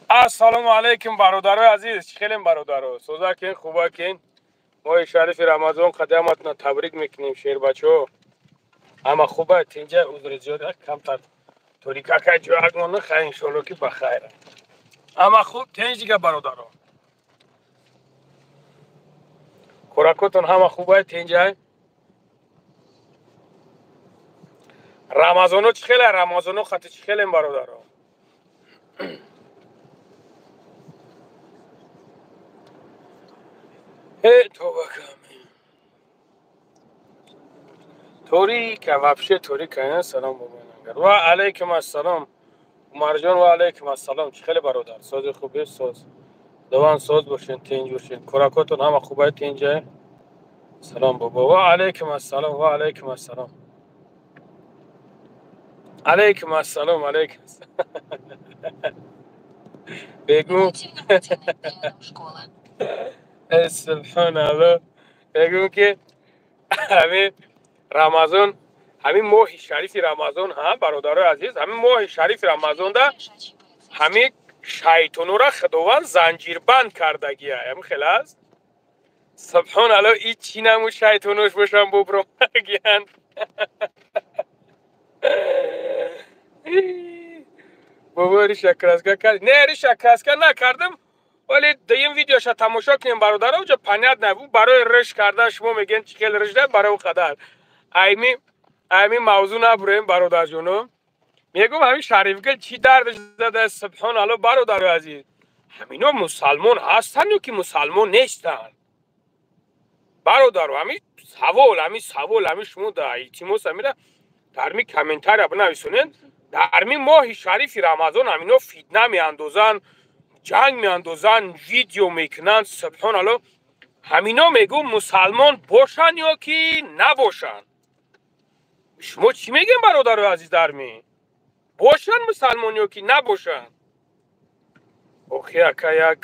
Ассалому алайкум бародарои азиз, чӣ хелем бародаро? Созакин, хубакин. Моҳи шарифи Рамазон қадаматона табрик мекунем, шербачаҳо. Ҳама хуба, тинҷа, узри зиёд, камтар торикакай ҷояк монда, хайр иншоалло ки ба хайр. Ҳама хуб, тинҷ дига бародаро. Хӯракотон ҳама хубай, тинҷай. Рамазоно чӣ хеле? Рамазоно хати чӣ хелем бародаро? Тоба ками. Торика, вообще торика, салом бобо. Ва алайкум ассалом. Умарҷон, ва алайкум ассалом. Чӣ хеле бародар? Сози хубе, соз. Даван соз бошен, тинҷ бошен. Хӯракотон ҳама хубай, тинҷай. Салом бобо. Ва алайкум ассалом, ва алайкум ассалом. Алайкум ассалом, алайкум ассалом. Бегу. Субҳоналлоҳ. Мегӯм ки ҳамин Рамазон, ҳамин моҳи шарифи Рамазон, ҳа бародарои азиз, ҳамин моҳи шарифи Рамазонда ҳамин шайтонора Худованд занҷирбанд кардагия. Ҳамин хел аст? Субҳоналлоҳ, и чӣ намуд шайтонош бошан бубромагиянд. Бобо риша краска кард? Не, риша краска накардам. Вале дуюм видеоша тамошо кунем бародаро, уҷа понятно, ӯ барои риш кардан шумо мегӯед чӣ хел риш да, барои ӯ қадар. Айми мавзӯъ набурем бародарҷоно. Мегӯм ҳамин Шарифгул чӣ дардаш зада, субҳоналлоҳ бародарои азиз. Ҳамино мусалмон ҳастанд ё ки мусалмон нестанд? Бародаро, ҳамин савол, ҳамин савол, ҳамин шумо да илтимос ҳамина дар ми комментария бинависонед. Дар ми моҳи шарифи Рамазон ҳамино фитна меандозанд, ҷанг меандозанд, видео мекунанд, субҳоналлоҳ. Ҳамино мегӯм мусалмон бошанд ё ки набошанд? Шумо чӣ мегӯем бародарои азиз дар ми? Бошанд мусалмон ё ки набошанд? Охи ака як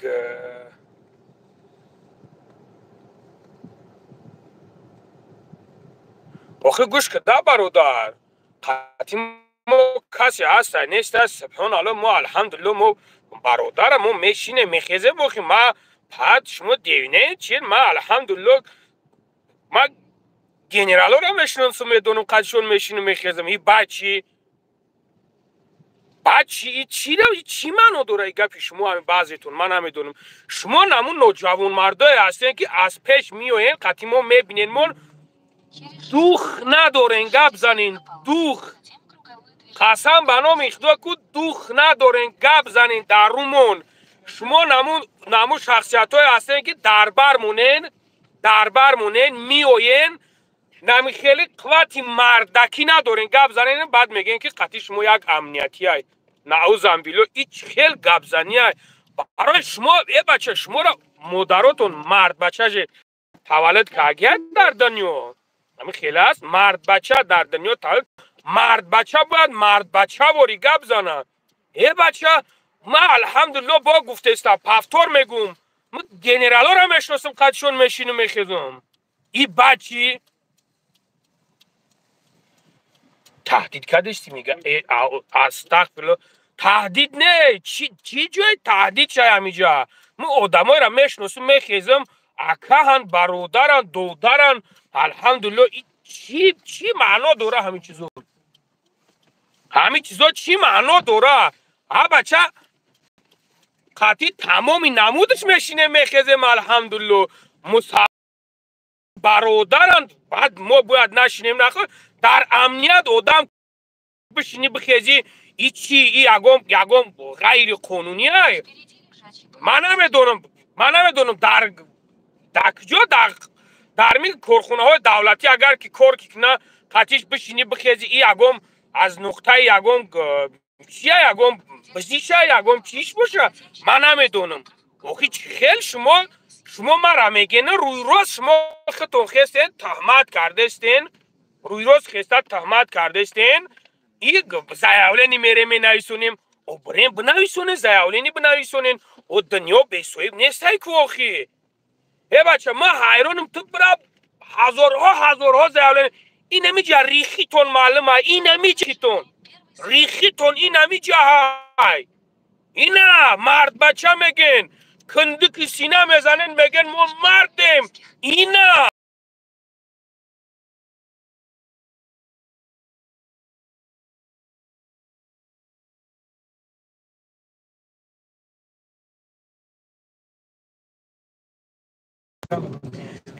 охи гӯш куда бародар. Қатъи мо касе ҳаста неста, субҳоналлоҳ, мо алҳамдулиллоҳ мо бародарам, мо мешинем, мехезем, охи ма пад шумо девинаед чи? Ма алҳамдулиллоҳ ма генералоро мешиносам, медонам қадшон мешинам, мехезам. И баъд чӣ? Баъд чӣ? И чӣ маъно дора и гапи шумо ҳамин баъзетон? Ман намедонам. Шумо намун ноҷавонмардое ҳастем ки аз пеш меоем, қатъи мо мебинед, мо дух надорем гап занем, дух. Қасам ба номи Худо ку дух надорем гап занем дар румон. Шумо намун шахсиятҳое ҳастем ки дар бар монен, дар бар монен, меоен, нами хеле қуввати мардакӣ надорем гап занем, баъд мегӯем ки қатъи шумо як амниятиай. Наузам билло, ич хел гапзаниай. Барои шумо, э бача, шуморо модаротон мардбачаже таваллуд кардагият дар дунё. Ҳамин хел аст, мардбача дар дунё таваллуд, мардбача бояд мардбачавори гап занад. Э бача, ма алҳамдулиллоҳ бо гуфтеста, пафтор мегӯм, ма генералоро мешиносам, қадшон мешинам, мехезам. И баъд чӣ? Таҳдид кардисти мега, астағфируллоҳ. Таҳдид не, чӣ ҷои таҳдид шай ҳамиҷа? Мо одамоеро мешиносам, мехезам, акаҳанд, бародаранд, додаранд, алҳамдулиллоҳ. И чӣ маъно дора ҳамин чизо? Ҳамин чизо чӣ маъно дора? Ҳа бача, қатъи тамоми намудаш мешинем, мехезем, алҳамдулиллоҳ. Бародаранд, баъд мо бояд нашинем, нахо дар амният одам бишини бихези, и чӣ? И ягон ягон ғайриқонунӣ? Ман намедонам, ман намедонам дар куҷо, дар ми корхонаҳои давлатӣ агар ки кор ки куна, қатиш бишини бихези, и ягон аз нуқтаи ягон чия, ягон бизиша, ягон чиш боша, ман намедонам. Охи чӣ хел шумо мара мегӯед, рӯйрост шумо худтон хестен, таҳмат кардестен, рӯйрост хеста таҳмат кардестен, и заявление мерем менависонем, о брем бинависонем, заявление бинависонем, о дунё бесоҳиб нестай ку охи. Э бача, ман ҳайронам, ту бира ҳазорҳо ҳазорҳо заявление, инамиҷа рихитон маълума, инамиҷитон рихитон инамиҷа ҳай. Ина мардбача мегӯен, киндики сина мезанен, мегӯен мо мардем. Ина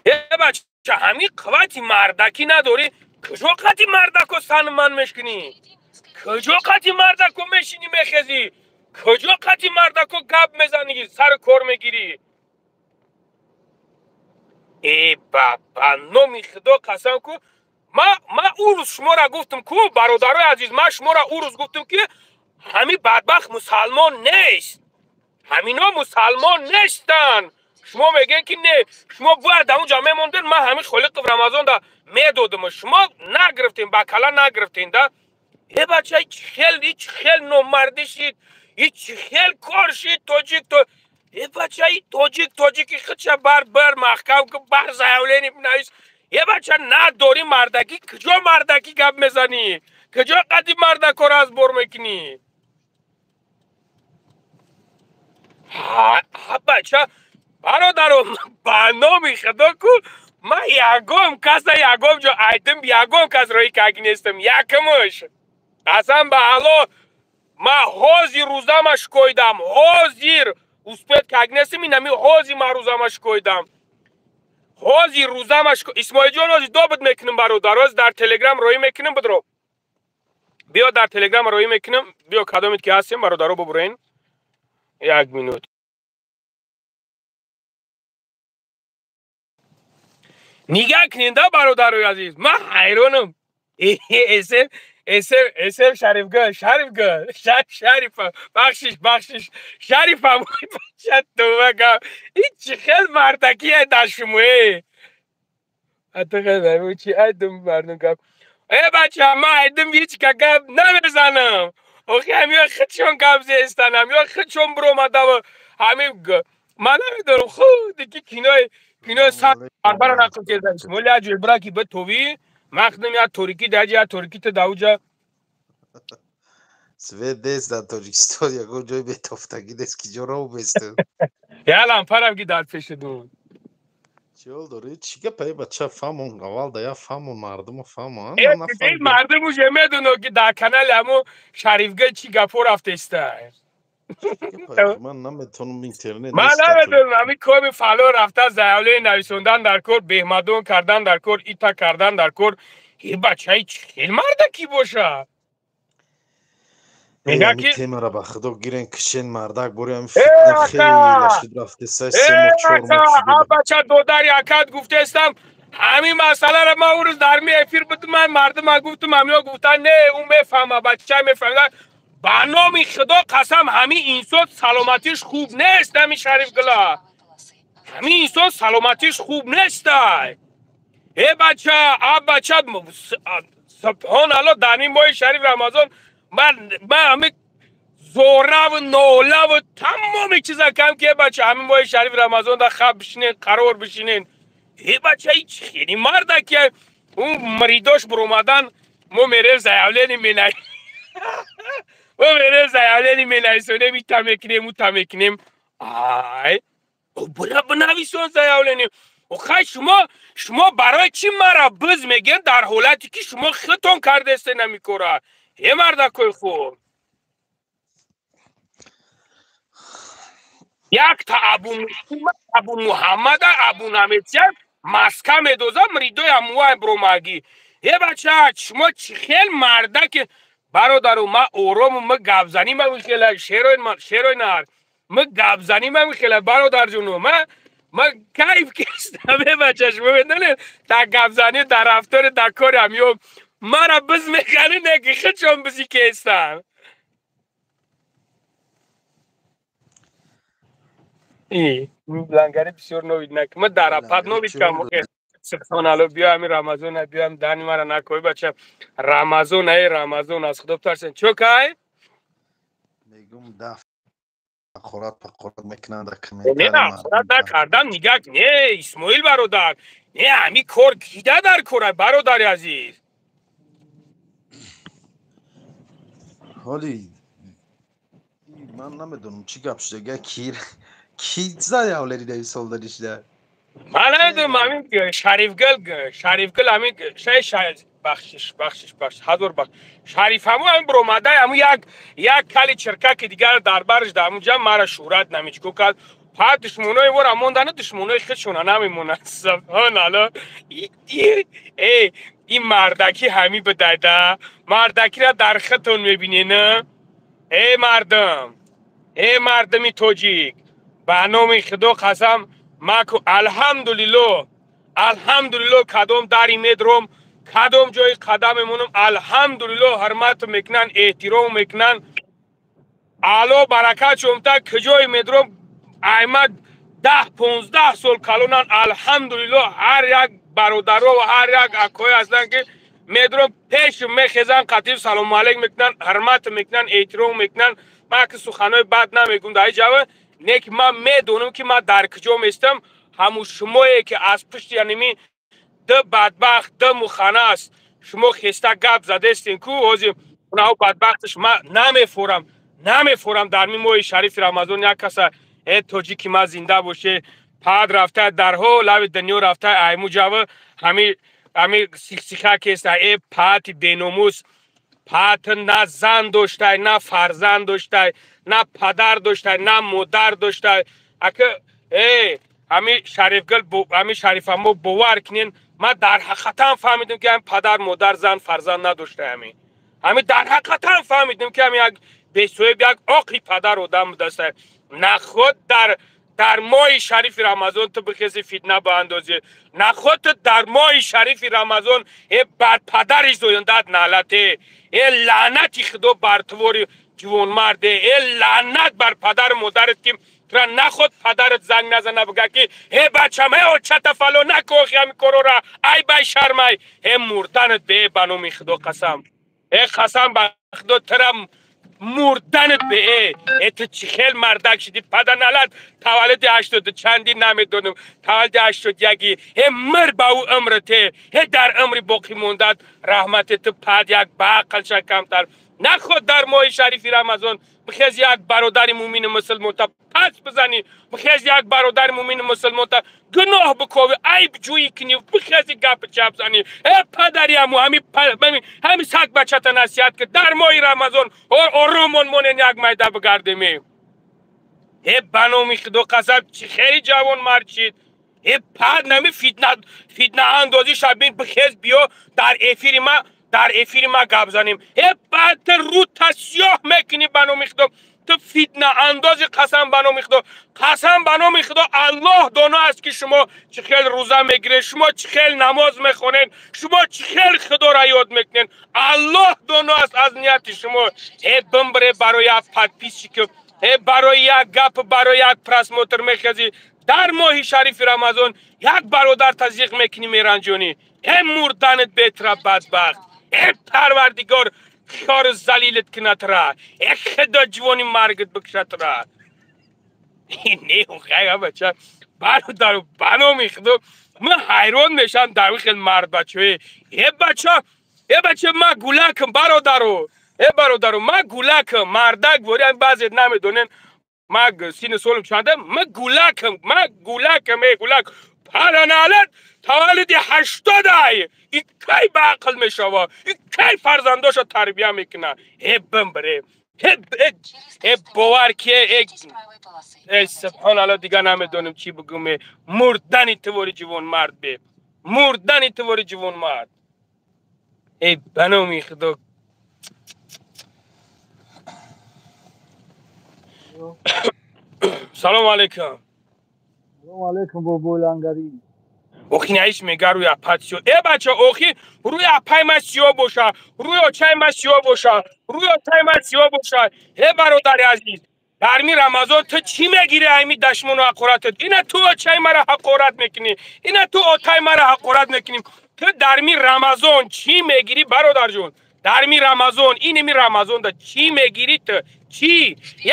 э бача, ҳамин қуввати мардакӣ надорӣ, куҷо қати мардако санман мешкунӣ? Куҷо қати мардако мешинӣ, мехезӣ? Куҷо қати мардако гап мезанӣ, сару кор мегирӣ? Э ба номи Худо қасам ку, ма ӯ рӯз шуморо гуфтам ку, бародарои азиз, ма шуморо ӯ рӯз гуфтам, ки ҳамин бадбахт мусалмон нест, ҳамино мусалмон нестанд. Шумо мегӯед, ки не, шумо бояд дар онҷа мемондед, ман ҳамин Холиқов Рамазонда медодам, шумо нагирифтем, ба кала нагирифтем да. Э бача, хел ҳеч хел номардӣ шид, ҳеч хел кор шид. Тоҷик то э бача, и тоҷик тоҷики худша бар бар маҳкам ку, бар заявление бинавис. Э бача, надорӣ мардакӣ, куҷо мардакӣ гап мезанӣ? Куҷо қади мардакоро аз бор мекунӣ? Ҳа бача, бародаро, ба номи Худо ку, ман ягон каса ягон ҷо айдим, ягон кас роҳӣ кагӣ нестам. Якмуш қасам ба Алло, ман ҳозир рӯзама шикоидам, ҳозир успеть кагӣ нестам, инами ҳозир ман рӯзама шикоидам, ҳозир рӯзама. Исмоилҷон, ҳозир добит мекунам, бародар, ҳозир дар Телеграм роҳӣ мекунам, бидро биё, дар Телеграм роҳӣ мекунам, биё, кадомед ки ҳастем, бародаро, бубурен як минут. Нигаҳ кунед, бародарои азиз, ман ҳайронам. Эсем эсем эсем Шарифгул, Шарифгул, Шарифа, бахшиш, бахшиш, Шарифа, бача, тува гап, ин чӣ хел мардакие дар шумо? Э чи айдум мардум гап? Э бача, ман айдум ҳеҷ ка гап намезанам. Охи ҳамиё худшон гап зестан, ҳамиё худшон биромадав. Ҳамин ман намедонам, худи ки кинои кинои сар барбара нақл карда. Исмоил, як ҷой бира, ки битовӣ, ман худам як торикӣ даҷа, як торикӣ ту давҷа. Свет нест дар Тоҷикистон, ягон ҷой бетофтагӣ нест, ки ҷо роҳ бесту. Я лампарам ки дар пешадун. Чӣ ҳол дорӣ? Чӣ гапа, э бача, фаҳмон, аввал да я фаҳмон, мардуму фаҳмон. Мардум уже медонад, ки дар канали ҳамо Шарифгул чӣ гапҳо рафтеста. Ман наметавонам, интернет. Ман намедонам, ҳамин коми фало рафта заявление нависондан дар кор, беҳмадон кардан дар кор, ита кардан дар кор. Э бачаи, чӣ хел марда кӣ боша? Мега ки темара ба Худо гирен, кишен, мардак, бори ҳамин фитна хеле нашид рафтеса, 3 моҳ, 4 моҳ. Бача, додари акат гуфтестам, ҳамин масъаларо ман ӯ рӯз дар ми эфир будам, ман мардума гуфтам, ҳамино гуфтан не, ӯ мефаҳма, бача мефаҳма. Ба номи Худо қасам, ҳамин инсон саломатиш хуб нест, ҳамин Шарифгула, ҳамин инсон саломатиш хуб нестай. Э бача, а бача, субҳон Алло, дар ин моҳи шариф Рамазон ман ҳамин зораву нолаву тамоми чиза кам, ки э бача, ҳамин моҳи шариф Рамазон да хаб бишинен, қарор бишинен. Э бача, ҳеч хели марда ки ӯ мридош биромадан, мо мерем заявление менависем, мо мерем заявление менависонем, ита мекунем, ута мекунем. Ай, бира бинависон заявление. Охай, шумо барои чӣ мара биз мегӯен, дар ҳолате ки шумо худтон кардесте намекора? Е мардакои хуб, якта Абу Муҳаммада Абу намесия маска медоза, мридои амуай бромагӣ. Е бача, шумо чӣ хел мардаки? Бародару, ма орому, ма гапзанӣ ма михела шерой нар, ма гапзанӣ ма михела, бародарҷуну, ма кайф кестам. Е бача, шумо медонед, дар гапзанӣ, дар рафтори, дар кори ҳамиё мара биз механӣ, не ки худшон бизи кестам. Лангари бисёр новид нак, ма дар апад новид кам. Субҳоналло, биё, ҳамин Рамазон, биёам, дани мара накои, бача, Рамазон, ай Рамазон, аз Худо битарсен. Чо кай? Мегум, да ҳақорат пақорат мекунанд дар Не, ҳақорат накардам, нигаҳ, не, Исмоил бародар, не, ҳамин кор кида дар кора, бародари азиз. Ҳоли Ман намедонам, чӣ гап шуда, ки зад авлери нависолдани шуда. Ман намедонам, ҳамин Шарифгул, Шарифгул, ҳамин шай, бахшиш, бахшиш, бахшиш, ҳазор бахш. Шариф ҳаму ҳамин биромадай, ҳаму як кали чиркаки дигар дар барш дар ҳамунҷа мара шӯҳрат намичко кард. Пад душмонои вора мондана, душмонои худшона намемонад. Субҳоналло, э, ин мардаки ҳами бидайда, мардакира дар худтон мебинена. Э мардум, э мардуми тоҷик, ба номи Худо қасам, маку, алҳамдулилло, алҳамдулилло, кадом дари медром, кадом ҷои қадам мемонам, алҳамдулилло, ҳурмат мекунанд, эҳтиром мекунанд. Аъло баракат шумта, куҷое медром, аймад 10-15 сол калонанд. Алҳамдулилло, ҳар як бародаро ва ҳар як акое ҳастанд, ки медром, пеш мехезанд, қатиб салому алейк мекунанд, ҳурмат мекунанд, эҳтиром мекунанд. Ман ки суханҳои бад намегӯм дар ин ҷава, не ки ман медонам, ки ман дар куҷо местам. Ҳамун шумое, ки аз пушти яними ду бадбахт, ду муханас шумо хеста гап задестен ку, ҳозир унаҳо бадбахташ ман намефорам, намефорам. Дар ми моҳи шарифи Рамазон як каса, э тоҷики ма, зинда боше. Пад рафта дарҳо лави дунё рафта, айму ҷава ҳами сихсиха кеста. Э пати беномус, пат, на зан доштай, на фарзанд доштай, на падар доштай, на модар доштай. Ака, э ҳами Шарифгул, ҳами Шарифамо, бовар кунен, ман дар ҳақиқатан фаҳмидам, ки ҳами падар, модар, зан, фарзанд надоштай. Ҳами дар ҳақиқатан фаҳмидам, ки ҳами як бесоҳиб, як оқи падар одам будастай. Наход дар моҳи шарифи Рамазон ту бихези, фитна баандозӣ. Наход ту дар моҳи шарифи Рамазон, э бар падари зояндат налате, э лаънати Худо бар тувори ҷувонмарде, э лаънат бар падару модарат, ки тура наход падарат занг назана, бига, ки э бачам, э очата фало накохи, ҳами корора, ай бай шармай. Э мурданат бе, ба номи Худо қасам, э қасам ба Худо, тура мурданат бе. Э ту чӣ хел мардак шудӣ, паданалат? Таваллуди ҳаштоду чанди намедонам, таваллуди 81-и. Э мир ба ӯ умрате, э дар умри боқӣ мондат раҳмати ту. Пад як баақлша камтар. Наход дар моҳи шарифи Рамазон бихез, як бародари мумини мусулмонта пас бизанӣ, бихез, як бародари мумини мусулмонта гуноҳ биковӣ, айб ҷӯӣ кунӣ, бихези, гапи чап занӣ. Э падари аму, ҳами саг бачата насиҳат ки дар моҳи Рамазон оромон монен, як майда бигардеме. Э ба номи Худо қасам, чӣ хели ҷавон мард шид. Э пад, нами фитнаандозӣ шабин, бихез, биё дар эфири ма гап занем. Э баъд ту рӯта сиёҳ мекунӣ. Ба номи Худо, ту фитнаандози. Қасам ба номи Худо, қасам ба номи Худо, Аллоҳ доно аст, ки шумо чӣ хел рӯза мегиред, шумо чӣ хел намоз мехонед, шумо чӣ хел Худоро ёд мекунед. Аллоҳ доно аст аз нияти шумо. Э бимбире, барои як подписчик, э барои як гап, барои як просмотр мехезӣ, дар моҳи шарифи Рамазон як бародар тазиқ мекунӣ, меранҷонӣ. Э мурданат бетра, бадбахт. Э Парвардигор хору залилат кунатра. Э Худо ҷувони маргат бикушатра. Не, хай бача, бародару, ба номи Худо, ман ҳайрон мешавам дар ин хел мардбачаҳое. Э бача, э бача, ман гулакам, бародару, э бародару, ман гулакам, мардак вори баъзе намедонен, ман сину солам чанда, ман гулакам, ман гулакам, э гулак. Параналат, таваллуди 80-ай, и кай ба ақл мешава, и кай фарзандоша тарбия мекуна? Э бимбире, э бовар ки, э субҳоналло, дига намедонам чӣ бигӯм. Мурдани тувори ҷувонмард бе, мурдани тувори ҷувонмард. Э ба номи Худо. Салому алейкум. Салому алейкум, бобои лангарӣ. Охи, наиш мега, рӯи апат сиё. Э бача, охи, рӯи апай ма сиё боша, рӯи очаи ма сиё боша, рӯи очаи ма сиё боша. Э бародари азиз, дар ми Рамазон ту чӣ мегирӣ айми дашмону ҳақоратат? Ина ту очаи мара ҳақорат мекунӣ, ина ту отаи мара ҳақорат мекунӣ. Ту дар ми Рамазон чӣ мегирӣ, бародарҷон? Дар ми Рамазон, иними Рамазонда чӣ мегирӣ ту? Чӣ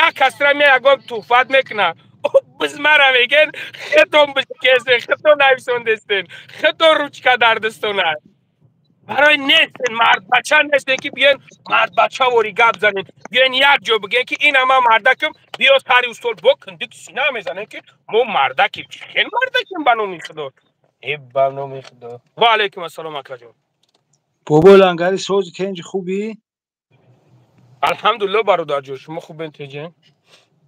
як касра ме ягон туҳфат мекуна, биз мара меген, хитон бикесен, хитон нависондестен, хитон ручка дар дастона. Барои нестен, мардбача нестен, ки биён мардбача вори гап занен, биён як ҷо бигӯен, ки ин ама мардакам, биё сари устол бо киндик сина мезанем, ки мо мардакем. Хел мардакем, ба номи Худо, э, ба номи Худо. Ва алайкум ассалом, акаҷон. Бобои Лангари, сози, тенҷи, хубӣ? Алҳамдулилло, бародарҷон, шумо хубен, теҷен?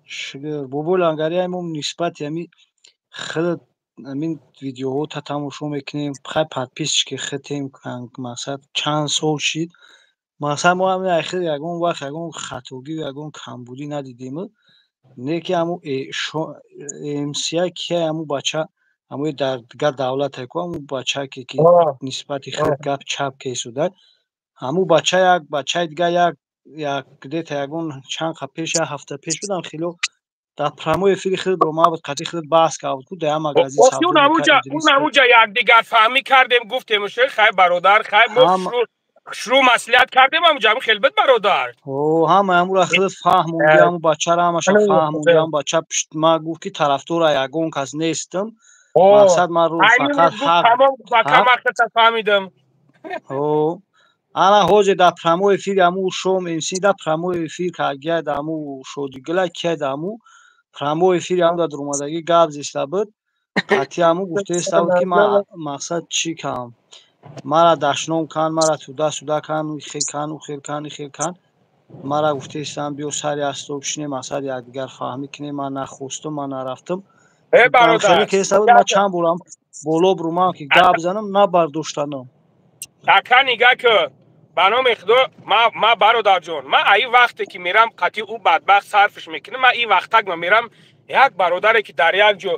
Шукр, бобои Лангари. Мо нисбати ами худат амин видеоҳота тамошо мекунем. Хай, подписчики хитем, мақсад, чанд сол шид. Мақсад, мо ҳамин ахир ягон вақт ягон хатогию ягон камбудӣ надидем. Не ки ҳаму мся кия, ҳаму бача, ҳамои дар дигар давлате ку, ҳаму бачаке ки нисбати худ гап чап кесуда, ҳаму бача, як бачаи дигар, як где-то ягон чанд қа пеш, як ҳафта пеш будам, хело дар прямой эфири худ бо буд, қати худ баҳс кард ку, дар магазин. Унамуҷа якдигар фаҳмӣ кардем, гуфтем: хай, бародар, хай, мо шурӯъ маслиҳат кардем, ҳамуҷа ҳам хел буд, бародар. Ҳама ҳамура худ фаҳмонди, ҳаму бачара ҳамаша фаҳмонди. Ҳаму бача пишт ма гуфт, ки тарафдора ягон кас нестам, мақсад, ман рӯ фақат ҳақ. Фаҳмидам. Ана ҳозир дар прямой эфир ҳаму шом мс дар прямой эфир кагия, дар ҳаму шодигила кия, дар ҳаму прямой эфири ҳаму дар дуромадагӣ гап зиста буд. Қатъи ҳаму гуфтаиста буд, ки ман, мақсад, чӣ кам, мара дашном кан, мара туда суда кан, хел кан, у хел кан, хел кан. Мара гуфтаистам, биё сари астоб шинем, мақсад, якдигар фаҳмӣ кунем. Ман нахостум, ман нарафтам. Кеста буд. Ман чанд борам боло бурумам, ки гап занам, набардоштанам. Ака, нигаҳ ки, ба номи Худо, ма, бародарҷон, ма аи вақте ки мерам қатъи ӯ бадбахт сарфш мекунам, ма ин вақтак ма мерам як бародаре ки дар як ҷо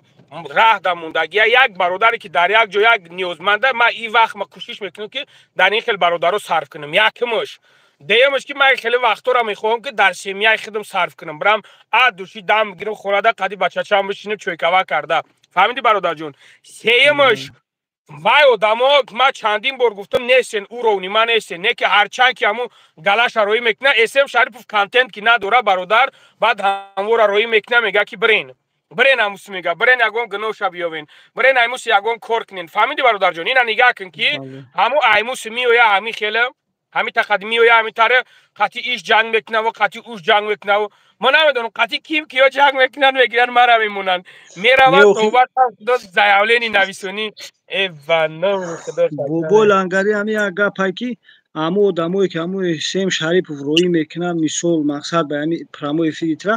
раҳ да мондагия, як бародаре ки дар як ҷо як ниёзманда, ма ин вақт ма кӯшиш мекунам, ки дар ин хел бародаро сарф кунам. Якумш. Дуюмш, ки ман хеле вақтҳоро мехоҳам, ки дар семьяи худам сарф кунам, бирам а души дам бигирам, хонада қади бачачам бишинем, чойкава карда. Фаҳмиди, бародарҷон? Сеюмш, вай одамо, ма чандин бор гуфтам, нестен, уровни ма нестен. Не ки ҳарчанд ки ҳамун галаша роӣ мекуна эсм Шарипов, контент ки надора, бародар, баъд ҳамвора роӣ мекуна, мега, ки бирен, бирен, ҳамус мега, бирен, ягон гуноҳша биёвен, бирен, аймус ягон кор кунен. Фаҳмиди, бародарҷон? Ина нигаҳ кун, ки ҳаму аймус меоя, ҳами хеле ҳами тақад меоя, ҳами таре қатъи иш ҷанг мекунаву қатъи уш ҷанг мекунаву, ма намедонам, қатъи ким киё ҷанг мекунанд, мегиранд, мара мемонанд, мераванд, тоба заявление нависонӣ. Э, ба номи Худо! Бобои Лангари, ҳами як гапае, ки ҳаму одамое ки ҳаму Сем Шарипов роӣ мекунанд, мисол, мақсад, ба ҳами прямой эфиритра,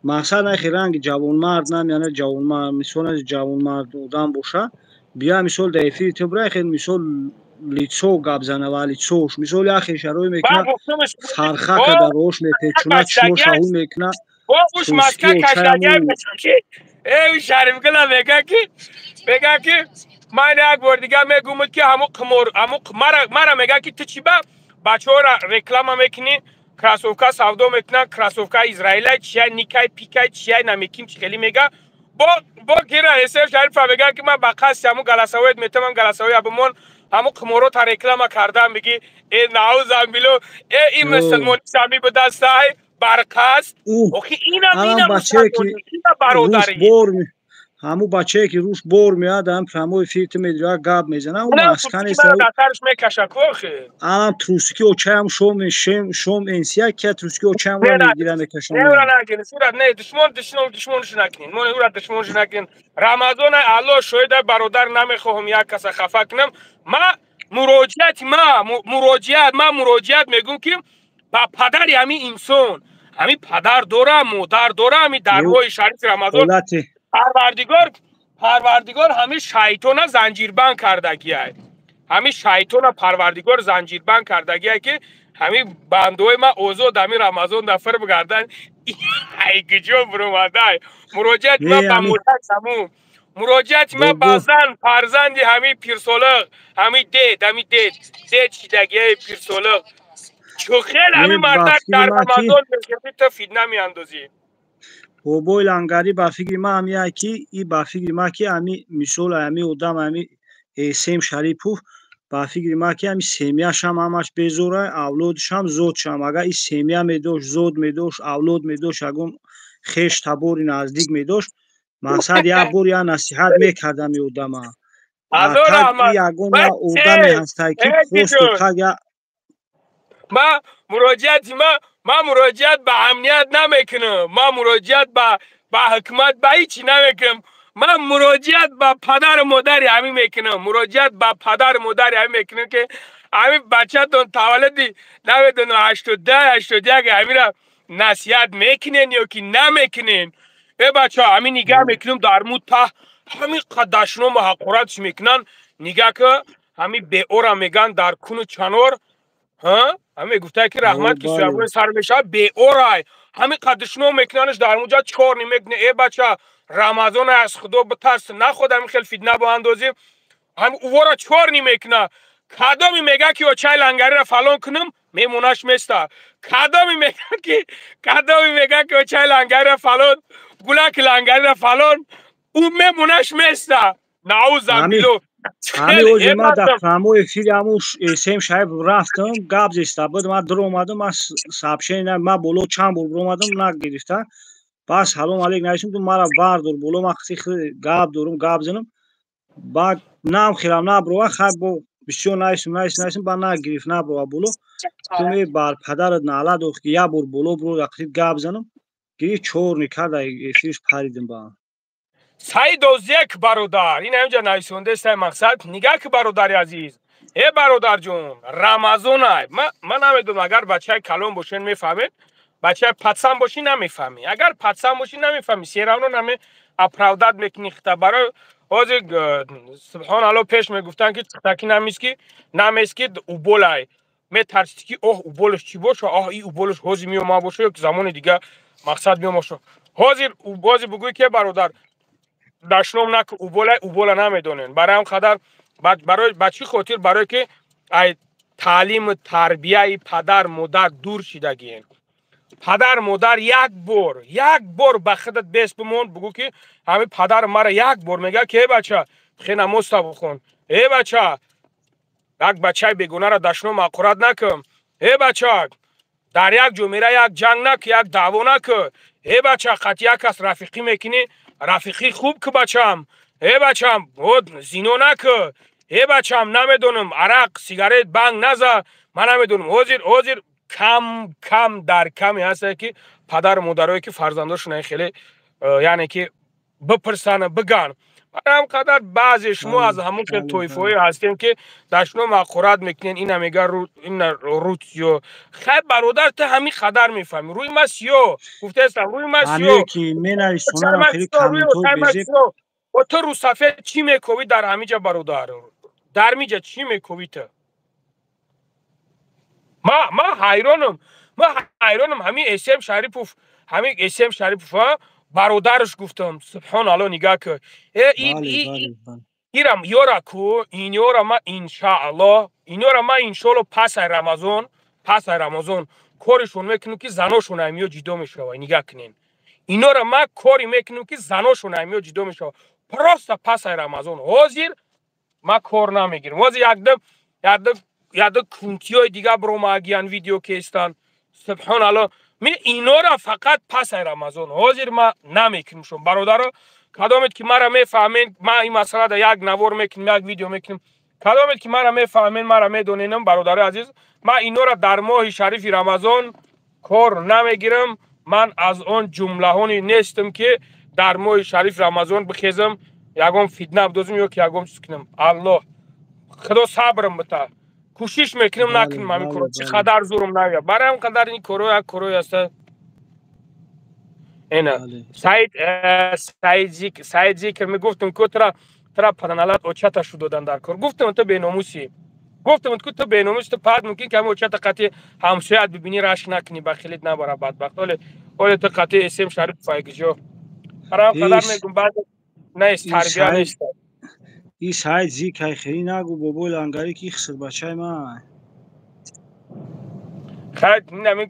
мақсад, нахи ранги ҷавонмард нам, яъне ҷавонмард, мисол, ҷавонмард одам боша, бия, мисол, дар эфири ту бира, хел, мисол, лицо гап зана ва лицош, мисол, як хешароӣ мекунад, сархака дар рош мепечунад, чишмоша ҳу мекунад. Уш маска кашдагия. Э, Шарифгула мега, ки ман як бор дига мегумуд, ки ҳаму қимор, ҳаму мара мега, ки ту чӣ ба бачаҳоро реклама мекунӣ, кроссовка савдо мекунан, кроссовка Израилай, чия, Никай, Пикай, чияй, намеким, чи хеле мега. Бо кира эсеф Шарифа мега, ки ман ба қасди ҳаму голосовоет метавам, голосовой абумон, ҳаму қиморота реклама кардам. Меги, э, наузам било, э, ин мусулмони сами будастай барқаст. Охи инам бародари. Ҳаму бачае ки рӯш бор меяд, ҳам прямой эфир ту медира, гап мезана, ӯ маска нест. Дастарш мекаша ку охи. Анам трусики очаям, шом энсия ки трусики очаям мегира, мекаша. Не, ура накин, сурат не, душмон, душмон, душмонш накунин, мо ура душмонш накунин. Рамазона, Аллоҳ шоҳида, бародар, намехоҳам як каса хафа кунам. Ма муроҷиат мегӯм, ки ба падари ҳамин инсон, ҳамин падар дора, модар дора, ҳамин дар моҳи шарифи Рамазон Парвардигор ҳамин шайтона занҷирбанд кардагиай, ҳамин шайтона Парвардигор занҷирбанд кардагиай, ки ҳамин бандои ма озод ҳамин Рамазон дафр бигардан. Ай, куҷо буромадай? Муроҷиати ма ба модар саму, муроҷиати ма ба зан, фарзанди ҳамин пирсолиқ, ҳамин дед, ҳамин дед шидагиаи пирсолиқ, чу хел ҳамин мардак дар Рамазон ту фитна меандозӣ. Бобои Лангарӣ, ба фикри ман ҳамия, ки и ба фикри ман, ки ҳами мисол, ҳами одам, ҳами Эсем Шарипов, ба фикри ман, ки ҳами семьяшам ҳамаш безора, авлодшам, зодшам. Агар и семья медошт, зод медошт, авлод медошт, ягон хеш табори наздик медошт, мақсад, як бор як насиҳат мекардам и одама. Ягона одаме ҳастай, ки просто так. Ма муроҷиати ма муроҷиат ба амният намекунам, ма муроҷиат ба ҳукумат, ба ҳичи намекунам. Ман муроҷиат ба падару модари ҳамин мекунам, муроҷиат ба падару модари ҳамин мекунам, ки ҳамин бачатон таваллуди, намедонам, 82, 81, ҳамира насиҳат мекунен ё ки намекунен? Э, бача, ҳамин нигаҳ мекунам, дар мутаҳ ҳамин қад дашному ҳақоратш мекунанд. Нигаҳ ки ҳамин беора меган дар куну чанор, ҳамин мегуфтае, ки раҳмат, ки суябони сар мешавад, беорай ҳамин қад душном мекунанш, дар муҷа чикор немекуне? Э, бача, Рамазон, аз Худо битарс, наход ҳамин хел фитна боандозӣ. Ҳами увора чикор немекуна? Кадоми мега, ки очай лангариро фалон кунам, мемонаш места. Кадоми мега, ки очай лангариро фалон, гулаки лангариро фалон, ӯ мемонаш места. Наузабилло. Ҳами ози ма дар прямой эфири ҳамун Эсем Шаиб рафтам, гап зеста буд, ма дуромадам, ма сообщение, ма боло чанд бор биромадам, нагирифта. Бас салом алейк нависем, ту мара бардор боло, ма гап дорум, гап занам. Баъд нам хелам наброва, хай, бо бисёр нависем, нависем, нависем, ба нагирифт, наброва боло. Ту ме бар падарат наълат ох, ки як бор боло биро, яқриб гап занам. Гирифт, чорни карда, эфириш паридим ба. Саидозек, бародар, ин ҳамҷа нависондестай. Мақсад, нигаҳ ки, бародари азиз, э, бародарҷон, Рамазонай. Ман намедонам, агар бачаи калон бошен, мефаҳмед, бачаи пацан бошӣ, намефаҳмӣ. Агар пацан бошӣ, намефаҳмӣ, всё равно наме оправдать мекунӣ хита. Барои ҳозир, субҳоналло, пеш мегуфтанд, ки чухтаки намиски намески уболай, метарсид, ки оҳ, уболаш чӣ боша, оҳ, и уболаш ҳозир меома боша ё замони дига, мақсад, меомаша. Ҳозир ҳозир бугӯй, ки бародар, дашном наку, уболай, убола намедонен. Барои ҳам қадар, барои ба чӣ хотир? Барое ки ай таълиму тарбияи падар модар дур шидагиен. Падар модар як бор, як бор ба худат бес бимон, бугӯ, ки ҳамин падар мара як бор мега, ки э, бача, хе намозта бихон, э, бача, як бачаи бегонара дашном ҳақорат накун, э, бача, дар як ҷо мера, як ҷанг наку, як даъво наку, э, бача, қати як кас рафиқӣ мекунӣ, рафиқӣ хуб ку, бачам, э, бачам, зино наку, э, бачам, намедонам, арақ, сигарет, банг наза. Ман намедонам, ҳозир ҳозир кам кам дар каме ҳастае, ки падару модарое, ки фарзандошон хеле, яъне ки бипурсанд, биган. Барам қадар баъзе шумо аз ҳамон хел тоифаҳое ҳастем, ки дашном ҳақорат мекунен. Ина мега, ина рутсиё. Хай, бародар, ту ҳамин қадар мефаҳмӣ, рӯи ма сиё гуфтаестам, рӯи ма сиё. Ту рӯсафед чӣ мековӣ дар ҳамиҷа, бародар? Дар миҷа чӣ мековӣ ту? Ма ҳайронам, ма ҳайронам. Ҳамин Эсем Шарипов, ҳамин Эсем Шарипов, бародараш гуфтам, субҳоналло, нигаҳ ки ирам ёра ку, инёра ма иншаалло, инёра ма иншоалло пасай Рамазон, пасай Рамазон коришон мекунам, ки заношон аймиё ҷидо мешава. Нигаҳ кунен, инора ма кори мекунам, ки заношон аймиё ҷидо мешава. Просто пасай Рамазон, ҳозир ма кор намегирам. Ҳозир якдам якдам якда кунтиёи дига биромагиян, видео кестан, субҳоналло. Ми инора фақат пасай Рамазон, ҳозир ма намекунамшон. Бародаро, кадомед ки мара мефаҳмен, ма ин масъалада як навор мекунем, як видео мекунем. Кадомед ки мара мефаҳмен, мара медоненам, бародари азиз, ма инора дар моҳи шарифи Рамазон кор намегирам. Ман аз он ҷумлаҳоне нестам, ки дар моҳи шарифи Рамазон бихезам, ягон фитна бидозам ё ки ягон чиз кунам. Аллоҳ, Худо сабрам бита. Кӯшиш мекунам, накунам ҳамин корро, чӣ қадар зурум навия. Барои ҳам қадар ин корҳо як корҳое аста. Ина Саид, Саид Зикр, мегуфтам ку тра паданалат очата шу додан дар кор. Гуфтам, ту беномусӣ, гуфтам ку, ту беномус. Ту пад мумкин ки ҳами очата қати ҳамсояат бибинӣ, рашк накунӣ, ба хелит набара, бадбахт. Оле ту қати Эсем Шариф файгиҷо. Барои ҳам қадар мегум, баъд нест, тарбия нест. И Саид Зикай хеле нагу, бобои лангари, ки хиср бачаи ман. Хай,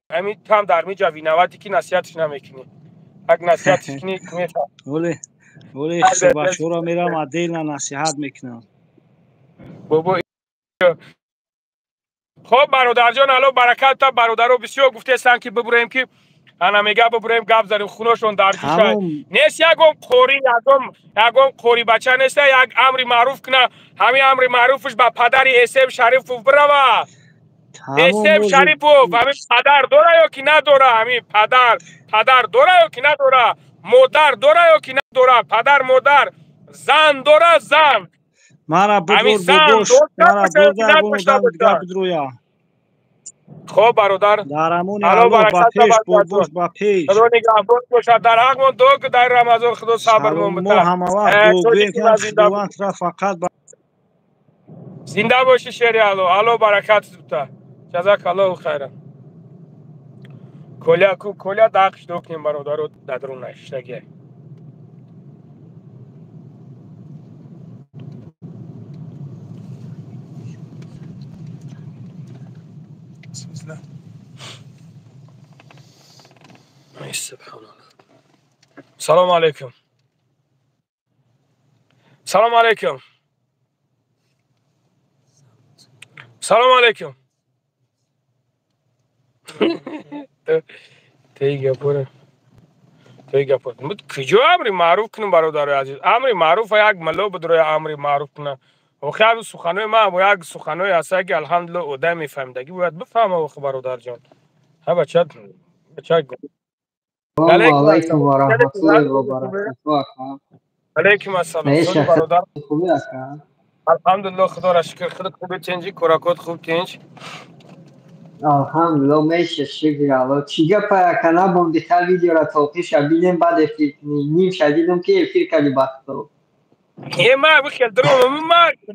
ами там дар миҷа виноват ӣ, ки насиҳатш намекунӣ. Ак насиҳатш кунӣ, мефаҳм. Оле оле, хиср бачаҳоро мерам, отдельно насиҳат мекунам. Бобо, хоб, бародарҷон, алло баракат та. Бародаро бисёр гуфтестанд, ки бибурем, ки Ана мега бибурем гап зарим хуношон дар ҷӯшай. Нест ягон қори, ягон қори бача неста як амри маъруф куна. Ҳамин амри маъруфш ба падари Эсем Шарифов бирава. Эсем Шарипов ҳамин падар дора ё ки надора? Ҳамин падар дора ё ки надора? Модар дора ё ки надора? Падар, модар, зан дора, зан. Мара Ҳамин бубур зан бубош, мара дошта бурда бошад ё ки ягон надошта одам дигар бошад? бидроя. Хоб бародар, Дар амони Алло Аллоҳ ба баракат пеш, баракат. бобош ба пеш. Худо нигаҳбон бошад. Дар ҳақмон дуо ки дар Рамазон Худо сабрмон Салом, мо бита. ҳамавақт дуогӯем Тоҷики ки ма зинда Худованд тура фақат ба зинда бошӣ шери Алло. Алло баракат бита. Ҷазакаллоҳу хайран. Коля ку Коля дақш докнем бародаро дадрун наштагия. Subhanallah. Салому алейкум. Салому алейкум. Салому алейкум. Теи гапора. Теи гапора. Куҷо амри маъруф кунем бародарои азиз? Амри маъруф як мало бидроя амри маъруф куна. Охи ҳами суханои ман бо як суханое ҳаста ки алҳамдулилла одам мефаҳмидагӣ бояд бифаҳма охи бародарҷон. Ҳа бача бача. Салому Алейкум алайкум ассалом. ва раҳматуллоҳи ва баракатуҳ ака. Алейкум ассалом. Меша Соли бародар. Хубӣ ака? Алҳамдулилла Худоро шукр. Худ хуби тинҷи, кӯракот хуб тинҷ. Алҳамдулилло меша шукр Аллоҳ. Чӣ гапа ака набом диха видеора тоқиша бинем баъд эфир кунӣ. Ним ша дидум ки эфир кардӣ бахто. Е ма бихел дурум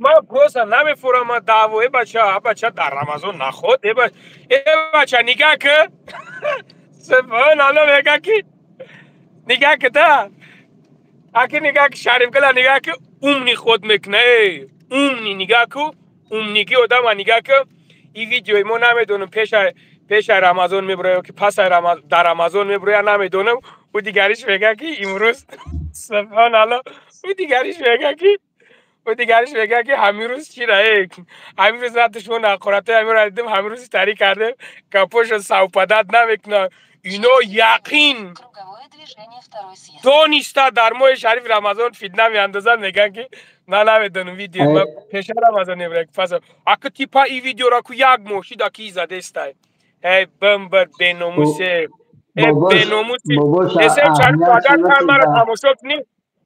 ма просто намефурам ма даъво е бача, а бача дар Рамазон наход е бача е бача нигаҳ ки Субҳоналлоҳ мега ки нигаҳ ки та аки нигаҳ ки Шарифгала нигаҳ ки умни худ мекуна э умни нигаҳ ку умнигӣ одама нигаҳ ки и видеои мо намедонам пеша Рамазон мебуроя ё ки паса дар Рамазон мебуроя намедонам. Ӯ дигариш мега ки имрӯз Субҳоналлоҳ ӯ дигариш мега ки ӯ дигариш мега ки ҳамин рӯз чира э ҳамин рӯз рафта шумо нақоратҳои ҳаминро дидем ҳамин рӯз таърих кардем гапошо савпадат намекунад ино яқин дониста дар моҳи шарифи Рамазон фитна меандозанд мегӯянд ки ман намедонам видео ма пеша Рамазон мебурад пас ака типа и видеора ку як моҳ шида ки задестай эй бамбар беномусе э беномуси Бобош Эсем Шариф аҳамият агар шуда ту ки маро да тамошо кунӣ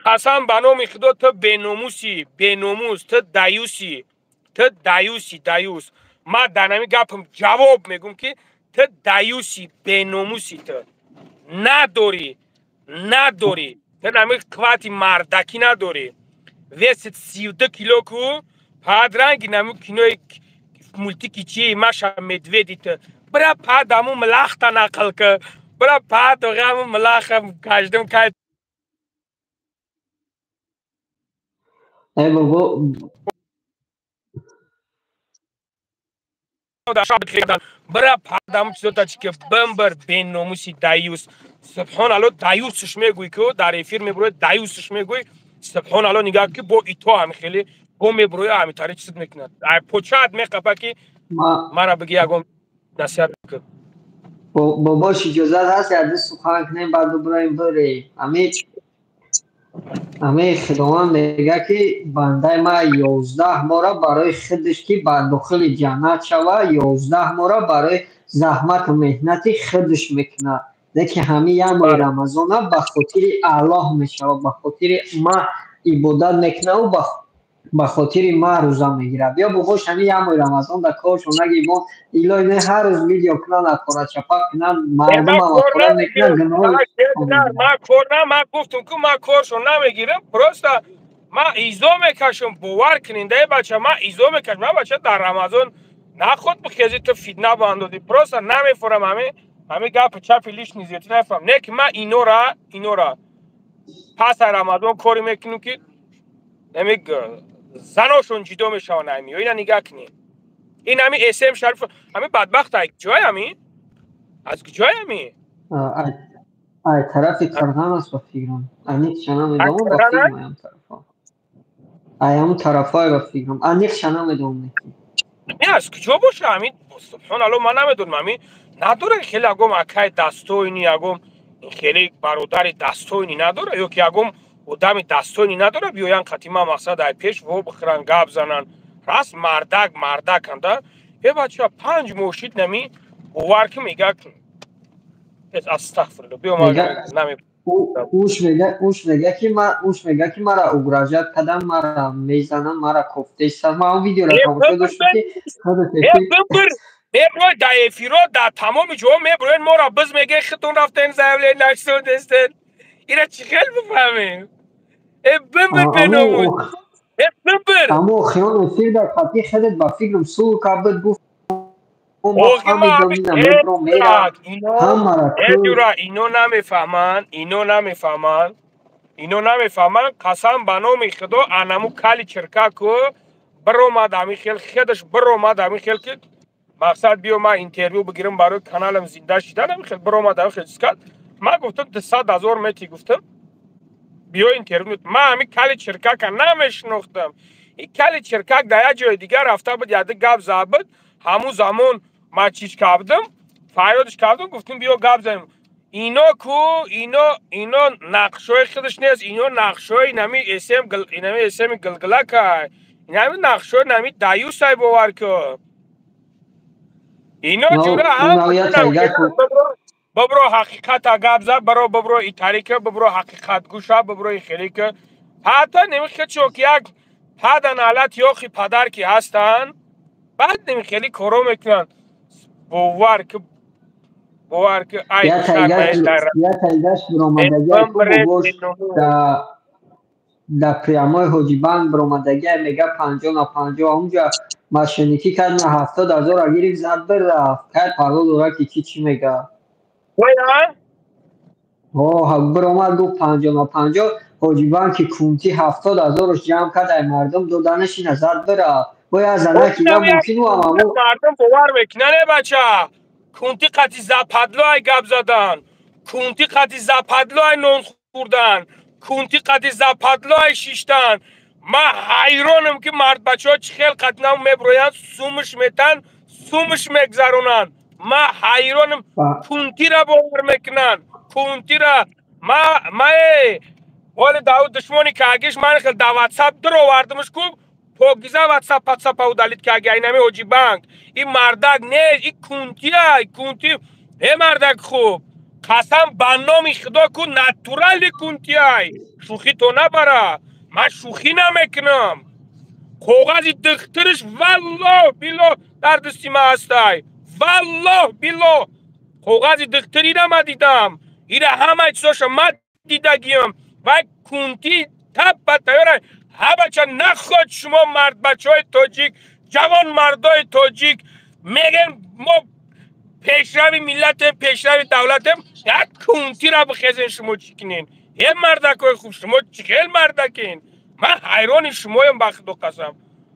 қасам ба номи Худо ту беномусӣ беномус ту даюсӣ ту даюсӣ даюс ман дар ҳамин гапам ҷавоб мегӯм ки ту даюсӣ беномусӣ ту надорӣ надорӣ ту ҳамин қуввати мардакӣ надорӣ весит 32 кило ку падранги нами кинои мультики чи Маша Медведи ту бира пад ҳамун милахта нақл ки бира пад ҳамун милаха каждым кай Э бобо бира пад ҳамун чизота чи ки бимбир беномуси даюс Субҳоналло даюсш мегӯй ки дар эфир мебурои даюсш мегӯй Субҳоналло нигаҳ ки бо ито ҳами хеле бо мебурои ҳами тари чиз мекунад ай почаат меқапа ки ма мара биги ягон насиҳат ки бобош иҷозат ҳаст як ду сухан кунем баъд бибуроем бирем. Ами Худованд мега ки бандаи ма 11 моҳра барои худаш ки ба дохили ҷаннат шава 11 моҳра барои заҳмату меҳнати худаш мекунад. Лекин ҳамин як моҳи Рамазона ба хотири Аллоҳ мешавад, ба хотири ма ибодат мекунаву ба хотири ма рӯза мегирад. Биё бобош ҳамин як моҳи Рамазон дар коршон нагибон илоҳи не ҳар рӯз видео кунанд, ақорат-чапақ кунанд, Ман мардумам кор ақорат мекунанд, намегирам. гуноҳи Ман кор на ман гуфтам ку ман коршон намегирам просто ман изо мекашам бовар кунин да бача ман изо мекашам ман бача дар Рамазон наход бихези ту фитна бандодӣ просто намефурам ҳами гапи чапи лишний зиёдӣ намефурам не ки ман инора пас аз Рамазон коре мекунем ки ами заношон ҷидо мешаванд ами ина нигаҳ кунед ин ҳами Эсем Шариф ҳами бадбахт ай куҷое ами аз куҷое ами Ай тарафи Қирған аст ба фикрам. Аниқша намедонам ба Қирған фикрам ай ҳам тарафа. Ай ҳамун тарафҳое ба фикрам. Аниқша намедонам лекин. Не аз куҷо боша ҳамин Субҳоналло ман намедонам ҳамин Надора хеле ягом акай дастойни, ягом хеле бародари дастойни надора, ё ки ягом одами дастойни надора, биёян қатима мақсад ай пеш во бихӯран, гап занан. Раст мардак мардакан да. Э бача, 5 моҳ шид, нами бовар ки мега, астағфирулло, биё нами. Уш мега, ки мара угрожать кардам, мара мезанам, мара кофтеста. Ман он видеоро тамошо доштам, ки Меброи да эфиро, да тамоми ҷо меброен, мора биз меге, хитон рафтен заявление нашудестен. Ира чӣ хел бифаҳмем? Э бимир, беномус, э бимир. Амо хиён эфир дар қати хедет, ба фикрам, сул кабд гуфт. Ино намефаҳманд, ино намефаҳманд, ино намефаҳманд. Қасам ба номи Худо, анаму кали чиркаку биромад, ами хел хедаш биромад, ами хел ки мақсад биё ман интервю бигирам барои каналам зинда шидан, ами хел биромад, ами хел чиз кард. Ман гуфтам, 200 000 мети, гуфтам, биё интервю. Ман ами кали чиркака намешинохтам. И кали чиркак дар як ҷои дигар рафта буд, яды гап зад буд. Ҳамун замон ман чиз кардам, фарёдш кардам, гуфтем, биё гап занем. Ино ку ино нақшҳои худаш нест, ино нақшҳои нами эсем, инами эсеми гилгилака, инами нақшҳои нами даюсай, бовар ку. Ино ҷура бибро ҳақиқата гап зад, баро бибро итарика, бибро ҳақиқат гӯша, бибро хелика. Ҳатто немихе ки як падан алат ёхи падар ки ҳастанд, баъд немихели коро мекунанд. Бовар ки, бовар ки. Ай тайгаш биромадагиай да прямой Ҳоҷибанк биромадагиай, мега 50 на 50. Онҷа мошенникӣ кард, на 70 000 гирифт, зад, бирафт. Кай парво дора, ки ки чӣ мега? Биромад, гуфт 50 на 50. Ҳоҷибанки кунти 70 000-ш ҷамъ кард, ай мардум доданашина, зад, бирафт. Бояд занаки я мумкин. Мардум бовар мекунан. Э бача, кунти қати западло ай гап задан, кунти қати западло ай нон хӯрдан, кунти қати западло ай шиштан. Ман ҳайронам, ки мардбачаҳо чӣ хел қатинам меброянд, сумш метан, сумш мегзаронанд. Ман ҳайронам, кунтира бовар мекунанд, кунтира. Ма э оли давуд душмони кагиш ман хел да Ватсап дуровардимш ку, покиза Ватсап патсапа удалить каги. Айнами Ҳоҷибанк и мардак не, и кунтия, и кунти. Э мардак хуб, қасам ба номи Худо ку, натуральный кунтияй. Шӯхӣ то набара, ман шӯхӣ намекунам. Коғази духтуриш, валлоҳ биллоҳ, дар дасти ма ҳастай. Валлоҳ биллоҳ, коғази духтурира ма дидам. Ира ҳамаи чизоша ма дидагиям. Вай кунти тап ба тайёра. Ҳа бача, нахоҳад шумо мардбачаҳои тоҷик, ҷавон мардои тоҷик мегем, мо пешрави миллатем, пешрави давлатем, як кунтира бихезен, шумо чӣ кунен? Е мардакои хуб, шумо чӣ хел мардакен? Ман ҳайрони шумоем, ба Худо қасам.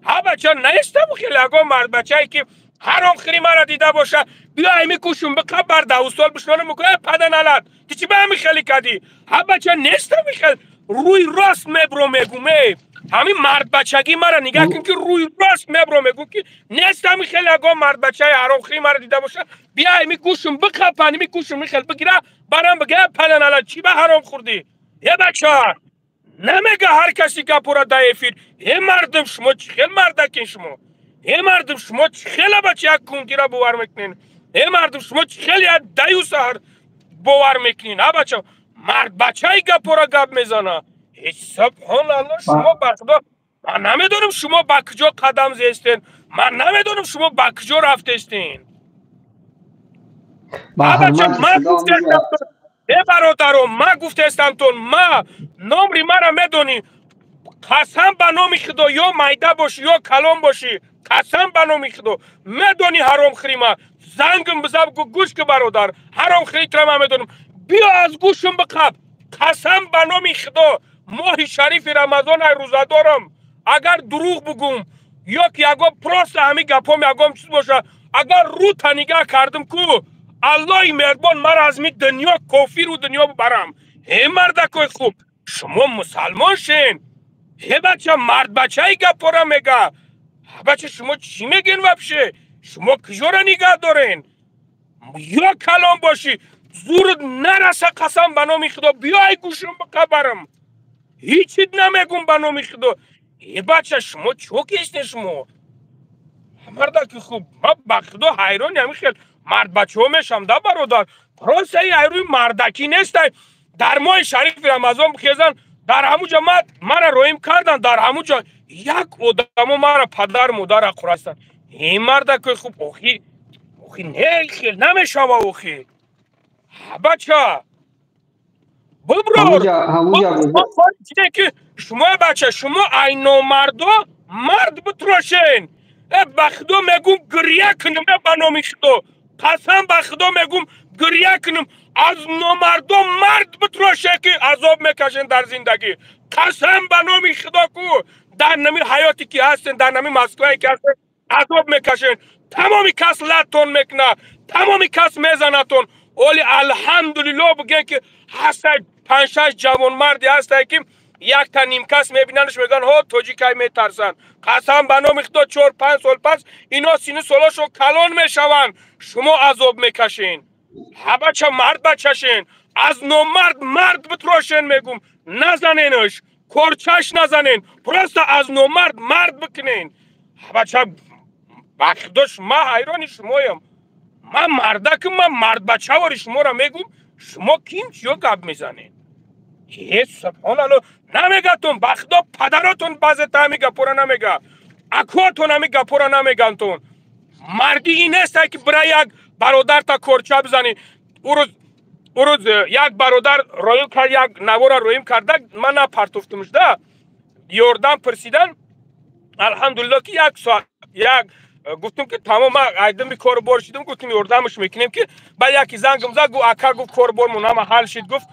Ҳа бача, наистам хеле ягон мардбачае ки ҳаром хири мара дида боша, биё ай микушум, биқаб бар давустол бишнонам, мекунам, паданалат, ту чӣ ба ҳами хеле кардӣ? Ҳа бача, нестам хел, рӯи рост мебро мегум. Е ҳамин мардбачагӣ мара нигаҳ кун, ки рӯи рост мебро мегум, ки нест ҳами хеле ягон мардбачаи ҳаромхири мара дида боша, биё ами гӯшум биқапан, ими гӯшум хел бигира, барам бигира, паданалат, чӣ ба ҳаром хӯрдӣ? Е бача, намега ҳар каси гапора да эфир. Е мардум, шумо чӣ хел мардакин шумо? Е мардум, шумо чӣ хела бача як кунтира бовар мекунен? Е мардум, шумо чӣ хел як даюса бовар мекунен? А бача, мардбачаи гапора гап мезана. Субҳоналло, шумо ба Худо, ман намедонам, шумо ба куҷо қадам зестен, ман намедонам, шумо ба куҷо рафтестен. Е бародаро, ман гуфтестамтон, ма номри мара медонӣ. Қасам ба номи Худо, ё майда бошӣ, ё калон бошӣ, қасам ба номи Худо, медонӣ ҳаромхирима. Зангм биза, гӯш ки, бародар, ҳаромхиритра ман медонам, биё аз гӯшум биқаб. Қасам ба номи Худо, моҳи шарифи Рамазон ай, рӯзадорам. Агар дурӯғ бугум ё ки ягон просто ҳамин гапҳом ягон чиз боша, агар рӯта нигаҳ кардам ку, Аллоҳи меҳрубон мара аз ми дунё кофиру дунё бубарам. Э мардакои хуб, шумо мусалмон шен. Э бача, мардбачаи гапора мега. Бача, шумо чӣ мегӯен вообще? Шумо куҷора нигаҳ дорен? Ё калон бошӣ, зурат нараса, қасам ба номи Худо, биёй гӯшум биқабарам, ҳичит намегум, ба номи Худо. Е бача, шумо чо кестен шумо? Мардаки хуб, ма ба Худо ҳайрони ҳамин хел мардбачаҳо мешам да, бародар. Просто ин айрӯи мардакӣ нестай. Дар моҳи шарифи Рамазон бихезан, дар ҳамуҷа мара роим кардан, дар ҳамуҷа як одамо мара падар модара қурастанд. Ин мардакои хуб, охи, охи, не, хел намешава, охи, бача, биброр ки шумо, бача, шумо ай номардо мард битрошен. Э, ба Худо мегум, гирья кунем, э, ба номи Худо, қасам ба Худо мегум, гирья кунем. Аз номардо мард битроше, ки азоб мекашен дар зиндагӣ. Қасам ба номи Худо ку, дар нами ҳаёте ки ҳастен, дар нами Москвае ки ҳастен, азоб мекашен. Тамоми кас латтон мекуна, тамоми кас мезанатон. Оли алҳамдулилло бигӯен, ки ҳастай панҷшаш ҷавонмарде ҳастай, ки якта нимкас мебинандш, мегӯянд: «Ҳо, тоҷикай», метарсанд. Қасам ба номи Худо, 4-5 сол пас ино сину солошон калон мешаванд, шумо азоб мекашен. Ҳа бача, мард бачашен, аз номард мард битрошен. Мегум, назаненаш, корчаш назанен, просто аз номард мард бикунен. Ҳа бача, ба Худо, ма ҳайрони шумоям. Ман мардакам, ман мардбачавори шуморо мегум, шумо ким чиё гап мезанед? Е, субҳоналло, намегатон, ба Худо, падаротон баъзета ҳами гапора намега, акоатон ҳами гапора намегантон. Мардӣ ин нестай, ки бира як бародарта корча бизанӣ. Урӯз як бародар роим кард, як навора роим карда, ман напартофтумш да, ёрдам пурсидан. Алҳамдулилло, ки як соат як гуфтум, ки тамом, ма айдами кору бор шидум, гуфтум, ёрдамаш мекунем, ки баъд яке зангам зад, гуфт: «Ака», гуфт, «кору бормон ҳама ҳал шид», гуфт,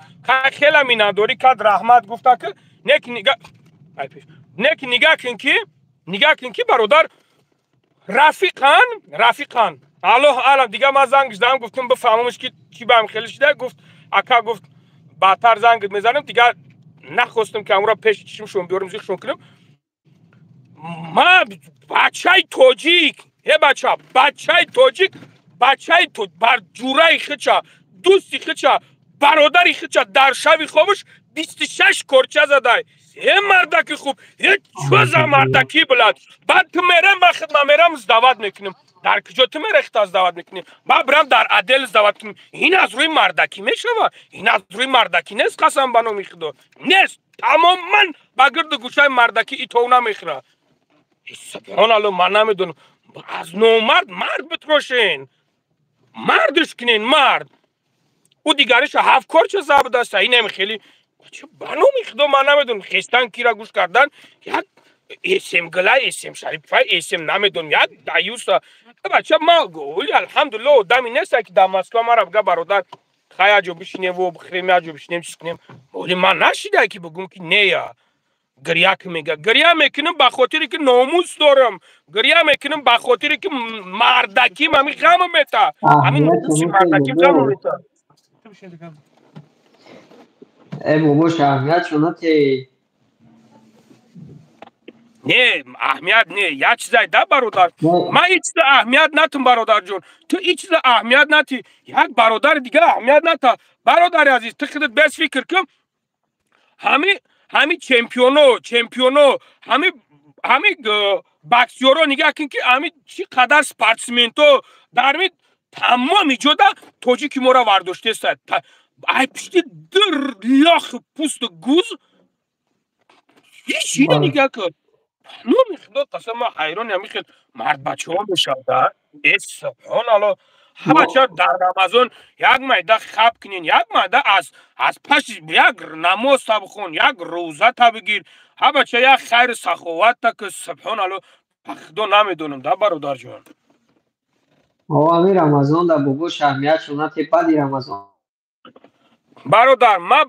«хела миннатдорӣ кард, раҳмат», гуфта, ки неки нигаҳ кун, ки бародар, рафиқан, рафиқан, аллоҳ алам. Дига ман зангш дам, гуфтум, бифаҳмамш, ки чӣ баам хеле шида. Гуфт: «Ака», гуфт, «баъдтар зангт мезанам». Дигар нахостум, ки амура пеши чишмшон биёрам, зихшон кунам. Ма бачаи тоҷик, е бача, бачаи тоҷик, бачаи бар ҷураи хича, дӯсти хича, бародари хича дар шави хобаш 26 корча задай. Е мардаки хуб, е чо за мардакӣ билад? Баъд ту мерам, ба хидма мерам, сдавать мекунем. Дар куҷо ту мерехта сдавать мекунӣ? Ба бирам дар отдел сдавать кунем. Ин аз рӯи мардакӣ мешава? Ин аз рӯи мардакӣ нест, қасам ба номи Худо, нест. Тамоман ба гирду гӯшаи мардакӣ итов намехӯра. Субҳоналло, ман намедонам. Аз номард мард битрошен, мардш кунен, мард. Ӯ дигариша ҳафт корча забдаста. Инам хеле, ба номи Худо, ман намедонам, хестан кира гӯш кардан, як эсем гила, эсем Шарипфай, эсем намедонам, як даюса. Бача, ма оли алҳамдулилло одами неста, ки дар Москва мара бга: «Бародар, хай, яҷо бишинем, во бихӯрем, яҷо бишинем, чиз кунем». Оли ман нашида, ки бигӯм, ки нея, гирья ки мега, гирья мекунам ба хотире, ки номус дорам, гирья мекунам ба хотире, ки мардаким ҳами ғам мета, ҳамин номуси мардаким ғам мета. Э бобош, аҳамият шонате. Не, аҳамият не, як чизай да, бародар, ман ин чиза аҳамият натум. Бародарҷон, ту ин чиза аҳамият натӣ, як бародари дига аҳамият ната. Бародари азиз, ту худат бес фикр кун, ҳами чемпионо, ҳами боксёро нигаҳ кун, ки ҳами чӣ қадар спортсменто дарми тамоми ҷода тоҷики моро вардоштеста. Ай пишти ду лох пӯсту гуз ҳеч ина нигаҳ кун. Номи Худо, қасам, ман ҳайрони ҳамин хел мардбачаҳо мешавда. Э субҳоналло, ҳамача дар Рамазон як майда хаб кунен, як майда аз паши як намоз та бихон, як рӯза та бигир. Ҳамача як хайру саховат та ки. Субҳоналло, ба Худо, намедонам да, бародарҷон. Ами Рамазон да, бобош, аҳамият шонате баъди Рамазон. Бародар, ма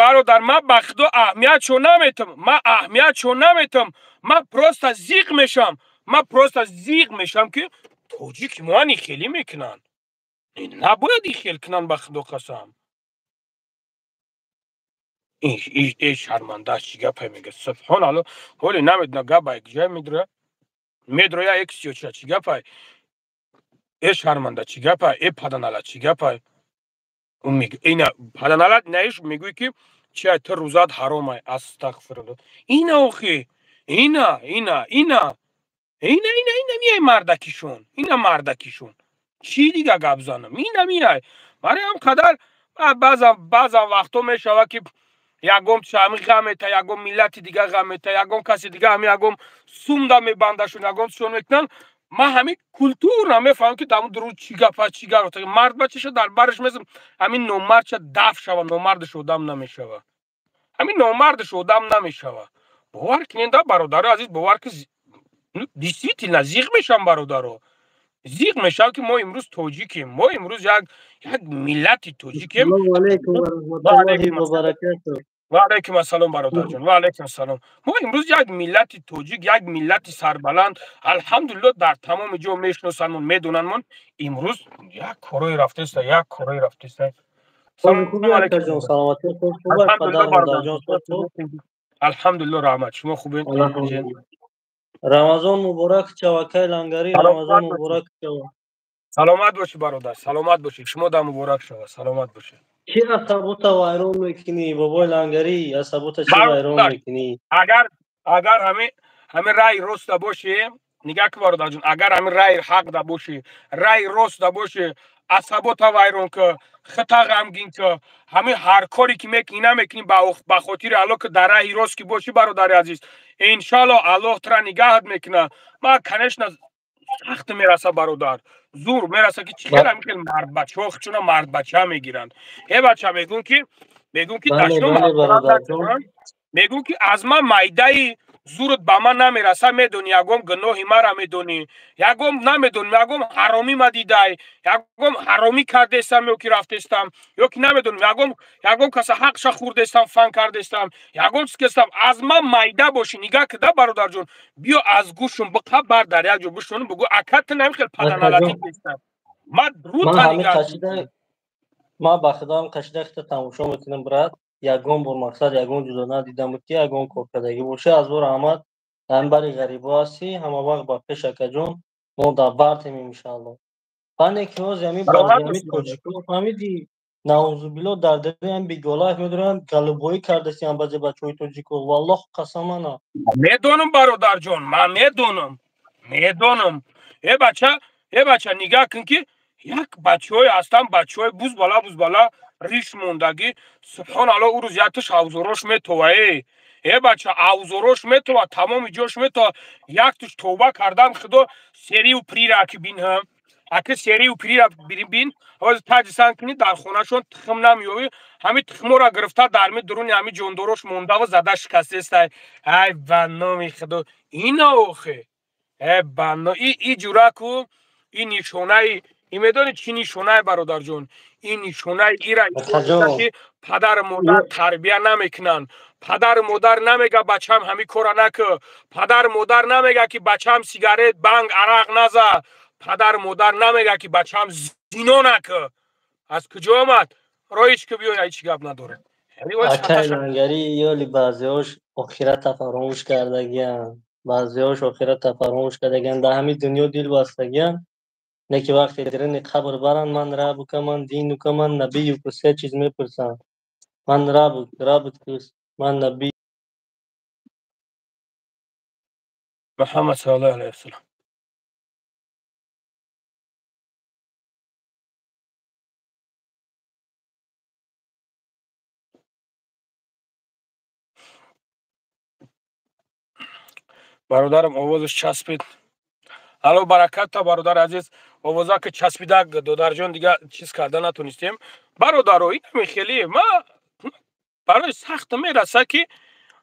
бародар, ма ба Худо аҳамиятшо наметам, ма аҳамиятшо наметам. Ма просто зиқ мешам, ма просто зиқ мешам, ки тоҷики моани хелӣ мекунанд. Набояд ин хел кунанд, ба Худо қасам. Э шарманда, чӣ гапе мега? Субҳоналло, ҳоли намедона, гап ай куҷое медроя, медроя. Эксиё ча, чӣ гапай? Э шарманда, чӣ гапа? Э паданала, чӣ гапа? Ина паданалат наиш мегӯй, ки чи, ту рӯзат ҳаромай. Астағфирулло. Ина охи, ина, ина, ина, ина, ина, ина миай мардакишон, ина мардакишон. Чӣ дига гап занам? Ина миай. Барои ҳам қадар баъзан вақтҳо мешавад, ки ягон ҳами ғам мета, ягон миллати дига ғам мета, ягон каси дига ҳами ягон сумда мебандашон, ягон чисон мекунанд. Ман ҳамин культура мефаҳмам, ки дар дуруд чӣ гапа, чӣ гап. Мард бачаша дар бараш мезам, ҳамин номардша даф шава, номардаш одам намешава, ҳамин номардаш одам намешава. Бовар кунед да, бародаро азиз, бовар ки, действительно зиқ мешавам, бародаро, зиқ мешавам, ки мо имрӯз тоҷикем, мо имрӯз як миллати тоҷикем. Ва алайкум ассалом, бародарҷон, ва алайкум ассалом. Мо имрӯз як миллати тоҷик, як миллати сарбаланд, алҳамдулилло, дар тамоми ҷо мешиносанмон, медонанмон. Имрӯз як корое рафтеста, як корое рафтеста. Алҳамдулилло, раҳмат, шумо хубед? Рамазон муборак шава, акай Лангарӣ, Рамазон муборак шава. Саломат бошӣ, бародар, саломат бошӣ, шумо да муборак шава, саломат бошӣ. Чӣ асабота вайрон мекунӣ, бобои Лангарӣ, асабота чӣ вайрон мекунӣ? Агар ҳамин раи роста бошӣ, нигаҳ ки, бародарҷон, агар ҳамин раи ҳақ да бошӣ, раи рост да бошӣ, асабота вайрон ки, хита ғамгин ки, ҳамин ҳар коре ки мекунӣ, намекунӣ, ба хотири Аллоҳ, ки дар раҳи рост ки бошӣ, бародари азиз, иншоалло, Аллоҳ тура нигаҳат мекунад. Ман, конечно, сахт мераса, бародар, зур мераса, ки чӣ хел ҳамин хел мардбачаҳо хичуна мардбача мегиранд. Э бача, мегӯм ки мегӯм, ки аз ман майдаи зурут ба ман намераса, медонӣ, ягон гуноҳи мара медонӣ, ягон намедонам, ягон ҳаромӣ ма дидай, ягон ҳаромӣ кардестам ё ки рафтестам, ё ки намедонам, ягон каса ҳақша хӯрдестам, фан кардестам, ягон чиз кестам. Аз ман майда бошӣ, нигаҳ кида, бародарҷон, биё аз гӯшум биқа бар, дар як ҷо бишонам, бугӯ: «Ака, ту намихел паданалатӣ кестам». Ман рута нигаҳ. Ман ба худоам қашида хита тамошо мекунам, брат, ягон бор мақсад ягон ҷудо надидам буд, ки ягон коркардагӣ боша. Аз бо раҳмат, дар бари ғарибо ҳастӣ, ҳама вақт ба пеш, акаҷон, мо дар бартем, иншаалло. Бане ки ҳози ҳами баъзи тоҷико, фаҳмидӣ, наузубилло, дар дари биголаф медоранд, галубоӣ кардастиам баъзе бачаҳои тоҷико, валлоҳ қасамана. Медонам, бародарҷон, ман медонам, медонам. Э бача, э бача, нигаҳ кун, ки як бачаҳое ҳастанд, бачаҳои бузбала бузбала, риш мондагӣ, субҳоналло. Ӯ рӯз якташ авзорош метова, э бача, авзорош метова, тамоми ҷош метова. Якташ тавба кардам, худо серию прира ки бин, аки серию прира бин. Ҳозир таҷисан кунӣ, дар хонашон тухм намеёвӣ. Ҳами тухмора гирифта, дар ми дуруни ҳами ҷондорош мондаву зада шикастестай. Ай, ба номи худо, ина охе, э ба и ҷураку, и нишонаи и медонӣ чӣ нишонае, бародарҷон? Ин нишонаи ира, ки падару модар тарбия намекунанд. Падару модар намега: «Бачам, ҳамин кора накӯ». Падару модар намега, ки «Бачам, сигарет, банг, арақ наза». Падару модар намега, ки «Бачам, зино накӯ». Аз куҷо омад? Роиш ки биёя, ҳеҷ гап надорад. Акай Лангарӣ, ёли баъзеҳош охирата фаромӯш кардагианд, баъзеҳош охирата фаромӯш кардагианд, дар ҳамин дунё дил бастагианд. Не ки вақте дарини қабр баранд, ман рабука, ман динука, ман набиюка, се чиз мепурсанд. Ман рабук, рабут кист, ман наби. Муҳаммад саллаллоҳу алайҳи васаллам. Бародарам, овозаш часпид. Алло, бараката, бародари азиз. Овоза ки часпидак, додарҷон, дига чиз карда натонистем. Бародаро, инами хеле ма барои сахт мераса, ки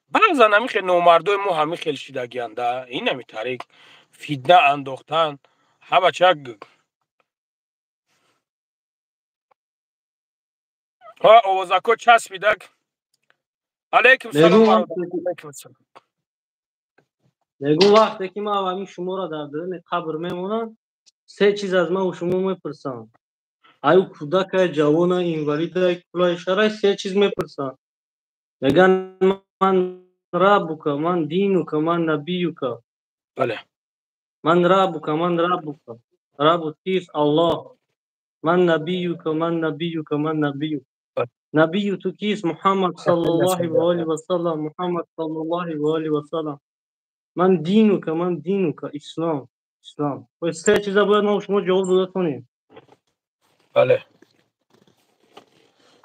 баъзан ҳамин хел номардои мо ҳамин хел шидагианда, инами тариқ фитна андохтан. Ҳа бача, овозако часпидак. Алайкум салом, алайкум салом. Мегӯ, вақте ки ман ҳамин шуморо дар даруни қабр мемонам, се чиз аз ман шумо мепурсам. Аю кӯдакай, ҷавона, инвалидай, кулай шарай, се чиз мепурсам. Мегӯянд: ман рабука, ман динука, ман набиюка. Бале. Ман рабука, ман рабука. Рабут кист? Аллоҳ. Ман набиюка, ман набиюка, ман набиюк. Набию ту кист? Муҳаммад саллаллоҳу алайҳи ва саллам, Муҳаммад саллаллоҳу алайҳи ва саллам. Ман динука, ман динука, ислом, ислом. Се чиза бояд мо шумо ҷавоб дода тонем. Бале.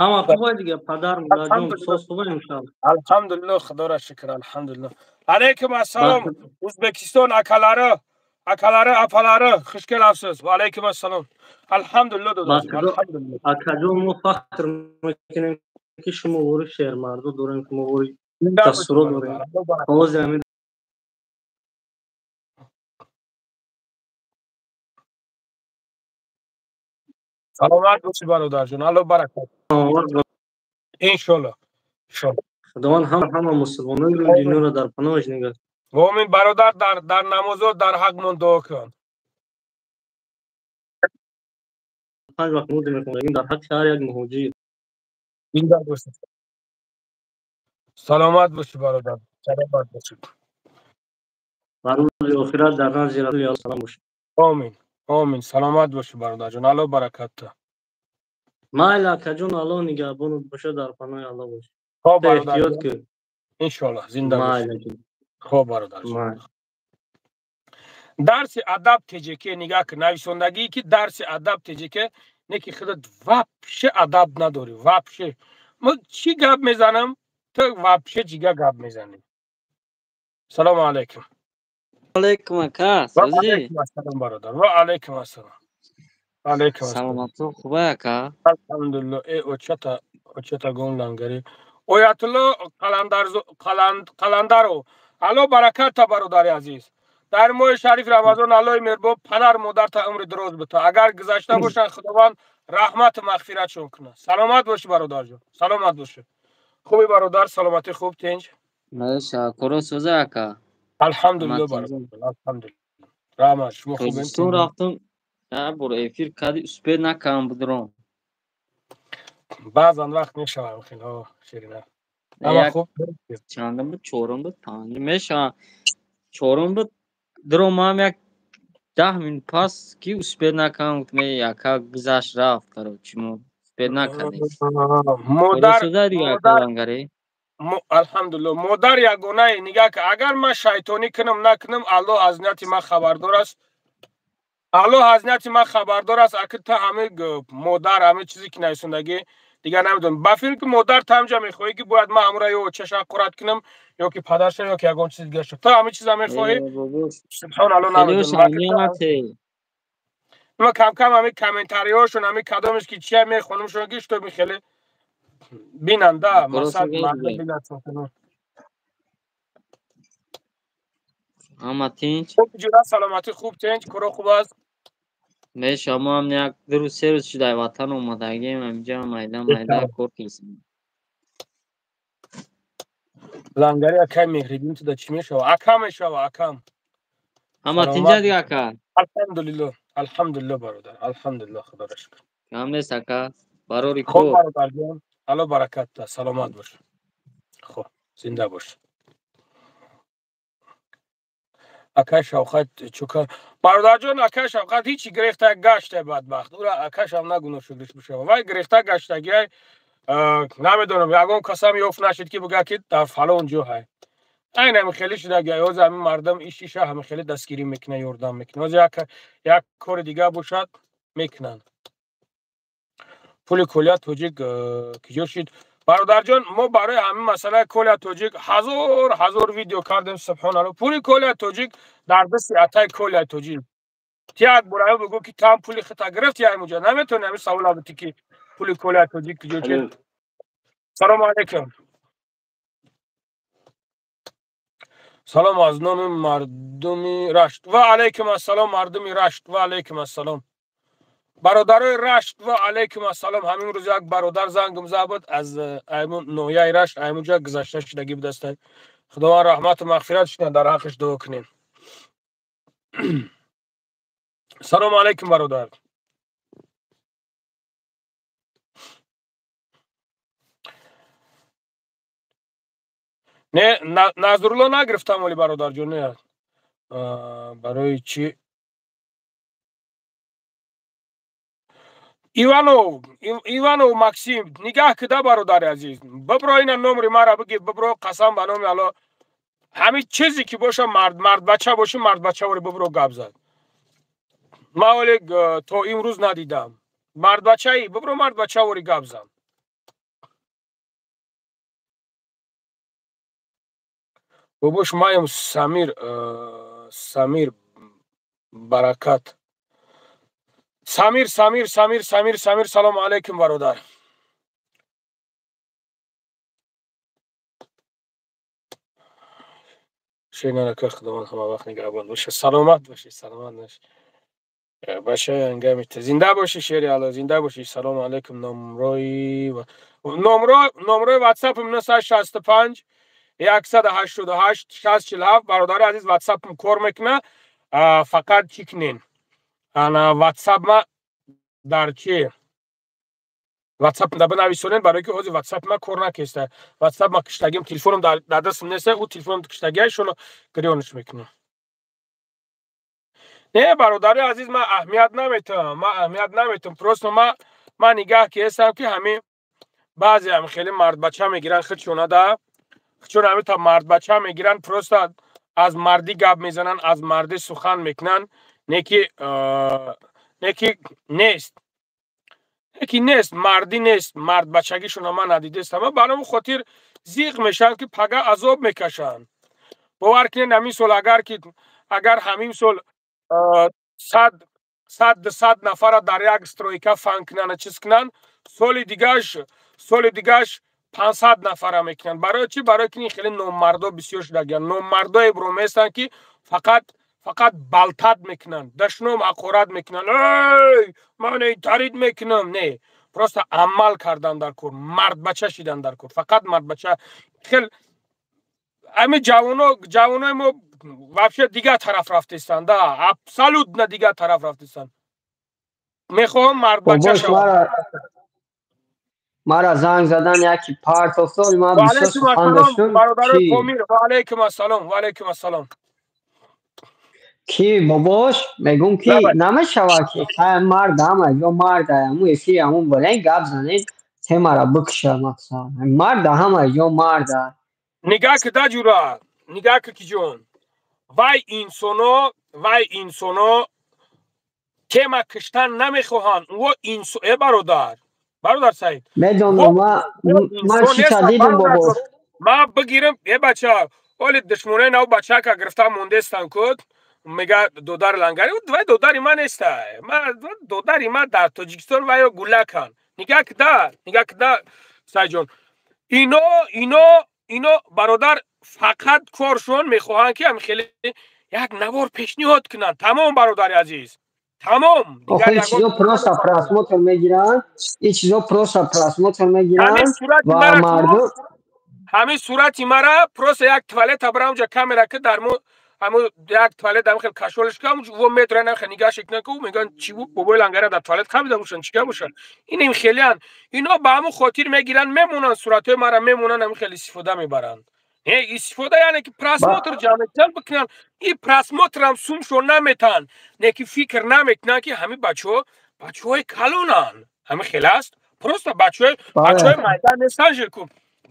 Ҳама хубай дига, падар, модарҷон, соз хубай иншоаллоҳ. Алҳамдулиллоҳ, Худоро шукр, алҳамдулиллоҳ. Алейкум ассалом, Ӯзбекистон акалари, акалари, апалари, хуш келабсиз. Ва алейкум ассалом. Алҳамдулиллоҳ додашим, алҳамдулиллоҳ. Акаҷон, мо фахр мекунем ки шумо вори шермардо дорем, шумо вори дастуро дорем. Ҳозир ҳамин Саломат бошӣ бародарҷон, Аллоҳ баракат. Иншоаллоҳ. Иншоаллоҳ. Худованд ҳама мусулмонони рӯи дунёро дар паноҳаш нигаҳ. Омин бародар, дар намозо дар ҳақмон дуо кун. 5 вақт намоз мехонем дар ҳаққи ҳар як муҳоҷир. Зинда бошӣ. Саломат бошӣ бародар. Саломат бошӣ. Ва рӯзи охират дар назди Расули Аллоҳ салом бошӣ. Омин. Омин. Саломат бошӣ бародарҷон. Аллоҳ баракат та. Майли акаҷон, Аллоҳ нигаҳбонат бошад, дар паноҳи Аллоҳ бошӣ. Хоб бародар. Иншоаллоҳ зинда бошӣ. Хоб бародарҷон. Дарси адаб ТЖК нигаҳ кун, нависондагие ки дарси адаб ТЖК не ки худат вообще адаб надорӣ, вообще. Ман чӣ гап мезанам, ту вообще чига гап мезанӣ. Салому алайкум. Алайкум ака, Ва алайкум ассалом бародар. Ва алайкум ассалом. Алайкум ассалом. Саломатон хубай ака? Алҳамдулиллоҳ. Очата, очата гон лангари. Оятулло Қаландаров. Алло баракат та бародари азиз. Дар моҳи шариф Рамазон Аллоҳи меҳрубон падар модарта умри дароз бита. Агар гузашта бошанд, Худованд раҳмату мағфиратшон кунад. Саломат бошӣ бародарҷон. Саломат бошӣ. Хуби бародар, саломатӣ хуб, тинҷ. Маша, коро соза ака. Алҳамдулиллоҳ бародар, алҳамдулиллоҳ. Раҳмат, шумо хубед? Тоҷикистон рафтам, як бор эфир кади успед накардам будром. Баъзан вақт мешавам хело ширина. Ама хуб. Чандам буд? Чорум буд, панҷум мешавам. Чорум буд, дуромам як 10 минут пас ки успед накардам, гуфтам яка гузашт рафт, короче, мо успед накардем. Модар, алҳамдулиллоҳ, модар ягонае нигаҳ кун, агар ман шайтонӣ кунам накунам, Аллоҳ аз нияти ман хабардор аст. Аллоҳ аз нияти ман хабардор аст. Акр та ҳама модар, ҳама чизе ки нависондагӣ дигар намедонам. Ба фикр ки модар тамҷа мехоҳӣ ки бояд ман ҳамра ё очаша қурат кунам, ё ки падарша, ё ки ягон чизи дигарша. Та ҳама чиза мехоҳӣ? Субҳоналлоҳ, намедонам. Ма кам-кам ҳами комментариҳошон, ҳами кадомеш ки чия мехонамшон ки што михеле бинанда, масалан мардум бинанд. Ҳама тинч? Хуб ҷура, саломатӣ хуб, тинч, коро хуб аст. Меша, мо ҳам як ду рӯз, се рӯз шуда ватан омадагем, ҳаминҷа майда майда кор кардем. Лангари акай Меҳриддин туда чӣ мешава? Ака мешава, акам. Ҳама тинҷа дига ака? Алҳамдулиллоҳ, алҳамдулиллоҳ бародар, алҳамдулиллоҳ, Худоро шукр. Кам нест ака, барори Хуб кор. бародарҷон, Аллоҳ баракат та, саломат бош. Хуб, зинда бош. Акай Шавқат чука бародарҷон, акай Шавқат ҳичи гирифта гашта бадбахт. Ура акай шав нагуноҳ шудриш бишава. Вай гирифта гаштагиай, намедонам, ягон касам ёфт нашид ки бигӯяд ки дар фалон ҷо ҳай. Айн ҳами хеле шудагиай, ҳозир ҳами мардум иш иша ҳами хеле дастгирӣ мекунад, ёрдам мекунад. Ҳозир як кори дигар бошад мекунанд. Пули Колия тоҷик киҷо шид? Бародарҷон, мо барои ҳамин масъалаи Колия тоҷик ҳазор ҳазор видео кардем, субҳоналлоҳ. Пули Колия тоҷик дар дасти атай Колия тоҷик. Ти як бораё бигӯ ки там пули хита гирифти ҳаминҷо. Наметавонӣ ҳамин савола битӣ ки пули Колия тоҷик киҷо шид? Салому алайкум. Салом аз номи мардуми Рашт. Ва алайкум ассалом мардуми Рашт. Ва алайкум ассалом. Бародарои Рашт, ва алайкум ассалом. Ҳамин рӯз як бародар зангам зад буд аз аймун ноҳияи Рашт, аймунҷа гузашта шудагӣ будааст. Худованд раҳмату мағфират шунад, дар ҳаққаш дуо кунем. Салому алайкум бародар. Не, Назрулло нагирифтам оли бародарҷон, не. Барои чӣ? Иванов Максим, нигаҳ кида, бародари азиз, бибро, ина номри мара бигир, бибро, қасам ба номи Алло, ҳамин чизе ки боша, мард, мардбача боши, мардбачавори бибро, гап зад. Ман ҳоле то имрӯз надидам. Мардбачаи, бибро, мардбачавори гап зан. Бобош, маем Самир, Самир Баракат. Самир, Самир, Самир, Самир, Самир, салому алайкум, бародар. Шенарака, Худованд ҳама вақт нигаҳбон боша. Саломат бошӣ, саломат бошӣ. Бачаи ангами, зинда бошӣ, шери Алло, зинда бошӣ. Салому алайкум. Номрои WhatsApp-м 965 188 647. Бародари азиз, WhatsApp-м кор мекуна, фақат чӣ кунен? Ана WhatsApp ма дар чи? WhatsApp да бинависонед, барои ки ҳозир WhatsApp ма кор накеста. WhatsApp ма киштагим, телефоном дар дастам неста, ӯ телефоном киштагия, шоно гирёнш мекунам. Не, бародари азиз, ман аҳамият наметавам, ман аҳамият наметавам. Просто ман нигаҳ кестам, ки ҳамин баъзе ҳам хеле мардбача мегиранд худшона да, худшона ҳамин та мардбача мегиранд, просто аз мардӣ гап мезананд, аз мардӣ сухан мекунанд, неки нест, неки нест, мардӣ нест, мардбачагишона ман надидестам. Ба ҳамин хотир зиқ мешаванд, ки пага азоб мекашанд. Бовар кунед, ҳамин сол агар ки агар ҳамин сол 100, 100, 200 нафара дар як стройка фан кунанд, чиз кунанд, соли дигаш 500 нафара мекунанд. Барои чӣ? Барои ки ин хеле номмардо бисёр шудагиянд. Номмардое броместанд, ки фақат болтать мекунанд, дашном, ҳақорат мекунанд, эй, ман тарид мекунам. Не, просто амал кардан дар кор, мардбача шидан дар кор, фақат мардбача. Хел ҳамин ҷавонои мо вообще дигар тараф рафтестанд, да, абсолютно дигар тараф рафтестанд. Мехоҳам мардбача шавам. Мара занг задан, яки партофтод, ман бисёр сухан доштум. Бародарои Помир, ва алайкум ассалом, ва алайкум ассалом. Ки бобош, мегум, ки намешавад, ки мард ҳама ҷо мард, ҳамун эфири ҳамун бален гап занед, темара бикша, мақсад мард ҳама ҷо марда. Нигаҳ кида, ҷура, нигаҳ ки ҷон, вай инсоно тема киштан намехоҳанд. Во инсо, э, бародар Саид. Медонам, ман чита дидам, бобош. Ман бигирам, э, бача, оли душмонаи нав бачака гирифта мондестан куд, мега додари Лангари. Вай додари ман неста, додари ман дар Тоҷикистон вайо гулакан. Нигаҳ кида, нигаҳ кида, Сайҷон, ино, бародар, фақат коршон мехоҳанд, ки ҳам хеле як навор пешниҳод кунанд, тамом, бародари азиз, тамом. Охир чизо просто просмотр мегиранд, ин чизо просто просмотр мегиранд ва мардум. Ҳамин сурати мара просто як туалета бара, унҷа камера ки дар ҳамун як туалет ҳам хел кашолиш кам, во метроян, хел нигаҳ шекунан, ки мегӯянд, чӣ бу, бобои Лангара дар туалет хабида бошанд, чӣ гап бошанд. Ин хелиан ино ба ҳамун хотир мегиранд, мемонанд, суратҳои мара мемонанд, ҳамин хел истифода мебаранд. Не, истифода, яъне ки просмотр ҷамъ мекунанд, бикунанд. И просмотрам сумшо наметаҳанд, не ки фикр намекунанд, ки ҳамин бачаҳо бачаҳои калонанд. Ҳамин хел аст, просто бачаҳои майда нестанд, жирку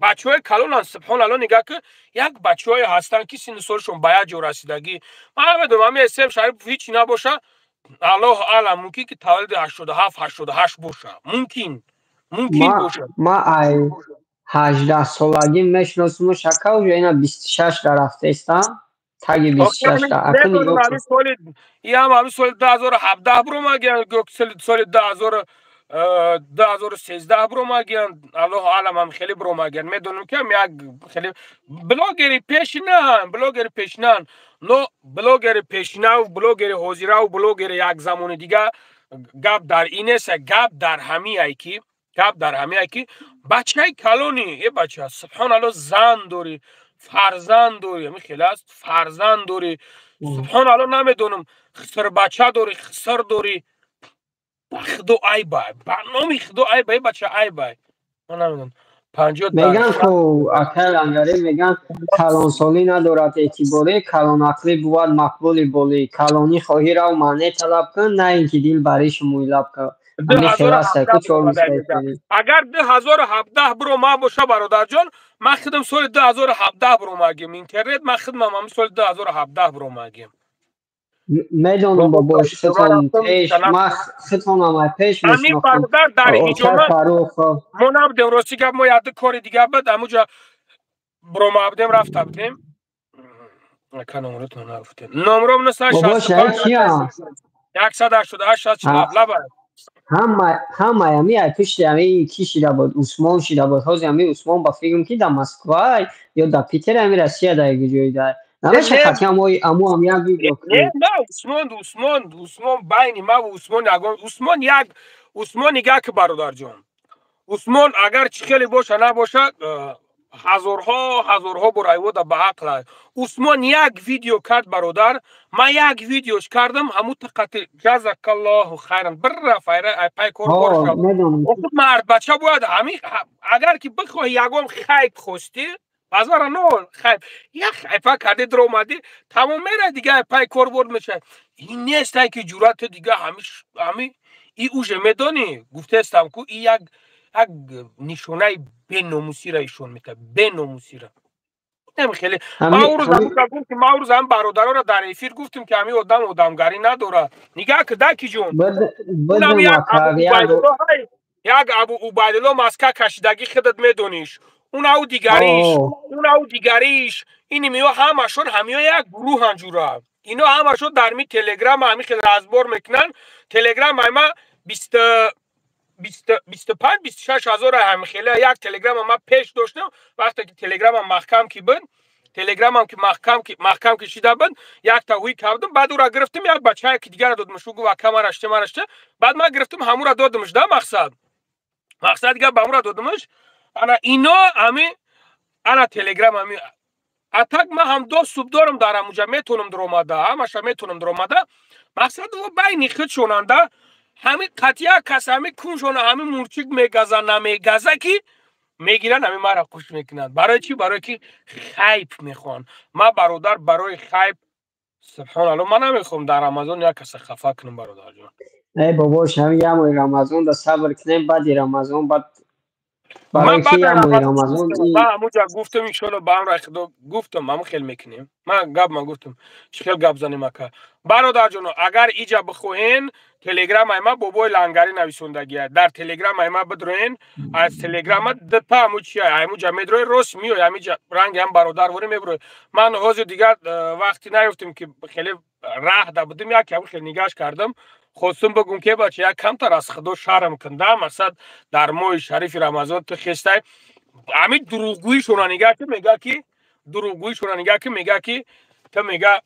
бачаҳои калонанд. Субҳоналло, нигаҳ ки як бачаҳое ҳастанд, ки синну солшон ба як ҷо расидагӣ. Ман намедонам, ҳамин См Шарипов ҳичи набоша, аллоҳу аълам, мумкин ки таваллуди 87, 88 боша, мумкин боша. Ма ай 18 солагӣ мешиносиму, шака, уже ина 26 рафтаистам, таги 26. Иам ҳамин соли 2017 буромагиян, соли 2013 буромагиян, аллоҳу аълам, ҳам хеле буромагиян. Медонам, ки як хеле блогери пешинан, блогери пешинан, но блогери пешинаву блогери ҳозираву блогери як замони дига, гап дар ин нест. Гап дар ҳамие, ки бачаи калони, е, бача, субҳоналло, зан дорӣ, фарзанд дорӣ, ҳамин хел аст, фарзанд дорӣ, субҳоналло, намедонам, хисрбача дорӣ, хиср дорӣ. Ба худо айбай, ба номи худо айбай, бача, айбай, ман намедонам. Панҷоҳ. Меган ку, акай Лангарӣ, меган, калонсолӣ надорад эътиборӣ, калонақлӣ бувад мақбули болӣ. Калонӣ хоҳӣ, рав маъне талаб кун, на ин ки дил бари шумои лаб кун. Агар 2017 бирома боша, бародарҷон, ман худам соли 2017 биромагим интернет, ман худам ҳам соли 2017 биромагим. Медонам, бобош, худтон пеш, ман худтонам пеш. Ҳамин бародар дар ҳиҷома мо набудем, рости гап, мо яду кори дига буд, ҳамуҷа бирома будем, рафта будем. Ака, номротон нагуфтем, номром 968 188 лаба. Ҳамаи ами ай пушти ами ки шида буд, Усмон шида буд. Ҳозир ами Усмон, ба фикрам, ки дар Москва ё дар Питер, ами Россия дар як ҷои дар намеша, хати аму ам як видео. Не, Усмон, Усмон, Усмон, байни ма ва Усмон ягон, Усмон як, Усмон нигоҳ ки, бародарҷон, Усмон агар чӣ хеле боша набоша, ҳазорҳо ҳазорҳо бор айвода ба ақл. Усмон як видео кард, бародар, ман як видеош кардам, ҳамун тақати ҷазакаллоҳу хайран бирра файра пай кор. Мард бача бояд ҳами, агар ки бихоҳӣ ягон хайб хостӣ, баъзвара но хайб, як хайфа карди, даромадӣ, тамом, мера, дига пай кор борд мешавад. Ин нестай ки ҷуръати дига ҳами и уже медонӣ, гуфтестам ку, и як нишонаи беномусира ишон метавад, беномусира. Хеле ман рӯз ҳам бародароро дар эфир гуфтем, ки ҳамин одам одамгарӣ надорад. Нигаҳ ки, даки ҷон, як Абу Убайдулло маска кашидагӣ, худат медониш, унау дигариш, унау дигариш, ини миё ҳамашон ҳамиё як гурӯҳан, ҷура. Ино ҳамашон дар ми Телеграма ҳами хел разбор мекунанд. Телеграм ма 25, 26 ҳазор ҳамихеле як Телеграма ма пеш доштам. Вақте ки Телеграмам маҳкам ки буд, Телеграмам ки маҳкам ки шида буд, якта ҳуй кардам, баъд ура гирифтам, як бачае ки дигара додмаш, ӯ гуфт: «Ака, мараште, мараште». Баъд ман гирифтам, ҳамура додамш да, мақсад дига ба ҳамура додамш. Ана ино ами ана Телеграм ами атак ман ҳам доступ дорам дар ҳамуҷа, метонам даромада, ҳамаша метонам даромада. Мақсад байни худшонанда ҳамин қатъия кас ҳами куншона ҳамин мурчик мегаза, намегаза, ки мегиранд, ҳамин мара қуш мекунанд. Барои чӣ? Барое ки хайп мехоҳанд. Ман, бародар, барои хайп, субҳоналло, ман намехоҳам дар Рамазон як каса хафа кунам, бародарҷон. Эй бобош, ҳамин як моҳи Рамазон да сабр кунем, баъди Рамазон баъд барои ки як моҳи Рамазон. Ман ҳамуҷа гуфтам, иншоалло, ба амраи Худо гуфтам, ҳамун хел мекунем. Ман гап ман гуфтам, чӣ хел гап занем, ака? Бародарҷоно, агар иҷа бихоҳен, Телеграмаи ма Бобои Лангарӣ нависондагия. Дар Телеграмаи ма бидроен, аз Телеграма дта ҳаму чия, ҳамуҷа медрои, рост миёй, ҳамиҷа ранги ҳам бародар ворӣ меброи. Ман ҳозир дигар вақте наёфтем, ки хеле раҳ да будем, як ҳамун хел нигоҳш кардам. Хостум бигум, ки бача, як камтар аз Худо шарм кун да. Мақсад, дар моҳи шарифи Рамазон ту хестай, ҳамин дурӯғгӯишона нигаҳ ки мега, ки дурӯғгӯишона нигаҳ ки мега, ки ту мега,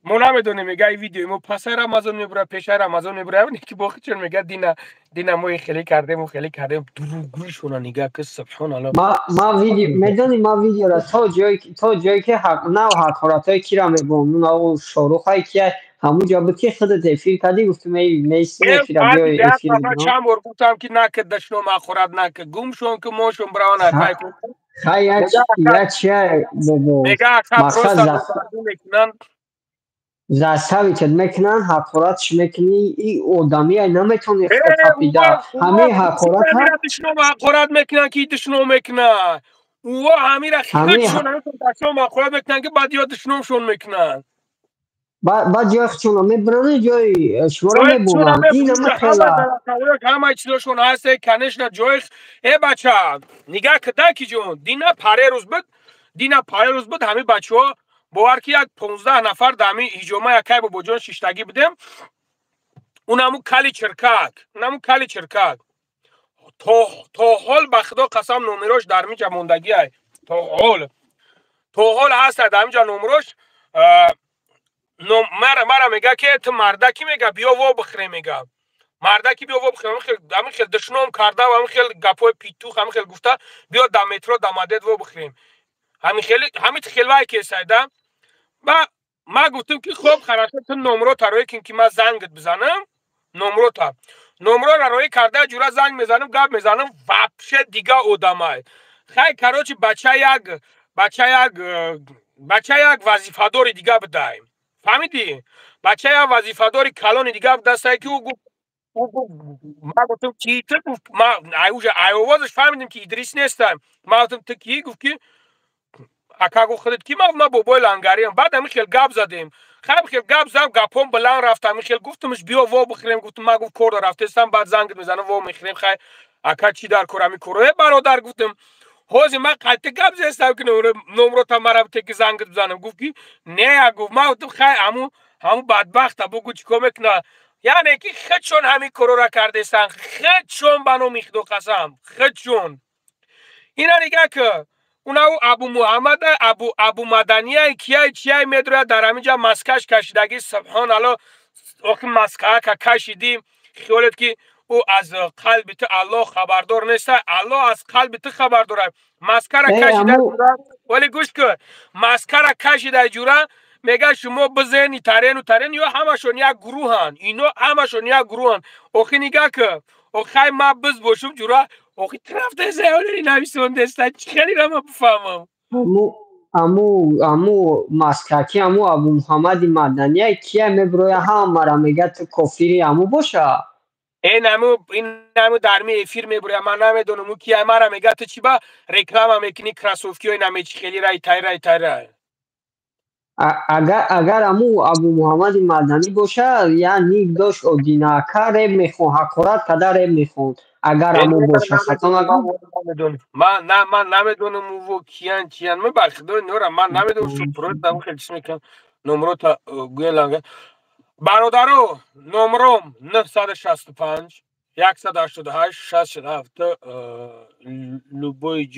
мо намедонем, мега, и видеои мо пасаи Рамазон мебура, пешаи Рамазон мебура, ки бохичон мега, дина мо хеле кардему, хеле кардем. Дурӯғгӯишона нигаҳ ки, субҳоналло. Ма видео медонӣ, ма видеора то ҷое ки нав ҳақоратҳои кира мебом, нав Шорухай ки ҳамунҷо буд, ки худат эфир кардӣ, гуфтум: «Эй, нест эфира, биёй эфир». Чанд бор гуфтам, ки накид, дашном ҳақорат накид, гумшон ки мошон бравана. Хай, як чия, бобо. Мега, ака, просто мекунанд. Заставить мекунанд, ҳақоратш мекунӣ, и одами наметавони қапида ҳамаи ҳақорат. Душном ҳақорат мекунанд, ки душном мекунанд, ӯ ҳамира худшон душном ҳақорат мекунанд, ки баъд ё душномшон мекунанд. Баъд ҷои худшона мебаранд, ҷои шуморо мебуранд. Ин ама хела. Ҳамаи чизошон ҳаст, конечно, ҷои. Э, бача, нигаҳ кида, ки ҷон, дина паре рӯз буд, дина паре рӯз буд, ҳамин бачаҳо, бовар ки, як 15 нафар дар ҳамин ҳиҷома якай бобоҷон шиштагӣ будем. Унаму кали чиркак, унаму кали чиркак то ҳол, ба Худо қасам, номерош дар миҷа мондагиай, то ҳол ҳаста дар миҷа номерош. Мара мега, ки ту мардаки, мега, биё во бихӯре, мега, мардаки, биё во бихӯре. Ҳамин хел душном карда, ҳамин хел гапҳои питух, ҳамин хел гуфта, биё да метро да мадед во бихӯрем. Ҳамин хелвай кесайда. Ба ма гуфтам, ки хоб, хорошо, ту номрота роӣ кин, ки ман зангат бизанам. Номрора роӣ карда, ҷура, занг мезанам, гап мезанам, вообще дига одамай. Хай, короче, бача як вазифадори дига будай, фаҳмидӣ? Бача як вазифадори калони дига будастай, ки ӯ гуфт. Ман гуфтам, ки ту? Гуфт, ман уже ай овозаш фаҳмидем, ки Идрис нестам. Ман гуфтам, ту кӣ? Гуфт, ки ака, гуфт, худат ки? Ман бобои Лангариам. Баъд ҳамин хел гап задем, хай, хел гап зам, гапҳом баланд рафт. Ҳамин хел гуфтамш, биё, во бихӯрем. Гуфтам, ман, гуфт, кор рафтестам, баъд зангит мезанам, во мехӯрем. Хай, ака, чӣ дар кор ҳамин коро? Э, бародар, гуфтам, ҳозир ман қайта гап зестам, ки номрота мара теки зангит бизанам. Гуфт, ки не, гуфт. Ман гуфтам, хай, ҳаму бадбахта бугу, чӣ кор мекуна? Яъне ки худшон ҳамин корора кардестанд, худшон, ба номи Худо қасам, худшон. Ина нигаҳ ки, унау Абу Муҳаммад, Абу Мадания кияй, чияй медрояд, дар ҳамин ҷа маскаш кашидагӣ. Субҳоналло, охи маскаака кашидӣ, хиёлет ки ӯ аз қалби ту Аллоҳ хабардор неста? Аллоҳ аз қалби ту хабар дорад. Маскара кашида, вале гӯш кун, маскара кашида ҷура мега, шумо бизени тарену тарен, ё ҳамашон як гурӯҳанд, ино ҳамашон як гурӯҳанд. Охи нигаҳ ки, охай, ма биз бошум ҷура, охи трафтесаёлери нависондеста, чӣ хелира ма бифаҳмам? Аму маскаки, аму Абу Муҳаммади Мадания кия меброя, ҳамара мега, ту кофири, аму боша? Ин аму дарми эфир меброя, ман намедонам ӯ кия. Мара мега, ту чӣ ба реклама мекунӣ кроссовкиҳои намечи хели рай тай рай тай рай. Агар аму Абу Муҳаммади Маданӣ боша, я ник дошт, одинака реб мехонд, ҳақорат када реб мехонд. Агар аму боша, хато нагӯ. Ман намедонам ӯ киян, чиян. Ман бар худои нора, ман намедонам, шупурот хел чиз мекунам. Номрота гӯяланга, бародаро, номром 965 188 67. Любой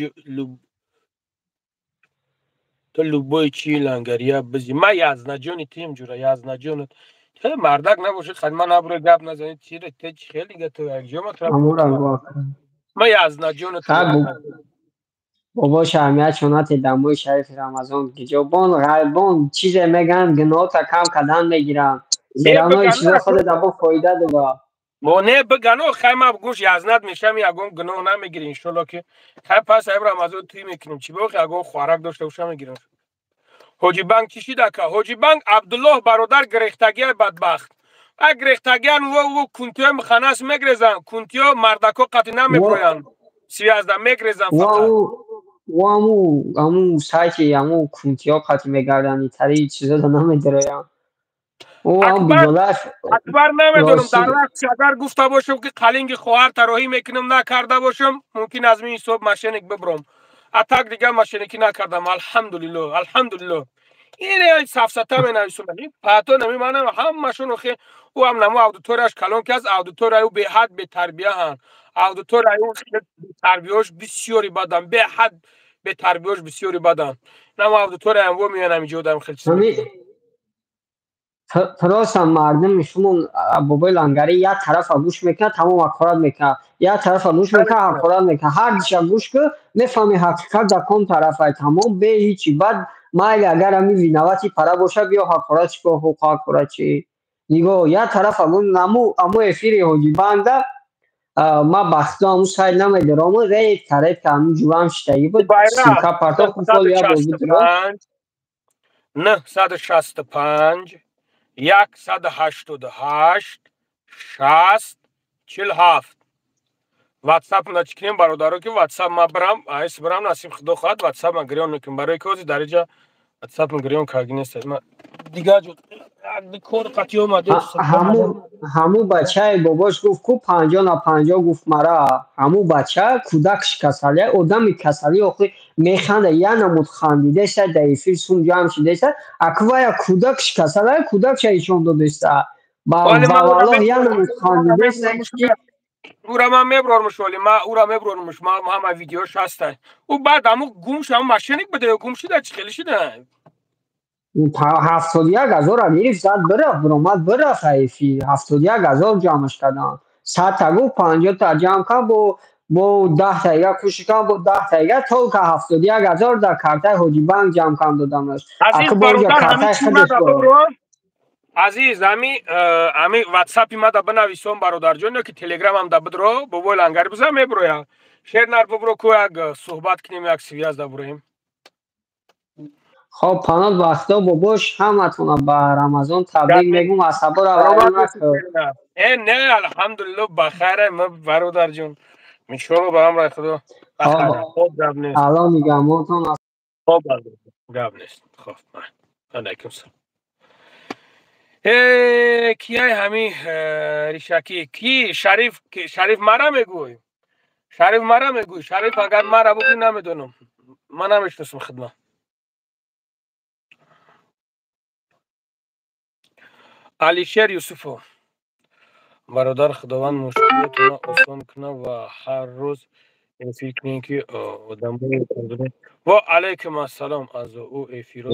то любой чи лангария бизи, ма язнаҷони тим ҷура, язнаҷонат мардак набошед, хай, ман набура гап назанед. Чира те чи хеле гато якҷо ма язнаҷонат. Бобо, шармият шонати дамои шарифи Рамазон гиҷобон ғайбон чизе мегӯянд, гуноҳта кам кардан мегиранд. Серавно чизо худат або фоида дора. Мо не бигано, хай, ма гӯш, язнат мешам, ягон гуноҳ намегири, иншолло, ки хай, пас ай Рамазон туй мекунем. Чӣ бохи, ягон хӯрак дошта боша, мегирам. Ҳоҷибанк чӣ шид, ака? Ҳоҷибанк Абдуллоҳ бародар гирехтагиай, бадбахт, а гирехтагиан. Во кунтиёи муханнас мегрезанд, кунтиё мардако қатъи намеброянд, связда мегрезанд фақат. Аму сайти, аму кунтиё қатъи мегарданд, итари чизода намедироянд. Акбар, намедонам, дар вақти агар гуфта бошам, ки қалинги хоҳар тароҳӣ мекунам, накарда бошам, мумкин аз мин ҳисоб мошенник бибром. А так дигар мошенникӣ накардам, алҳамдулилло, алҳамдулилло. Ин сафсата менависонам, паҳто намеманам, ҳамашон. Охе, ӯ ҳам намо аудиторияш калон ки аст, аудиторияи ӯ беҳад бетарбияҳанд, аудиторияи ӯ бетарбияш бисёри бадан, беҳад бетарбияш бисёри бадан. Намо аудиторияам во меёнам иҷодам хел чиз. Просто мардуми шумо, бобои Лангари, як тарафа гӯш мекунад, тамом ҳақорат мекунад, як тарафа гӯш мекунад, ҳақорат мекунад. Ҳар диша гӯш ку, мефаҳми ҳақиқат дар ком тарафай, тамом, бе ҳичи. Баъд майли, агар ами виновати пара боша, биё ҳақорат чӣ, ҳуқуқ ҳақорат чӣ. Нигоҳ, як тарафа аму эфири Ҳоҷибанда, ма бахто аму сайт намедорам, редко, редко аму ҷурам шидаги буд, ссылка партохтам, як бор бидорам. 965 188 60 47. Ватсап начикнем, бародаро, ки ватсап ма брам, айс брам, насиб худо хоҳад, ватсап ма гирён мекунем, барои ки ҳозир дар иҷа ватсап ма гирён карги нест. Ма дигар ҷо кор қатъи омаде. Ҳаму бачаи бобош гуфт ку 50 на 50, гуфт, мара ҳаму бача кӯдакш касалия, одами касалӣ, охи механда, я намуд хандидеса, дар эфир сум ҷамъ шидеса, аквая кӯдакш касалия, кӯдакша ишон додеса, ба валлоҳ, я намуд хандидеса. Ура ман мебрормуш, вале ма ура мебрормуш, ма ҳама видеош ҳаста. Ӯ баъд ҳаму гум шу, ҳаму мошенник буда ё гум шуда, чӣ хеле шуда? 71 ҳазора гирифт, зад, бирафт, биромад, бирафт эфир. 71 ҳазор ҷамъаш карданд. 100-та гуфт, 50-та ҷамъ кард, бо 10-та ига кӯшиш кард, бо 10-та ига только 71 ҳазор дар картаи Ҳоҷибанк ҷамъ кард, додамаш. Азиз, ами ватсапи мада бинависон, бародарҷон, ё ки телеграмам да бидро, бобои Лангари бизан, меброя. Шернар, бибро ку, як суҳбат кунем, як связь да буроем. Хоб, паноҳ ба Худо, бобош, ҳаматона ба Рамазон табрик мегӯм, асабора вайрон накун. Э, не, алҳамдулилло, ба хайр, бародарҷон. Иншоалло, ба амраи Худо. Хоб, гап нест. Алло нигаҳбонтон. Хоб, гап нест. Хоб, алайкум салом. Э, кияй ҳами ришакӣ? Ки Шариф? Шариф мара мегӯй? Шариф мара мегӯй? Шариф агар мара бугӯй, намедонам. Ман намешиносам хидмат. Алишер Юсуфов. Бародар, Худованд мушкилотона осон кунад ва ҳар рӯз эфир кунем, ки одамои. Ва алайкум ассалом, аз ӯ эфиро.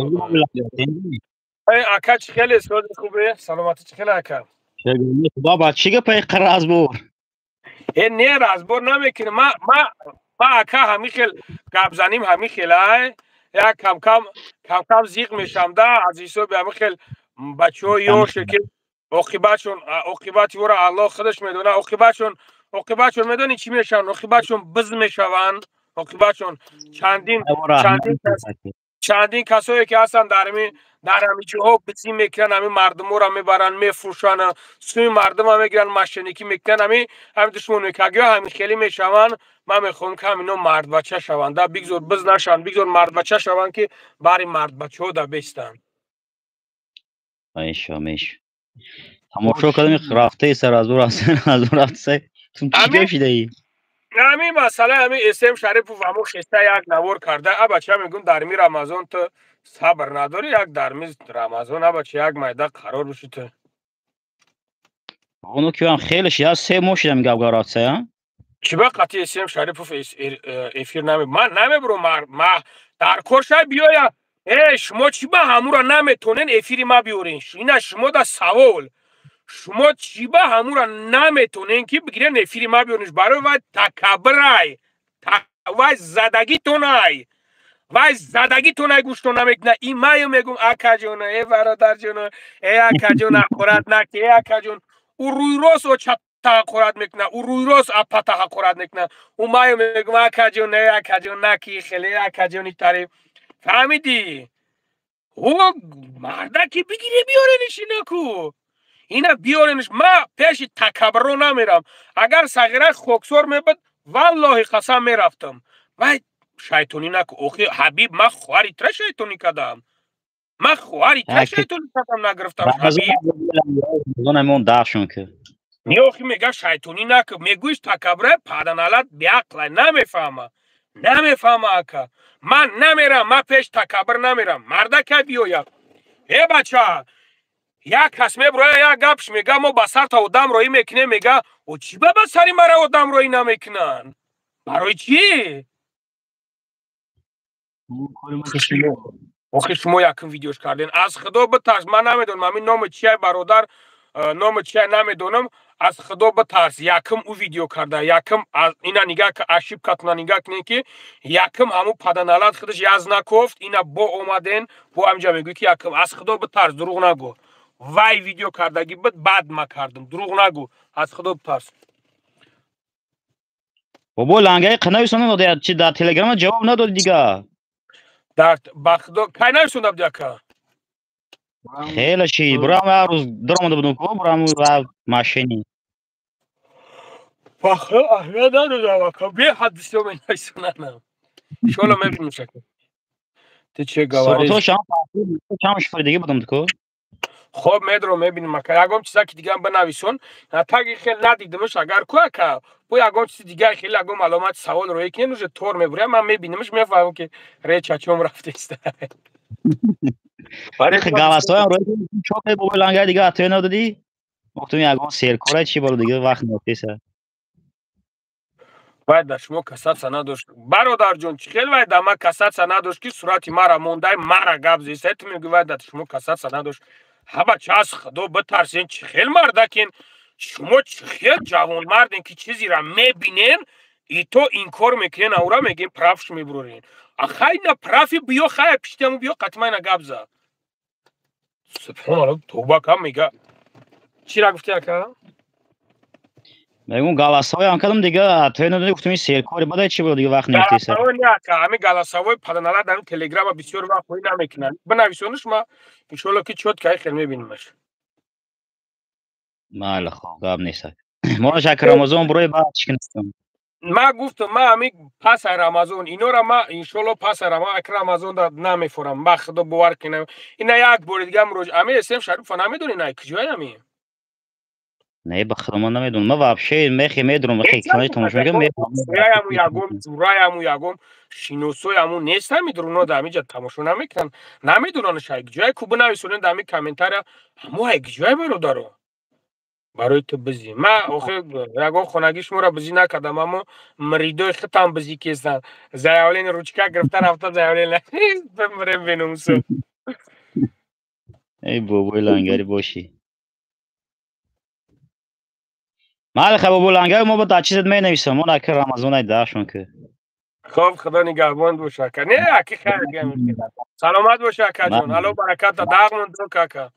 Ака, чӣ хеле сози хубе? Саломатӣ, чӣ хеле, ака? Баба, чӣ гапаи разбор? Э, не, разбор намекунем. Ма ака, ҳами хел гап заним, ҳами хелай як камкам камкам зиқ мешам да, аз ҳисоби ҳами хел бачаҳои ёше, ки оқибатшон, оқибати ӯро Аллоҳ худаш медонад. Оқибатшон медонӣ чӣ мешаванд? Оқибатшон биз мешаванд. Оқибатшон чандин касое ки ҳастанд дар ҳами ҷоҳо бизӣ мекунанд, ҳами мардуморо мебаранд, мефурӯшанд, сӯи мардума мегиранд, мошенникӣ мекунанд, ҳами душмон мекагиҳо ҳами хеле мешаванд. Ман мехоҳам, ки ҳамино мардбача шаванд да, бигзор биз нашаванд, бигзор мардбача шаванд, ки бари мардбачаҳо да бестанд. Меша, меша. Тамошо кардам, рафтаи сар аз аз рафтаи. Тун чӣ гап шидаи? Ҳамин масъала, ҳамин СМ Шарипов ҳамо хеста як навор карда. А бача, мегӯм, дар ми Рамазон ту сабр надорӣ, як дар ми Рамазон, а бача, як майда қарор биши ту. Оно ки ҳам хеле шида, 3 моҳ шидам гап гап рафтая. Чӣ ба қатъи СМ Шарипов эфир наме? Ман намебурам, ма дар кор шай биёя. Э, шумо чӣ ба ҳамура наметонен эфири ма биёрен? Ина шумо да савол. Шумо чӣ ба ҳамура наметонен, ки бигирен, эфири ма биёренш? Барои вай такаббирай, вай задагитонай, вай задагитонай, гӯштон намекуна. И маю мегум: акаҷон, э бародарҷон, э акаҷон, ҳақорат наки, э акаҷон. Ӯ рӯйрост очата ҳақорат мекуна, ӯ рӯйрост апата ҳақорат мекуна. Ӯ маю мегум: акаҷон, э акаҷон, наки хеле, акаҷони тариф, фаҳмидӣ? Ӯ мардаки бигире, биёрениш, инаку ина биёрениш. Ма пеши такаббурро намерам. Агар сағира хоксор мебуд, валлоҳи қасам, мерафтам. Вай шайтонӣ наку. Охи, ҳабиб, ма хоҳари тра шайтонӣ кардам, ма хоҳари тра шайтонӣ кардам, нагирифтам, ҳабиб. Не, охи, мега шайтонӣ наку, мегӯиш такаббура, паданалат беақлай, намефаҳма, намефаҳма, ака. Ман намерам, ман пеш такаббур намерам. Мардака биёяд. Э бача, як кас меброя, як гапш мега: мо ба сарта одам роӣ мекунем. Мега: о чӣ ба сари мара одам роӣ намекунанд? Барои чӣ? Охи, шумо якум видеош карден. Аз Худо битарс. Ман намедонам, ҳамин номи чия, бародар, номи чия намедонам. Аз Худо битарс. Якум ӯ видео карда, якум ина нигаҳ, ошибкатона нигаҳ кунед, ки якум ҳамун паданалат худаш яз накофт. Ина бо омаден, бо ҳаминҷа мегӯй, ки якум. Аз Худо битарс, дурӯғ нагӯ. Вай видео кардагӣ буд, баъд ма кардам. Дурӯғ нагӯ, аз Худо битарс. Бобо, лангаи қанависонда чи дар Телеграма ҷавоб надоди дига? Дар ба Худо, кай нависонда буди, ака? Хеле ши бурам, ҳар рӯз даромада будум ку бурам машини. Ба Худо, аҳамият надодам, ака, беҳад бисёр менависонанам. Иншоалло, мебинем, шака. Ты че говоришь? Шам шуфари дига будам ку. Хоб, медро мебинем, ака. Ягон чиза ки дигам бинависон, таги хел надидимш. Агар ку, ака, бо ягон чизи дигар хел, ягон маълумати савол роӣ кунен, уже тор мебурям, ман мебинамш, мефаҳмам, ки речь о чём рафтеста. Галасоям роӣ чоқе, бобои лангаи дига атоя надодӣ. Гуфтум, ягон серкора чи боло дига вақт нотеса. Вай да шумо касаться надошт, бародарҷон. Чӣ хел вай да ма касаться надошт, ки сурати мара мондай, мара гап зеста, ту мегӯй, вай да шумо касаться надошт. Ҳаба ча, аз Худо битарсен. Чӣ хел мардакин шумо, чӣ хел ҷавонмарден, ки чизеро мебинен и то инкор мекунен, аура мегӯен, прафш мебурорен. Ахай, на прафи биё, хая пиштаму биё, қатимайна гап за. Субҳоналло, тоба кам. Мега чира гуфти, ака? Мегум голосовой ам кардам дига, ответ надодӣ, гуфтам ин серкори бадай чӣ буд дига вақт нефтеса. Голосовой не ака, ҳамин голосовой паданалат ҳамин телеграма бисёр вақт ҳои намекунанд. Бинависониш ма иншоалло ки чётко ай хел мебинимаш. Майли хоб, гап нест. Мо шак Рамазон бурои баъд чӣ кунем? Ма гуфтам, ма ҳамин пас ай Рамазон, инора ма иншоалло пас ай Рамазон, ак Рамазон да намефорам. Ба худо бовар кунам. Ина як бори дига муроҷ ами СМ Шарифа намедонӣ най куҷои ами? Не, ба худо ман намедонам. Ман вообще мехе медонам, мехе канали тамошо мекунам. Ҳамсояяму ягом, ҷураяму ягом, шиносояму нест ҳами дуруно да ҳамиҷа тамошо намекунанд. Намедонанд шай ҷое ку бинависонед ҳами комментария, ҳамо ай ҷое бародаро. Барои ту бизӣ. Ма охир ягон хонагӣ шуморо бизӣ накардам, аммо мридои худтам бизӣ кестанд. Заявление ручка гирифта рафта заявление бимирем беномусо. Эй бобои лангари бошӣ. Майли хай бобои лангари мо ба дар чизат менависам. Мо наки Рамазон ай даашон ки. Хоб худо нигаҳбон боша ака. Не аки хайр гам. Саломат боша акаҷон. Алло бараката дағмон док ака.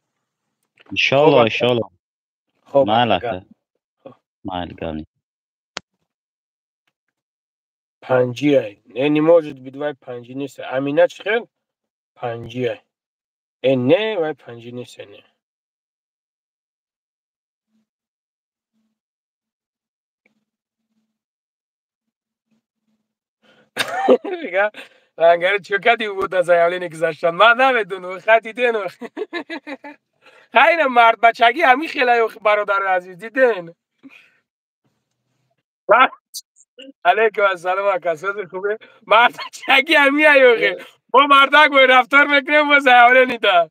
Иншоалло, иншоалло. Хоб Майли ака. Майли гавни. Панҷи ай. Не, не может быть, вай панҷи нест. Амина чӣ хел? Панҷи ай. Э, не, вай панҷи нест, не. Мега, лангари чӣ кардӣ буда заявление гузаштан? Ман намедонам, хай диден. Хайна мардбачагӣ ҳамин хелай бародари азиз, диден. Алейкум ассалом ака, сози хубе? Мардбачагӣ ҳамин ай охи. Мо мардак бо рафтор мекунем, мо заявление да.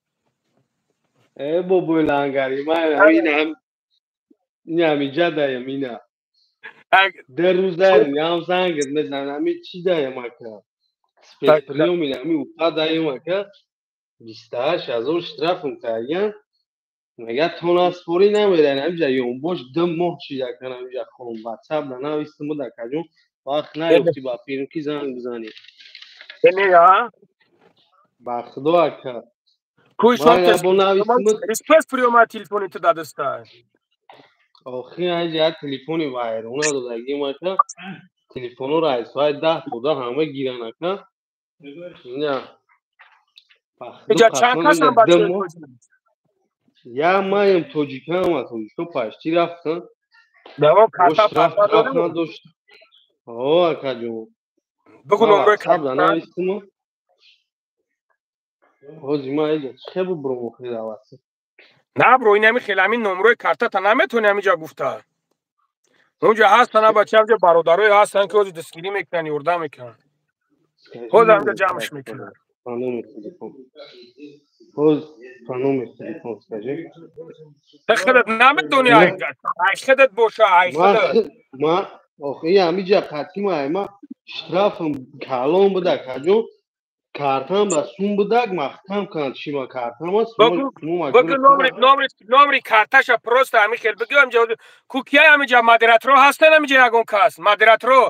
Э бобои лангари, ман ҳамин ҳамиҷа даям ина. Дар рӯз даям, зангат мезанам, ҳамин чӣ даям ака? Спецприём ина ҳамин уқа даям ака. 28 000 штрафм кардиян. Мега то наспорӣ намедан ҳамиҷа ёнбош 2 моҳ чида кан ҳамиҷа хом ватсап да навистим буда акаҷон вақт наёфтӣ ба фирм ки занг бизанӣ. Ба худо ака. Спецприёма телефони ту дадаста. Охи ҳаҷа як телефони вайрона додагим ака. Телефонҳоро аз соати 10 то 10 ҳама гиран ака. Ина Иҷа чанд касам бачаҳои тоҷик? Я маем тоҷикам, а тоҷико пашти рафтан. Даво карта пата дорем? Надошт. О, акаҷон. Бугу номрои карта. Навистимо. Ҳози ма иҷа чӣ бубурам охи даватса. На бро, ин ҳами хел ҳамин номрои картата наметавонӣ ҳамиҷа гуфта. Онҷа ҳастан бача, ҳамҷа бародарое ҳастан ки ҳози дастгирӣ мекунанд, ёрдам мекунанд. Ҳоз ҳамҷа ҷамъш мекунанд. По номер телефон. Ҳоз по номер телефон скажи. Ту худат намедонӣ, ай худат боша, ай худат. Ма охи ҳамиҷа қатъи ма ма штрафм калон буда акаҷон. Картам ба сум будак маҳкам кунанд чима картама. Бугу номри карташа просто ҳамин хел бигӯ ҳамҷа кукияй ҳамиҷа модераторо ҳастан ҳамиҷа ягон кас модераторо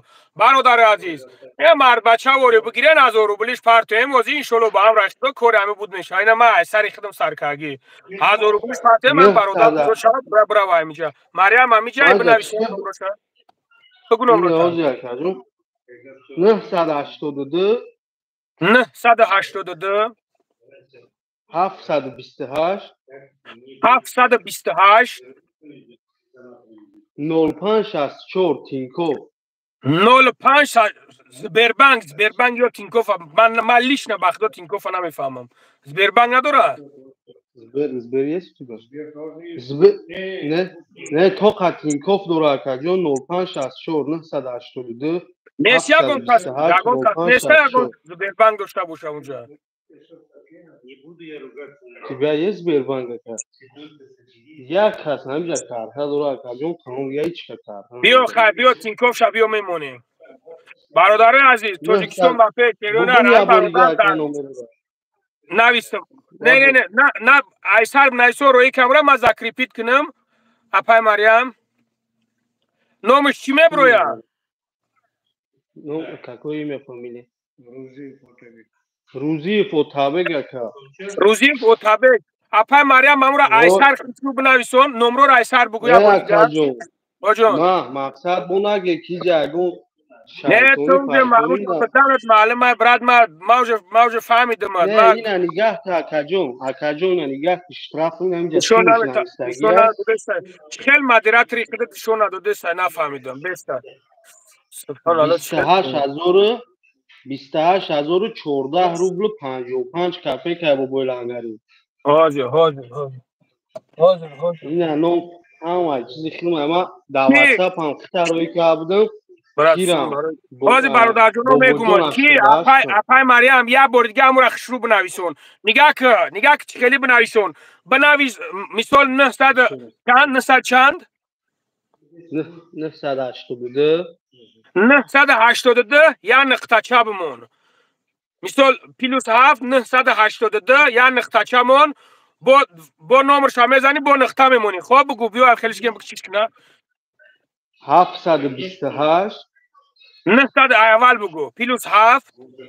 бародари азиз е мардбача вори бигирен 1000 рублиш партоем ози иншолло ба ҳам рашидо кори ҳами буд меша ина ма ай сари худам саркагӣ 1000 рублиш партоем ман бародар шавад бирава ҳамиҷа Мариям ҳамиҷа бинависем номроша бугу номрота. 982 982 728 728 0564 Тинькофф. 05 Сбербанк, Сбербанк ё Тинькофф. Ман лично ба худо Тинькоффа намефаҳмам. Сбербанк надора? Сбер, Сбер есть у тебя? Сбер, не, не, тоқа Тинькофф дора акаҷон 0564 982 Нест ягон кас, ягон кас нест ягон Сбербанк дошта боша унҷа. Тебя есть Сбербанк ака? Як кас ҳамиҷа карта дора акаҷон, тамом я ҳеч ка карта. Биё хай, биё Тинькофф ша биё мемонем. Бародарои азиз, Тоҷикистон ба пеш навистам. Не, не, не, на, на, айсар найсо рои камра ма закрепить кунам. Апай Мариям. Номаш чӣ меброя? Ну, какое имя, фамилия? Рузиев Отабек ака. Рузиев Отабек. Апай Мариям мамура айсар хиту бинависон, номрора айсар бугӯя. Акаҷон. Оҷон. Ма мақсад бо наге ки ҷагон. Не, ту уже маълум шуданат маълум ай, брат, ма уже фаҳмидам. Не, ина нигаҳ та, акаҷон, акаҷон, ина нигаҳ, штраф ина инҷа. Нишон надодеса. Хел модератори худат нишон надодеса, нафаҳмидам. Беста. Субҳоналлоҳ. 28 014 рублу 55 копейка, бобои лангари. Ҳозир, ҳозир, ҳозир. Ҳозир, ҳозир. Ина ном ҳама чизи хилма ма дар WhatsApp ҳам хита рӯй карда будам. Ҳозир, бародарҷоно, мегумон ки апай Марьям як бори дига ҳамура хушрӯ бинависон. Нигаҳ ки, нигаҳ ки, чӣ хеле бинависон. Бинавис, мисол, нӯҳсад чанд, нӯҳсад чанд? 982. 982, як нуқтача бимон. Мисол, +7 982, як нуқтача мон, бо номерша мезанӣ, бо нуқта мемонӣ. Хоб, бугу, биё, хелиш гем, чиш кина. 728. Нӯҳсад аввал бугу, +7.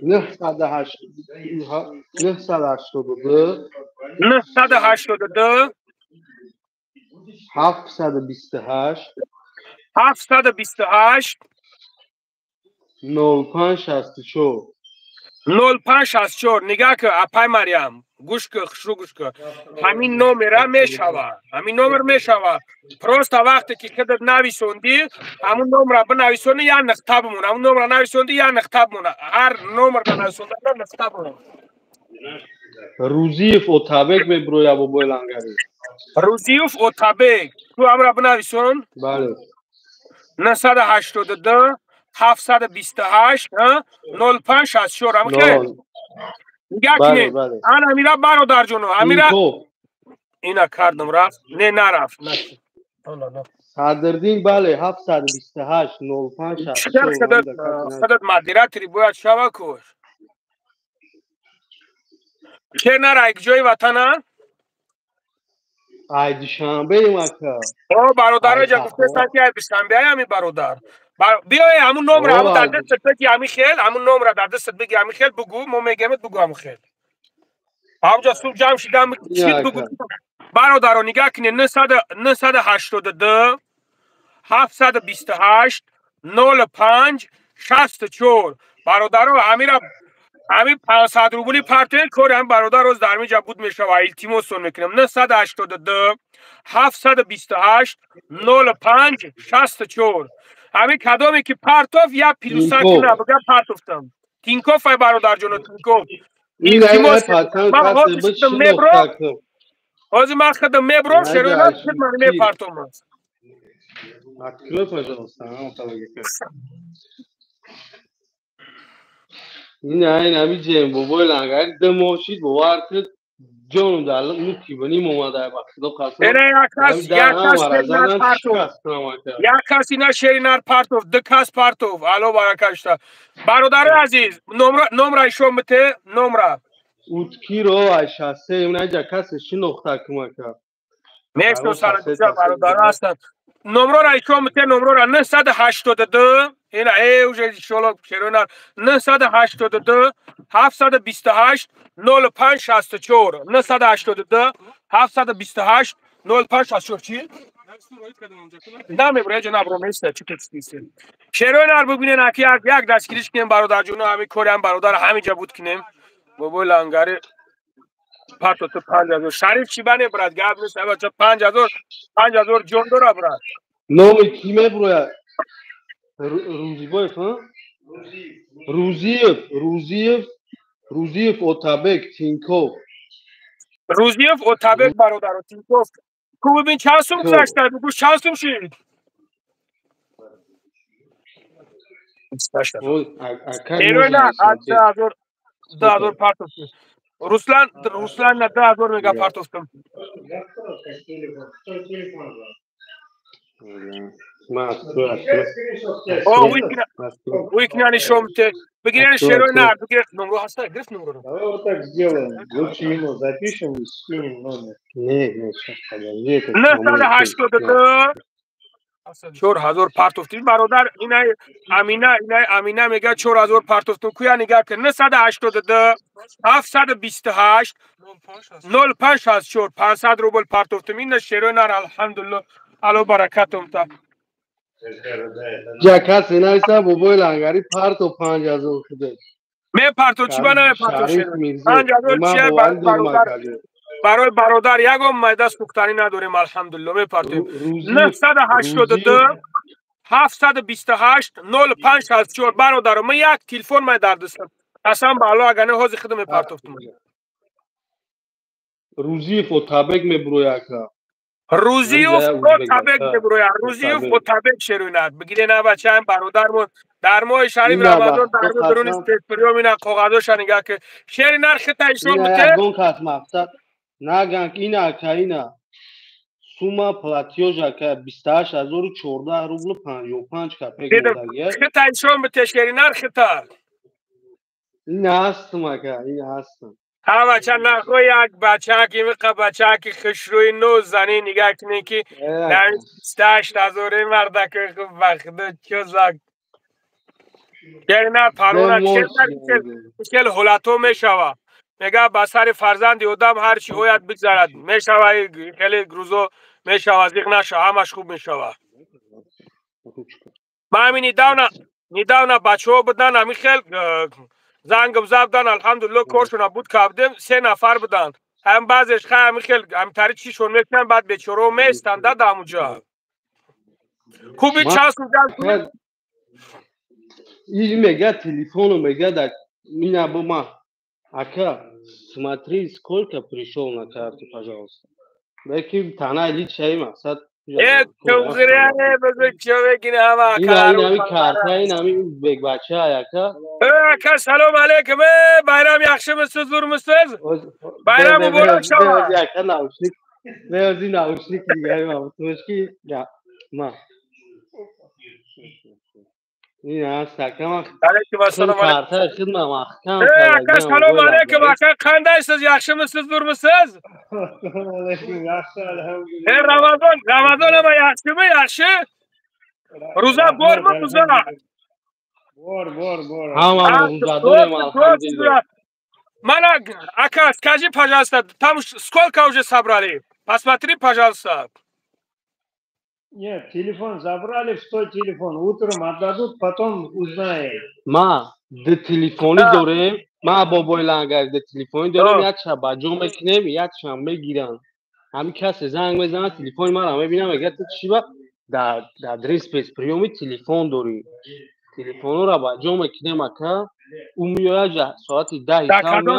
982. 982. 728. 728. 0564. 0564. Нигаҳ ки, апай Марьям, гӯш ки, хушрӯ гӯш ки, ҳамин номера мешава, ҳамин номер мешава. Просто вақте ки худат нависондӣ, ҳамун номера бинависонӣ, як нуқта бимон. Ҳамун номера нависондӣ, як нуқта бимон. Ҳар номерда нависонда, нуқта бимон. Рӯзиев Отабек мебироя, бобои лангари. Рӯзиев Отабек, ту ҳамра бинависон. Бале. 982 728 0564, ҳамхел нигаҳ кунед. Ана амира, бародарҷоно, амира ина кардам, рафт, не, нарафт. Садрдин, бале, 728 05. Худат модератори бояд шава куш. Шер нара, ҷои ватана? Ай Душанбе, мака. О, бародаро ҷа гуфтестан, ки ай Душанбе ай ҳами бародар. Биёе, ҳамун номра, ҳамун дар дастат беги, ҳами хел, ҳамун номра дар дастат беги, ҳами хел бугу, мо мегемет, бугу ҳамун хел. Ҳамҷа суб ҷамъ шидам, чит бугу. Бародаро, нигаҳ кунед: 982 728 05 64. Бародаро, ҳамира, ҳамин 500 рубли партоед, кори ҳамин бародар роз дар ҳамин ҷа буд мешава. Илтимосон мекунам: 982 728 05 64. Ҳамин кадоме ки партов, як плюса кина, бага партофтам. Тинкоф ай, бародарҷоно, Тинкоф. Илтимос, ман ҳозир мебром, ҳозир ман худам мебром, шероина ман мепартом. Открой, пожалуйста. Ина ин ҳами ҷем, бобои лангар, 2 моҳ шид, бовар кунед, ҷоном дар нуки ба ним омада, ба худо қасам. Ина як кас партов, як кас ина шери нар партов, ду кас партов. Ало, баракашта. Бародари азиз, номра ишон бите, номра. Уткиро ай шассе унаҷа касе шинохта кумака. Мешносана, бародаро ҳастанд. Номрора ишон бите, номрора: 982. Ина э уже иншолло шерона: 982 728 05 64, 982 728 05 64. Чӣ намебра, ҷа набро места, чӣ кистисе. Шерои нар, бубинен, аки як дастгириш кунем, бародарҷоно, ҳамин кори ҳам бародар ҳаминҷа буд кунем. Бобои лангари парто, ту 5000 шариф чӣ бане, брат, гап нест, бача, 5000, 5000 ҷон дора, брат. Номи кӣ меброяд? Рӯзибоев, Рӯзиев, Рӯзиев, Рӯзиев Отабек, Тинков. Рӯзиев Отабек, бародаро, Тинков ку. Бибин, чанд сум гузашта, бигӯ, чанд сум шид? Эроина 1000, 2000 партофтем. Руслан, Руслан на 2000 мега партофтам. О, уикна нишон бите. Бигирен, шерои нар, бигир, номро ҳаста, гирифт номро. Давай вот так сделаем. Лучше ему запишем и скинем номер. Не, не, сейчас, подожди. 982 4000 партофтим, бародар. Инай Амина, инай Амина мега, 4000 партофтум. Куя, нигаҳ кун: 982 728 05 64. 500 рубл партофтум. Ина шерои нар, алҳамдулилло, ало баракатум та. Ҷа касе нависа бобои лангари парто 5000 шуда. Мепарту чӣ ба намепарту? 5000 чия барои бародар ягон майда сӯхтанӣ надорем, алҳамдулилло мепартем. 982 728 0564 бародаро, ман як телефон май дар дастам. Қасам ба Аллоҳ, агар не ҳозир худам мепартофтум. Рӯзиев Отабек мебурояд ака. Рӯзиев Отабек мебурояд. Рӯзиев Отабек шеруинад. Бигире на бачаам бародармон дар моҳи шариф Рамазон дар дуруни спецприём ина коғазоша нигаҳ ки шери нархи та ишон бите. Ягон кас мақсад наган ина ака ина сумма платёж ака 28014 рубл 55 копек модагия. Хита ишон бите шери нархи та. Ина ҳастам ака, ина ҳастам. ҳа бача нахо як бача ки миқа бача ки хушрӯи нозанӣ нигаҳ кунӣ ки дар 28000 мардаки хуб бахда чо зак. На парона хел ҳолатҳо мешава. Мега ба сари фарзанди одам ҳар чӣ ояд бигзарад. Мешава хеле рӯзо мешава, зиқ наша, ҳамаш хуб мешава. Ман ҳамин недавно бачаҳо будан, ҳамин хел зангам забдан, алҳамдулилло коршона буд кардем, 3 нафар буданд. Ҳам баъзеш хай ҳамин хел ҳамтари чишон мекунанд, баъд бечорао местанд да ҳамуҷа. Хуби чанд сум ҷамъ кунед? И мега телефону мега да ина бума. Ака, смотри, сколько пришел на карту, пожалуйста. Баки тана личаи мақсад. Э, туғрияне бузург чо мекунӣ ҳама Ина ами карта, ин ами узбек бача ака. Э, ака, салом алейкум. Э, байрам yaxshimisiz, zo'rmisiz? Bayram muborak шава. Ака наушник. Меози наушник дигари ма бутумашки я ма. Ин аст ака ма. Алейкум ассалом. Карта хидма маҳкам. Э, ака, салом алейкум, ака, qandaysiz, yaxshimisiz, zo'rmisiz? Alaykum, yaxshi, alhamdulillah. Э, Ramazon, Ramazon ama yaxshimi, yaxshi? Ro'za bormi, ro'za? Bor, bor, bor. Ҳама рӯза дорем, алҳамдулиллоҳ. Мана, ака, скажи, пожалуйста, там сколько уже собрали? Посмотри, пожалуйста. Нет, телефон забрали, в свой телефон. Утром отдадут, потом узнаем. Ма, д телефони дорем, ма бобои лангар д телефони дорем, як шаб ба ҷо мекунем, як шаб мегиранд. Ҳамин касе занг мезанад, телефони маро мебинам, мегӯяд ту чӣ ба дар адрес спецприёми телефон дорӣ. Телефонро ба ҷо мекунем, ака. Ӯ меояд соати 10 дар кадом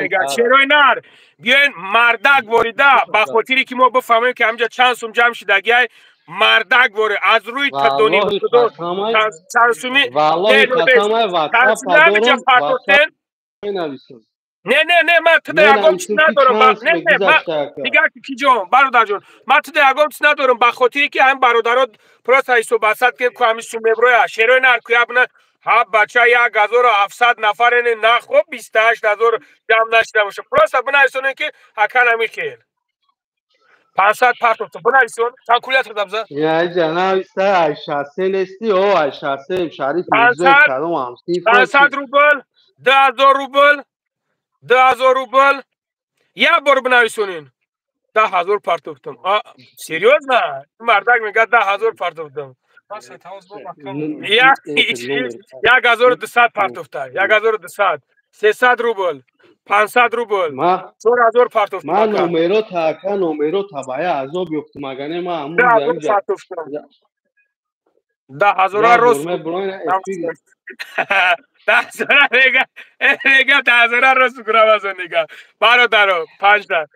мега? Черои нар биёен мардак ворида, ба хотире ки мо бифаҳмем ки ҳамҷа чанд сум ҷамъ шидагиай, мардак воре аз рӯи тадони худо чанд суми не не не ман туда ягон чиз надорам. Не не ман нигоҳ ки ҷон бародарҷон, ман туда ягон чиз надорам, ба хотире ки ҳамин бародаро просто ҳисобасад ки ку ҳамин сум меброя шерои нар куябна ҳа бача 1700 нафарене нахо 28000 ҷамъ нашида боша. Просто бинависонем ки акан ҳамин хел 500 партофта бинависон калкулятор дабза. Я ҷа нависа ай 63 нести о ай 63 Шариф Мирзоев кадом ҳамсиф 500 рубл 2000 рубл 2000 рубл як бор бинависонин 10000 партофтам. А серьёзно? Мардак мегӯяд 10000 партофтам. 1200 партофта, 1200, 300 рубл, 500 рубл, 4000 партофта. Ман номеро та ака номеро та бая азоб ёфтум, агане ма ҳамун 10000 партофтам. 10000 рост. 10000 рега, рега 10000 рост курамазон дига. Бародаро, панҷта.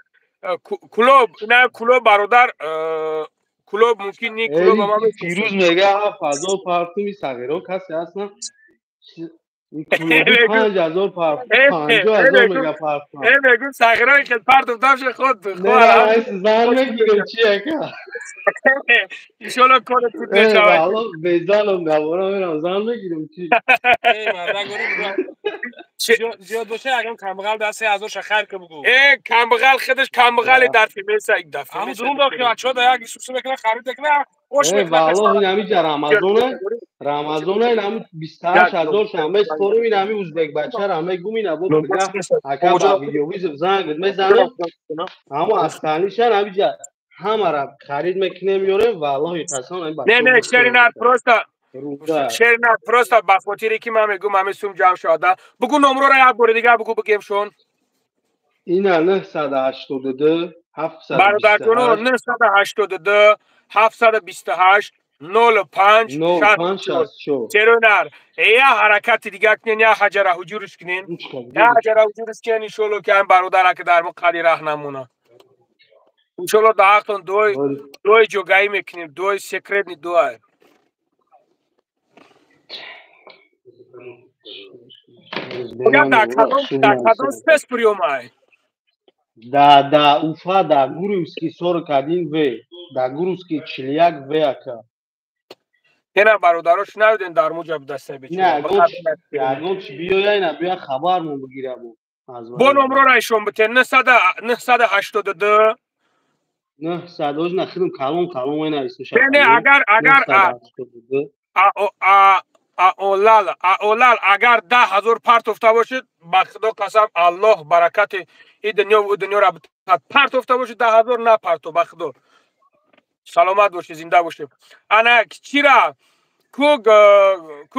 Клуб, на клуб бародар, клуб мумкин ни клуб ама Фирӯз мега 7000 партуми сағиро касе ҳастам. Клуби 5000 партум, 50000 мега партум. Э мегӯ сағиро хел партум давше худ. Зан мегирем чи ака? Иншоалло кори худ мешавад. Валло безаном гавора мерам зан мегирем чи? Э мардак зиёд боша ягон камбағал дар 3000 ша хайр ки бугу. Э камбағал худаш камбағали дар фимеса як дафъа. Ҳамун дурун дор ки бачаҳо да як сусу мекунад, харид мекунад, ош мекунад. Валлоҳ ин ҳами ҷа Рамазона, Рамазона ин ҳами 28000 ша меспорим, ин ҳами узбек бачара мегум ина бо пига ака ба видеовизов занг мезанам, ҳамо астанишан ҳами ҷа Ҳамара харид мекунем, меорем, валлоҳи қасам. Не, не, шеринар, просто шеринар, просто ба хотире ки ман мегӯм, ҳамин сум ҷамъ шуда. Бугӯ номрора, як бори дигар бугӯ, бигем шон. Ина 982 728. Бародарҷоно, 982 728 05 64. Шеринар, я ҳаракати дигар кунен, я ҳаҷара ҳуҷурш кунен, я ҳаҷара ҳуҷурш кунен, иншолло ки ҳам бародара ки дар мо қади раҳ намона. Иншолло дар ҳақтон дуои ҷогаӣ мекунем, дуои секретный дуа. Дар кадом спецприёмай? Да Уфа, да Гурьевский 41 В, да Гурьевский 41 В, ака. Ина бародаро, шунавиден, дар муҷаб дастаи бечора. Ягон чи биёя, ина биё, хабармон бигирабу. Бо номрора ишон битен, 982. 900 озна хидм калон калон вайнависм. Не, агар олал олал агар 10 000 партофта бошед, ба худо қасам, аллоҳ баракати и дунё ӯ дунёра партофта бошед, 10 000 напарто, ба худо. Саломат бошед, зинда бошед. Ана чира ку,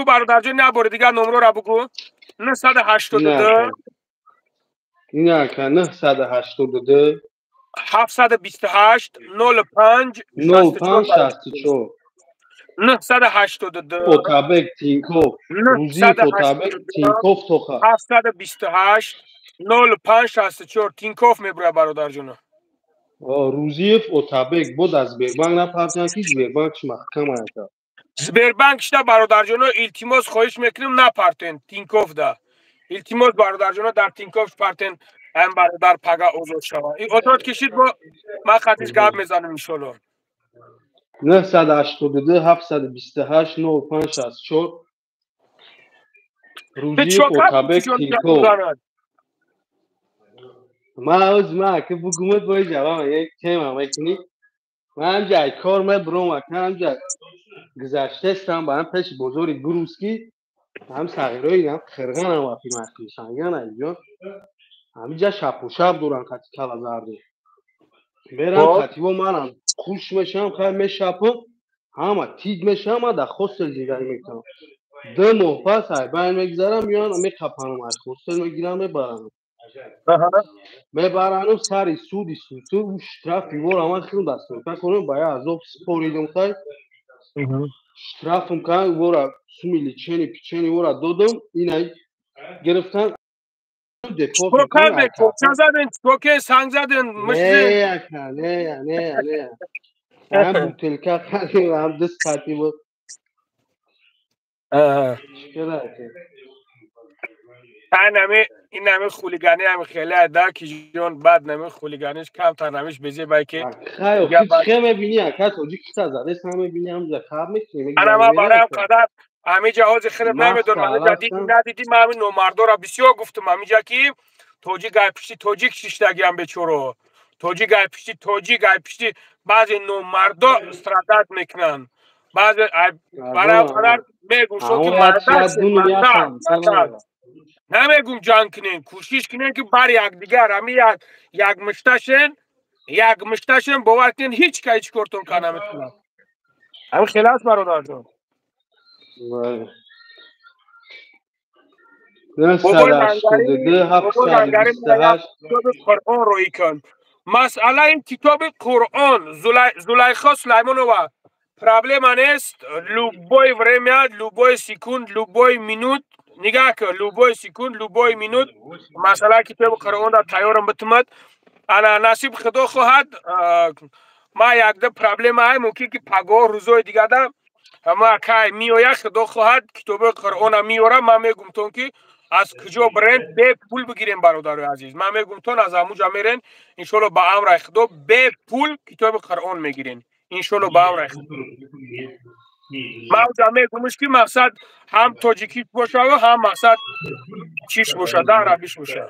бародарҷон, як бори дигар номрора бугӯ: 982. Инака 982. 728 05 05 64. 982. Отабек Тинков, Рузиев Отабек Тинков Тоха. 728 05 64, Тинков мебурад, бародарҷоно. Рузиев Отабек. Боз аз Сбербанк напартиян, ки Сбербанк чи маҳкам ака. Сбербанк шида, бародарҷоно, илтимос, хоҳиш мекунем, напартен Тинков да. Илтимос, бародарҷоно, дар Тинков партен, ам бародар пага озод шава. Озод кишид, бо ман хатиш гап мезанам, иншолло. 982 728 05 64, Рузиев Отабек Тинков. Ман оз ман ки бугумат бой ҷавам як тема мекунӣ. Ман ҳамҷа ай кор мебурам, ака, ҳамҷа гузаштестам ба ҳам пеши бозори Гурускӣ, ҳам сағирои ҳам қирғанам вақти махишанган айҷон ҳамиҷа шапу шап доран, қати кала зарду мерам, қативо манам хуш мешавам, хай мешапам, ҳама тид мешавам, ман дар хостел зиндаги мекунам. 2 моҳ пас айбайн мегузарам, меоян меқапанам, аз хостел мегирам, мебаранам, мебаранам сари суди суту штрафи вора. Ман хелм дастонка кунам, ба я азоб споридам, хай штрафм кан, вора суми лечение печени вора додам, ина гирифтан. Чикор кардед? Ча заден? Чикор ке санг заден? Не, ака, не, не, не. Ҳам бутылка кардем, ҳам даст кардем. Нами ин нами хулигани ҳами хеле да киҷон бад, нами хулиганиш камтар намиш безе бай ки. Хе мебини, ака, тоҷик кита задест, ҳам мебини, ҳам хаб мекунем. Ана ман бароям қадар ҳамиҷа ҳози хеле намедонам, ҳамиҷа диди надиди, ман ҳамин номардора бисёр гуфтам ҳамиҷа, ки тоҷик ай пишти тоҷик шиштагиам, бечоро, тоҷик ай пишти тоҷик, ай пишти баъзе номардо страдать мекунанд. Баъзе бароям қадар мегум шо ки мардак намегум, ҷанг кунен, кӯшиш кунен, ки бар якдигар ҳами як мушташен, як мушташен, бовар кунен, ҳеҷ ка ҳеҷ кортон ка наметунад. Ҳамин хеле аст, бародарҷон. Қуръон роӣ кун. Масъалаи китоби Қуръон, Зулайхо Сулаймонова, проблема нест. Любой время, любой секунд, любой минут, нигаҳ кун, любой секунд, любой минут масъалаи китоби Қуръонро тайёрам битумад. Ана насиб худо хоҳад, ма якда проблема ай, мумкин ки пагоҳ, рӯзои дигада ма кай меояд, худо хоҳад, китоби Қуръона меорам. Ман мегумтон ки аз куҷо бирен, бепул бигирем. Бародарои азиз, ман мегумтон, аз ҳамуҷа мерен, иншолло, ба амраи худо бепул китоби Қуръон мегирен, иншолло, ба амраи худо. Ман уҷа мегумш ки мақсад ҳам тоҷикиш бошаву ҳам мақсад чиш бошад, арабиш бошад.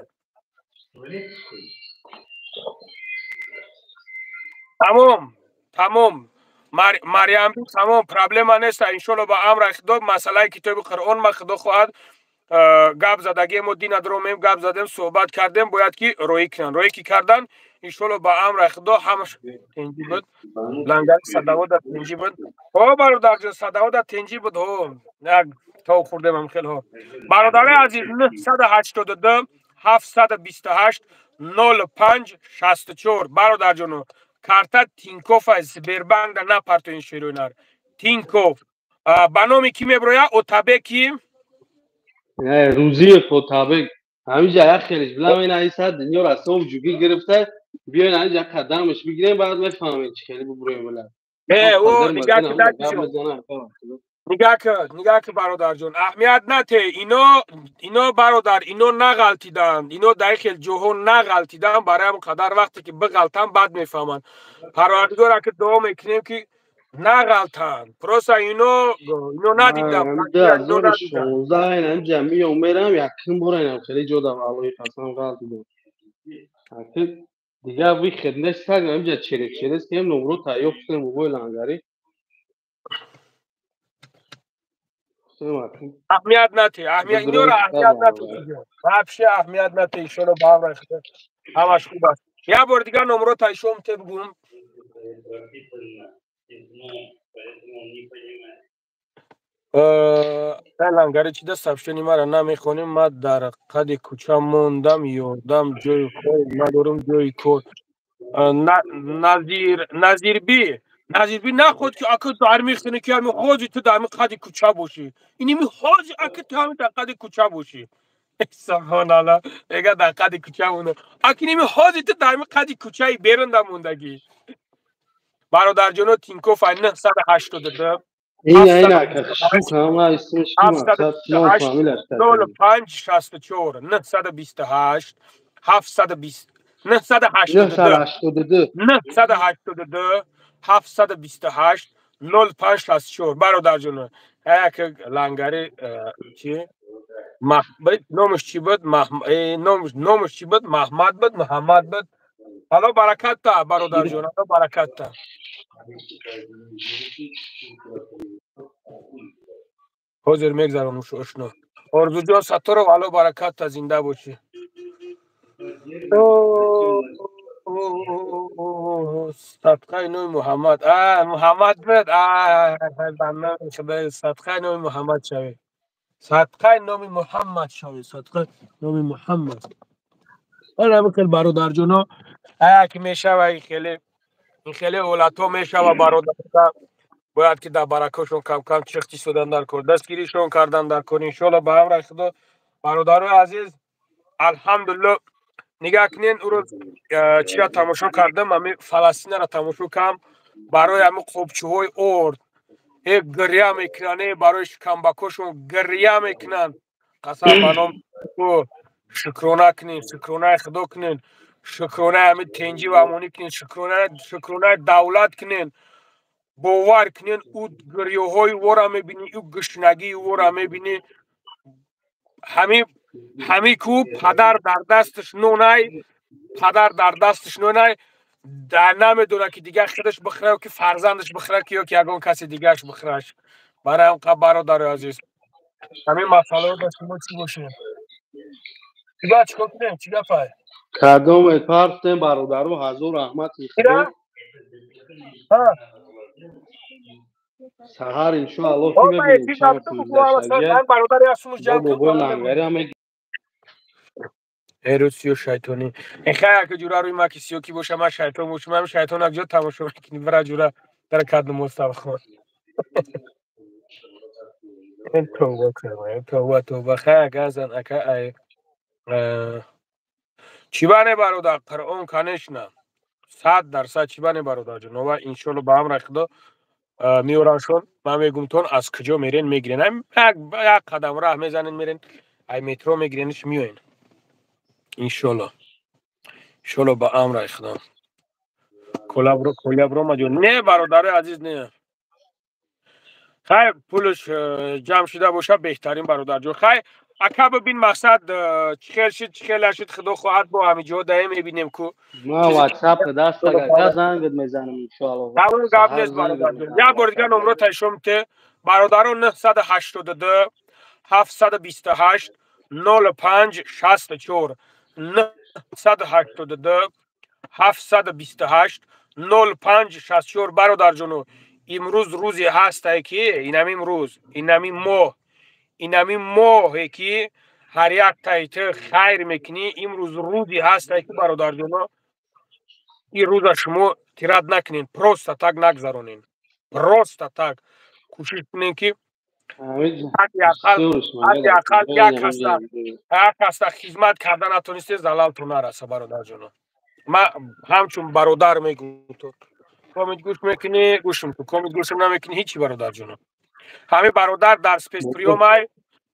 Тамом, тамом, Марьям, тамом, проблема нест. Иншолло, ба амраи худо масъалаи китоби Қуръон ма худо хоҳад. Гап задагӣ мо дина дромем, гап задем, суҳбат кардем, бояд ки роӣ кунанд. Роӣ ки кардан, иншоалло ба амри Худо ҳамаш тенҷӣ буд. Лангари садавода тенҷӣ буд. Ҳо бародарҷон, садавода тенҷӣ буд. Ҳо, як тов хӯрдем ам хел. Ҳо бародари азиз, 982 728 05 64. Бародарҷоно, карта Тинкоф, Сбербанк да напартоин, шероинар Тинкоф. Ба номи кӣ меброя? Отабеки? Рӯзиев Отабек. Ҳамиҷа як хелеш билам, ин айсад дунёра сов ҷугӣ гирифта. Биёин ҳамиҷа қадамаш бигирем, баъд мефаҳмем чӣ хеле буброем. Била нигаҳ ки, бародарҷон, аҳамият нате. Ино бародар, ино нағалтиданд, ино дар хел ҷоҳо нағалтиданд. Барои ҳам қадар вақте ки биғалтанд, баъд мефаҳманд. Парвардигора ки дуо мекунем, ки нағалтанд. Просто ино надидам. Ҳамиҷа миём мерам, якум бора инам хеле ҷо да, валлоҳи қасам, ғалтидам. Дигар выход нест. Ҳамиҷа через через кем номро тайёр кунем, бобои лангарӣ. Аҳамият нате, инора аҳамият нате, вообще аҳамият нате. Иншолло ба амри Худо ҳамаш хуб аст. Як бори дигар номро тайшом те бигӯм. Лангари чида сообщение мара намехонем. Ма дар қади кӯча мондам, ёрдам, ҷои кор надорам, ҷои кор. Назир, Назирби, Назирби, наход ки ака дар мехоне ки ҳами ҳози ту дар қади кӯча бошӣ. Иними ҳози ака ту ҳами дар қади кӯча бошӣ. Субҳоналло, мега дар қади кӯча монда. Аки ними ҳози ту дар қади кӯчаи берун да мондагӣ. Бародарҷоно, Тинкоф 982 5 64 928 720 982 982 728 05 64. Бародарҷоно, як лангари чи номаш чӣ буд? Номаш чӣ буд? Маҳмад буд, Муҳаммад буд. Алло баракатта, бародарҷон, алло баракатта. Ҳозир мегзарам ошно. Орзуҷон Сатторов, алло баракатта, зинда бошӣ. Садқаи номи Муҳаммад, Муҳаммад буд. Садқаи номи Муҳаммад шавед, садқаи номи Муҳаммад шавед, садқаи номи Муҳаммад. Хел бародарҷоно, ки мешава, хеле ин хеле ҳолатҳо мешава. Бародар, бояд ки дар баракашон камкам чихти шудан дар кор, дастгиришон кардан дар кор. Иншоалло ба амри Худо, бародарои азиз, алҳамдулилло. Нигаҳ кунен, ӯрӯз чира тамошо кардам, ами Фаластинара тамошо кардам. Барои ами қобчиҳои орд э гиря мекунанд, э барои шикамбакошон гиря мекунанд. Қасам ба ном, шукрона кунен, шукронаи Худо кунен, шукронаи ами тенҷӣ ва амонӣ кунен, шукронаи давлат кунен. Бовар кунен, ӯ гирёҳои вора мебинӣ, ӯ гушнагии вора мебинӣ. Ҳами ку падар дар дасташ нонай, падар дар дасташ нонай, намедонад, ки дигар худаш бихӯра, ки фарзандаш бихӯра, ки ё ки ягон каси дигараш бихӯраш. Барои ҳам бародари азиз, ҳамин масъалаҳо ба шумо чӣ бошед? Чига чикор кунем? Чӣ гапай? Кадоме партем, бародару, ҳазор раҳмати Худо. Саҳар иншоалло ки мебинем чанд бобои лангари ҳам. Эрусиё шайтонӣ. Хай, ака ҷура, рӯи ма ки сиё ки боша, ман шайтон бошам, ҳам шайтон як ҷо тамошо мекунӣ. Бира ҷура, дар кад намоз тавхон. Тавба, тавба, тавба. Хай, ага зан ака ай чӣ бане, бародар? Қуръон, конечно, 100%. Чӣ бане, бародарҷон? Ова иншоалло ба амри Худо меораншон. Ман мегумтон, аз куҷо мерен, мегирен, як қадам раҳ мезанен, мерен, ай метро мегирениш, меоен. Иншолло, иншолло ба амри Худо. Колабро, колябро маҷон. Не, бародари азиз, не. Хай, пулш ҷамъ шуда боша, беҳтарин, бародарҷон. Хай, ака, бибин, мақсад чӣ хел шид, чӣ хел нашид, Худо хоҳад, бо ҳамиҷо даем, мебинем ку. Ма ватсап даст ака зангат мезанам, иншоалло. Тамом, гап нест, бародарҷон. Як бори дигар номро тайшом те, бародарон: 982 728. 05 64 982 728 05 64. Бародарҷоно, имрӯз рӯзе ҳастае ки инамин рӯз, инамин моҳ, инамин моҳе ки ҳар як таи ту хайр мекунӣ, имрӯз рӯзе ҳастае ки, бародарҷоно, ин рӯза шумо тират накунен, просто так нагзаронен, просто так. Кӯшиш кунен, ки ҳадди ақал як каса хизмат карда натонисте, залалтон нараса. Бародарҷоно, ман ҳамчун бародар мегӯм, ту комит гӯш мекунӣ, гӯшм ту комит гӯшм намекунӣ, ҳичи. Бародарҷоно, ҳамин бародар дар спецприём ай.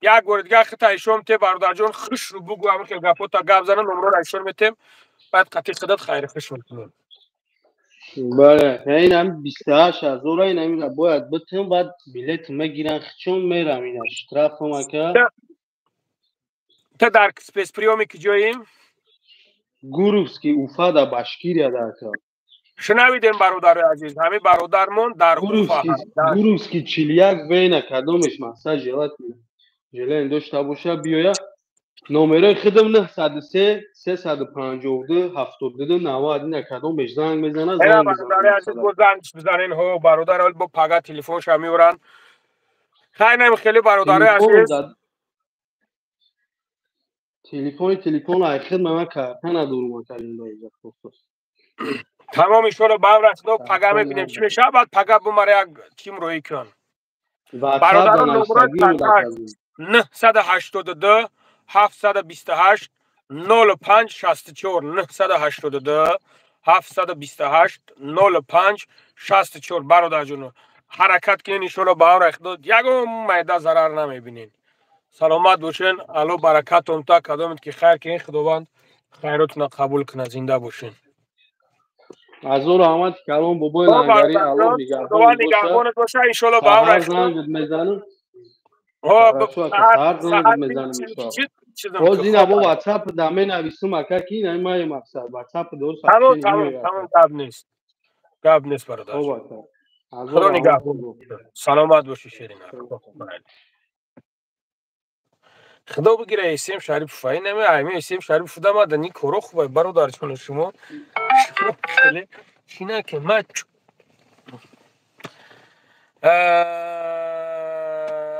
Як бори дигар хита ишон те, бародарҷон, хушру бугӯ, ҳамин хел гапота гап зана, номрора ишон метем, баъд қатъи худат хайри хуш мекунем. Бале, ин ҳами 28 ҳазора, ин ҳамира бояд битем, баъд билет мегиран, чун мерам, ина штрафам, ака. Та дар спецприём и ки ҷоим? Гуровский, Уфа, да Башкирия да, ака. Шунавидем, бародари азиз, ҳамин бародармон дар Уфа. Гуровский 41 вена. Кадомеш мақсад желание дошта боша, биёя. Номерои худам 903 352 72 90. Ина кадомеш занг мезана, занг. Бародари азиз, бо зангш бизанен. Ҳо, бародар, бо пага телефонша меоранд. Хайнам хеле, бародари азиз. Телефон ай хидма ман карта надорум, ака. Тамом, иншоалло, ба амр Худо пага мебинем чӣ мешавад. Баъд пага бумара як тим роӣ кун. Бародарон, номерои 982 728 05 64, 982 728 05 64. Бародарҷоно, ҳаракат кунен, иншоалло, ба амри Худо ягон майда зарар намебинен. Саломат бошен, Алло баракатон та. Кадомед ки хайр кунен, Худованд хайротона қабул кунад. Зинда бошен. Ҳазору раҳмати калон, бобои Лангари, Алло нигаҳбонат боша, иншоалло, ба амри зангат мезанам. Саҳар зангат мезанам. Боз ина бо ватсап да менависум, ака, ки ина май мақсад ватсап дор. Тамом, тамом, тамом, гап нест, гап нест, бародар. Худо нигаҳбон, саломат бошӣ, шерина. Худо бигира Эсем Шарипов, ай нами айми Эсем Шарипов дама да ни коро хубай, бародарҷоно, шумо хеле чӣ накен, ма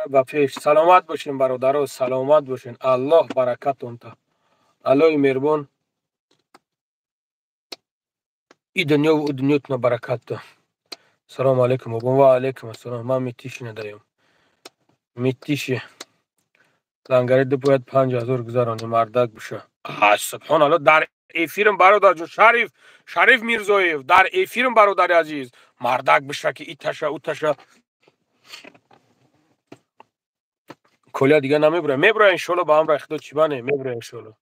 ба пеш. Саломат бошен, бародаро, саломат бошен, Аллоҳ баракатон та. Аллоҳи меҳрубон и дунёву ӯ дунётона баракат да. Салому алайкум, ва алайкум ассалом. Ман Митиши надаём, Митиши Лангари ду бояд 5000 гузаронӣ, мардак биша. Субҳоналло, дар эфирм, бародарҷон, Шариф, Шариф Мирзоев, дар эфирм, бародари азиз, мардак биша, ки иташа уташа коля дига намебура, мебура, иншолло, ба амра Худо. Чӣ бане мебура, иншолло.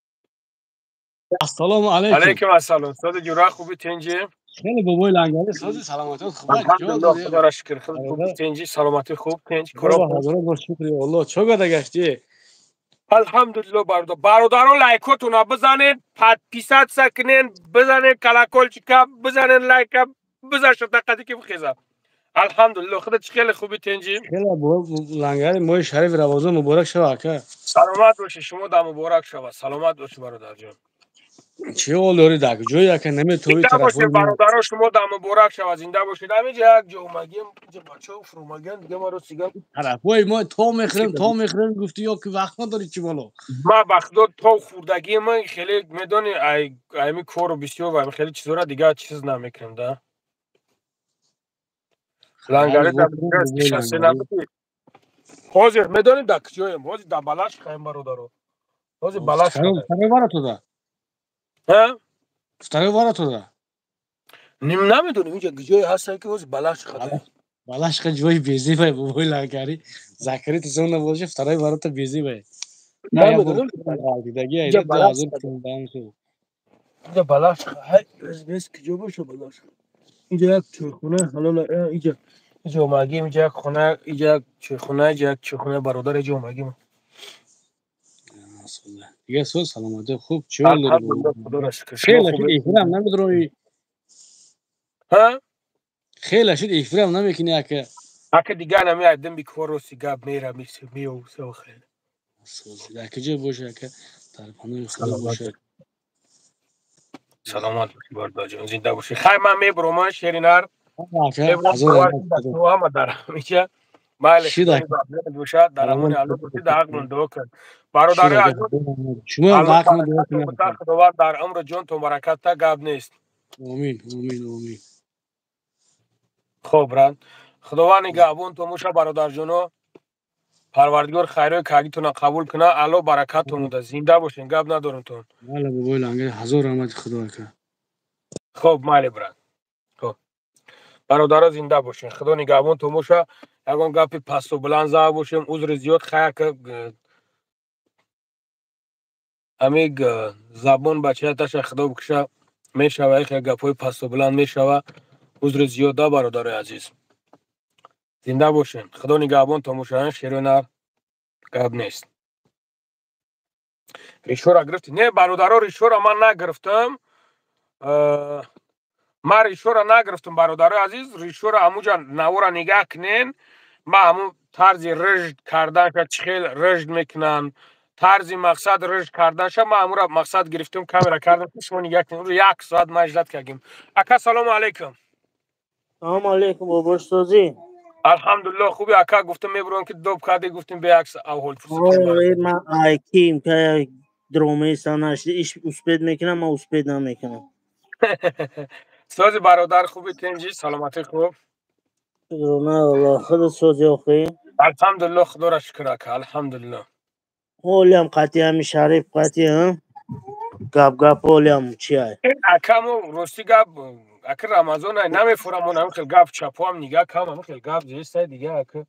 Ассалому алайкум. Алайкум ассалом, сози ҷура, хуби, тенҷи? Хеле, бобои Лангари, сози, саломатият хуб? Алҳамдулиллоҳ, Худоро шукр, хуб, тенҷи, саломатӣ хуб, тенҷ. Ҳазорон бор шукри Аллоҳ. Чо гада гаштӣ? Алҳамдулилло, бародар. Бародаро, лайкотона бизанед, подписаться кунен, бизанед колокольчик а бизанед, лайка бизашата қади ки бихеза. Алҳамдулилло, худо чӣ, хеле хуби, тенҷи? Хеле, Лангари, моҳи шарифи Рамазон муборак шава, ака. Саломат бошӣ, шумо да муборак шава. Саломат бошӣ, бародарҷон. Чӣ ҳол дорӣ, дар куҷои, ака, наметавӣ? Зинда бошед, бародаро, шумо да муборак шава, зинда бошед. Ҳамиҷа як ҷо омагем, инҷа бачаҳо фуромагиан, дига маро сига. Тарафҳои мо то мехӯрем, то мехӯрем, гуфтӣ, ё ки вақт надорӣ, чӣ боло? Ма ба Худо, то хӯрдагии ман хеле, медонӣ, ами кору бисёр ва хеле чизора дигар чиз намекунем да. Лангари ҳозир медонем дар куҷоем? Ҳозир дар Балашихаем, бародаро, ҳозир Балашиха. Второй ворота. Намедонем, инҷа ҷое ҳастае ки ҳозир Балашиха. Балашиха ҷои безебай, бобои Лангари. Закрытый зона боша, второй ворота безебай. Намедонем. Инҷа Балашиха, бес куҷо боша Балашиха? Инҷа як чойхона ҳалола, инҷа омагим, инҷа як хона, инҷа як чойхона, инҷа як чойхона, бародар, инҷа омагим. Дига соз, саломатӣ хуб, чӣ ҳол дорӣ? Хеле шуд, эфирам намедроӣ. Хеле шуд, эфирам намекунӣ, ака. Ака, дига нами айдам бикор, рости гап, мера меёсо хеле. Дар куҷо боша, ака, дар паноҳи Худо боша. Саломат бошӣ, бародарҷон, зинда бошӣ. Хай, ман мебурам, шеринар. Ҳама дар ҳамиҷа. Майли, бошад, дар амони Аллоҳ бошӣ, дар ҳаққмон дуо кун. Бародари азиз, Худованд дар умру ҷонтон баракат та, гап нест. Омин, омин, омин. Хоб, брат, Худованд нигаҳбонтон боша, бародарҷоно. Парвардигор хайрои кагитона қабул куна, Алло баракаттон буда, зинда бошен, гап надорумтон. Бале, бобои Лангари, ҳазор раҳмати Худо, ака. Хоб, майли, брат. Хоб, бародаро, зинда бошен, Худо нигаҳбонтон боша. Ягон гапи пасту баланд зада бошем, узри зиёд. Хайр, ҳамин забон бачаяташа Худо бикуша, мешава, ихе гапҳои пасту баланд мешава. Узри зиёд да, бародарои азиз, зинда бошен, Худо нигаҳбонтон боша. Шерои нар, гап нест. Ришора гирифтӣ? Не, бародаро, ришора ман нагирифтам, ман ришора нагирифтам, бародарои азиз. Ришора ҳамуҷа навора нигаҳ кунен. Ма ҳамун тарзи рыжд карданша, чӣ хел рыжд мекунанд, тарзи мақсад рыжд карданша, ма ҳамура мақсад гирифтам, камера кардам, ки шумо нигаҳ кунед. Як соат ман ждать кардем. Ака, салому алайкум. Салому алайкум, бобошсозӣ? Алҳамдулилло, хуби, ака. Гуфтам, мебурам, ки доб кардӣ, гуфтем бе як авҳол. Ман айким дромеса нашди, иш успеть мекунам, ман успеть намекунам. Сози, бародар, хуби, тинҷи, саломатӣ, хуб? Алло, худат сози, охи? Алҳамдулилло, Худоро шукр, ака, алҳамдулилло. Ҳолиам қатъи ҳами Шариф қатъи гап гап ҳолиам чи ай? Ака, мо рости гап, ака, Рамазон ай, намефурамон, ҳамин хел гап чапоам нигаҳ кам, ҳамин хел гап зестай дига, ака.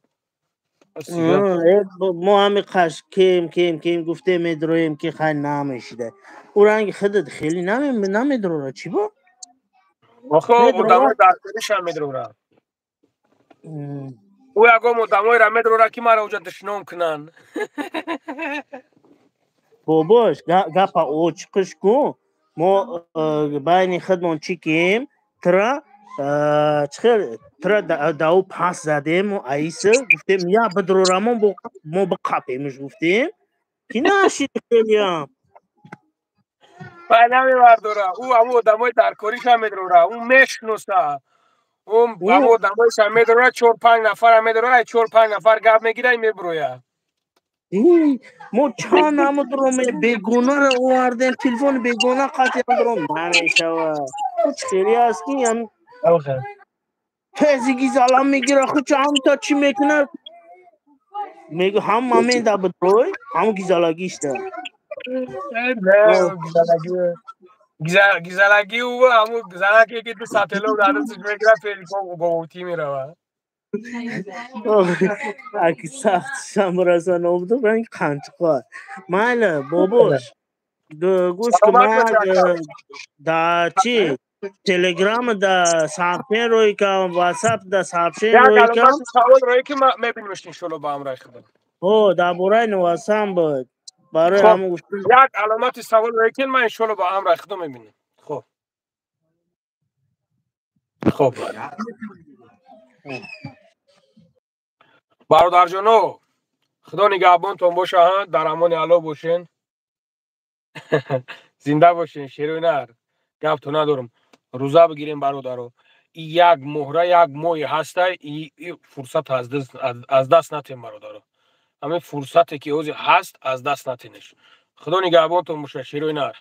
Мо ҳами қаш кем кем кем гуфтем, медроем, ки хай намешида. Ӯ ранги худат хеле намедрора, чӣ бо? Охо, одамои даркоришам медрора. Ӯ ягон одамоеро медрора, ки маро уҷа душном кунанд. Бобош, гапа очиқиш кун. Мо байни худмон чӣ кем, тра чихел тра дау пас задем, аиса гуфтем, я бидрорамон, мо биқапемш, гуфтем, ки нашид хелиам. Вай намебардора, ӯ ҳамун одамои даркориша медрора, ӯ мешиноса. Ӯ ҳамун одамоиша медрора, чор панҷ нафара медрора, чор панҷ нафар гап мегира, мебуроя. Мо чанд намудроме, бегонаро овардем, телефони бегона қатъиам дром намешавад. Хеле аст, ки тези гизалам мегира, хуча ҳамта чӣ мекунад, мегӯ, ҳам момента бидрой, ҳам гизалагишта. Гизалаги ӯ ҳамун занаке, ки ду сатело дар дасташ мегира, говутӣ мерава. Аки сахт шамраса нобудо ранг қанчиқо. Майли, бобош, гӯш ки, ман да чи Телеграм да сообщение рӯй кам, Ватсап да сообщение рӯй кам. Савол рӯй ки, мебинемш, иншолло, ба ҳамроҳи Худо. О, дар бораи Новасан буд. Барои ҳамон гуфтам. Як аломати савол рӯй ки, ман иншолло ба ҳамроҳи Худо мебинем. Хоб, хоб, бародарҷоно, Худо нигаҳбонтон боша, дар амони Алло бошен, зинда бошен. Шерӯи гаптон надорам. Рӯза бигирем, бародаро. И як моҳра, як моҳи ҳаста, и фурсат аз даст натем, бародаро. Ҳамин фурсате, ки ҳозир ҳаст, аз даст натенеш. Худо нигаҳбонтон боша, шерӯи нар.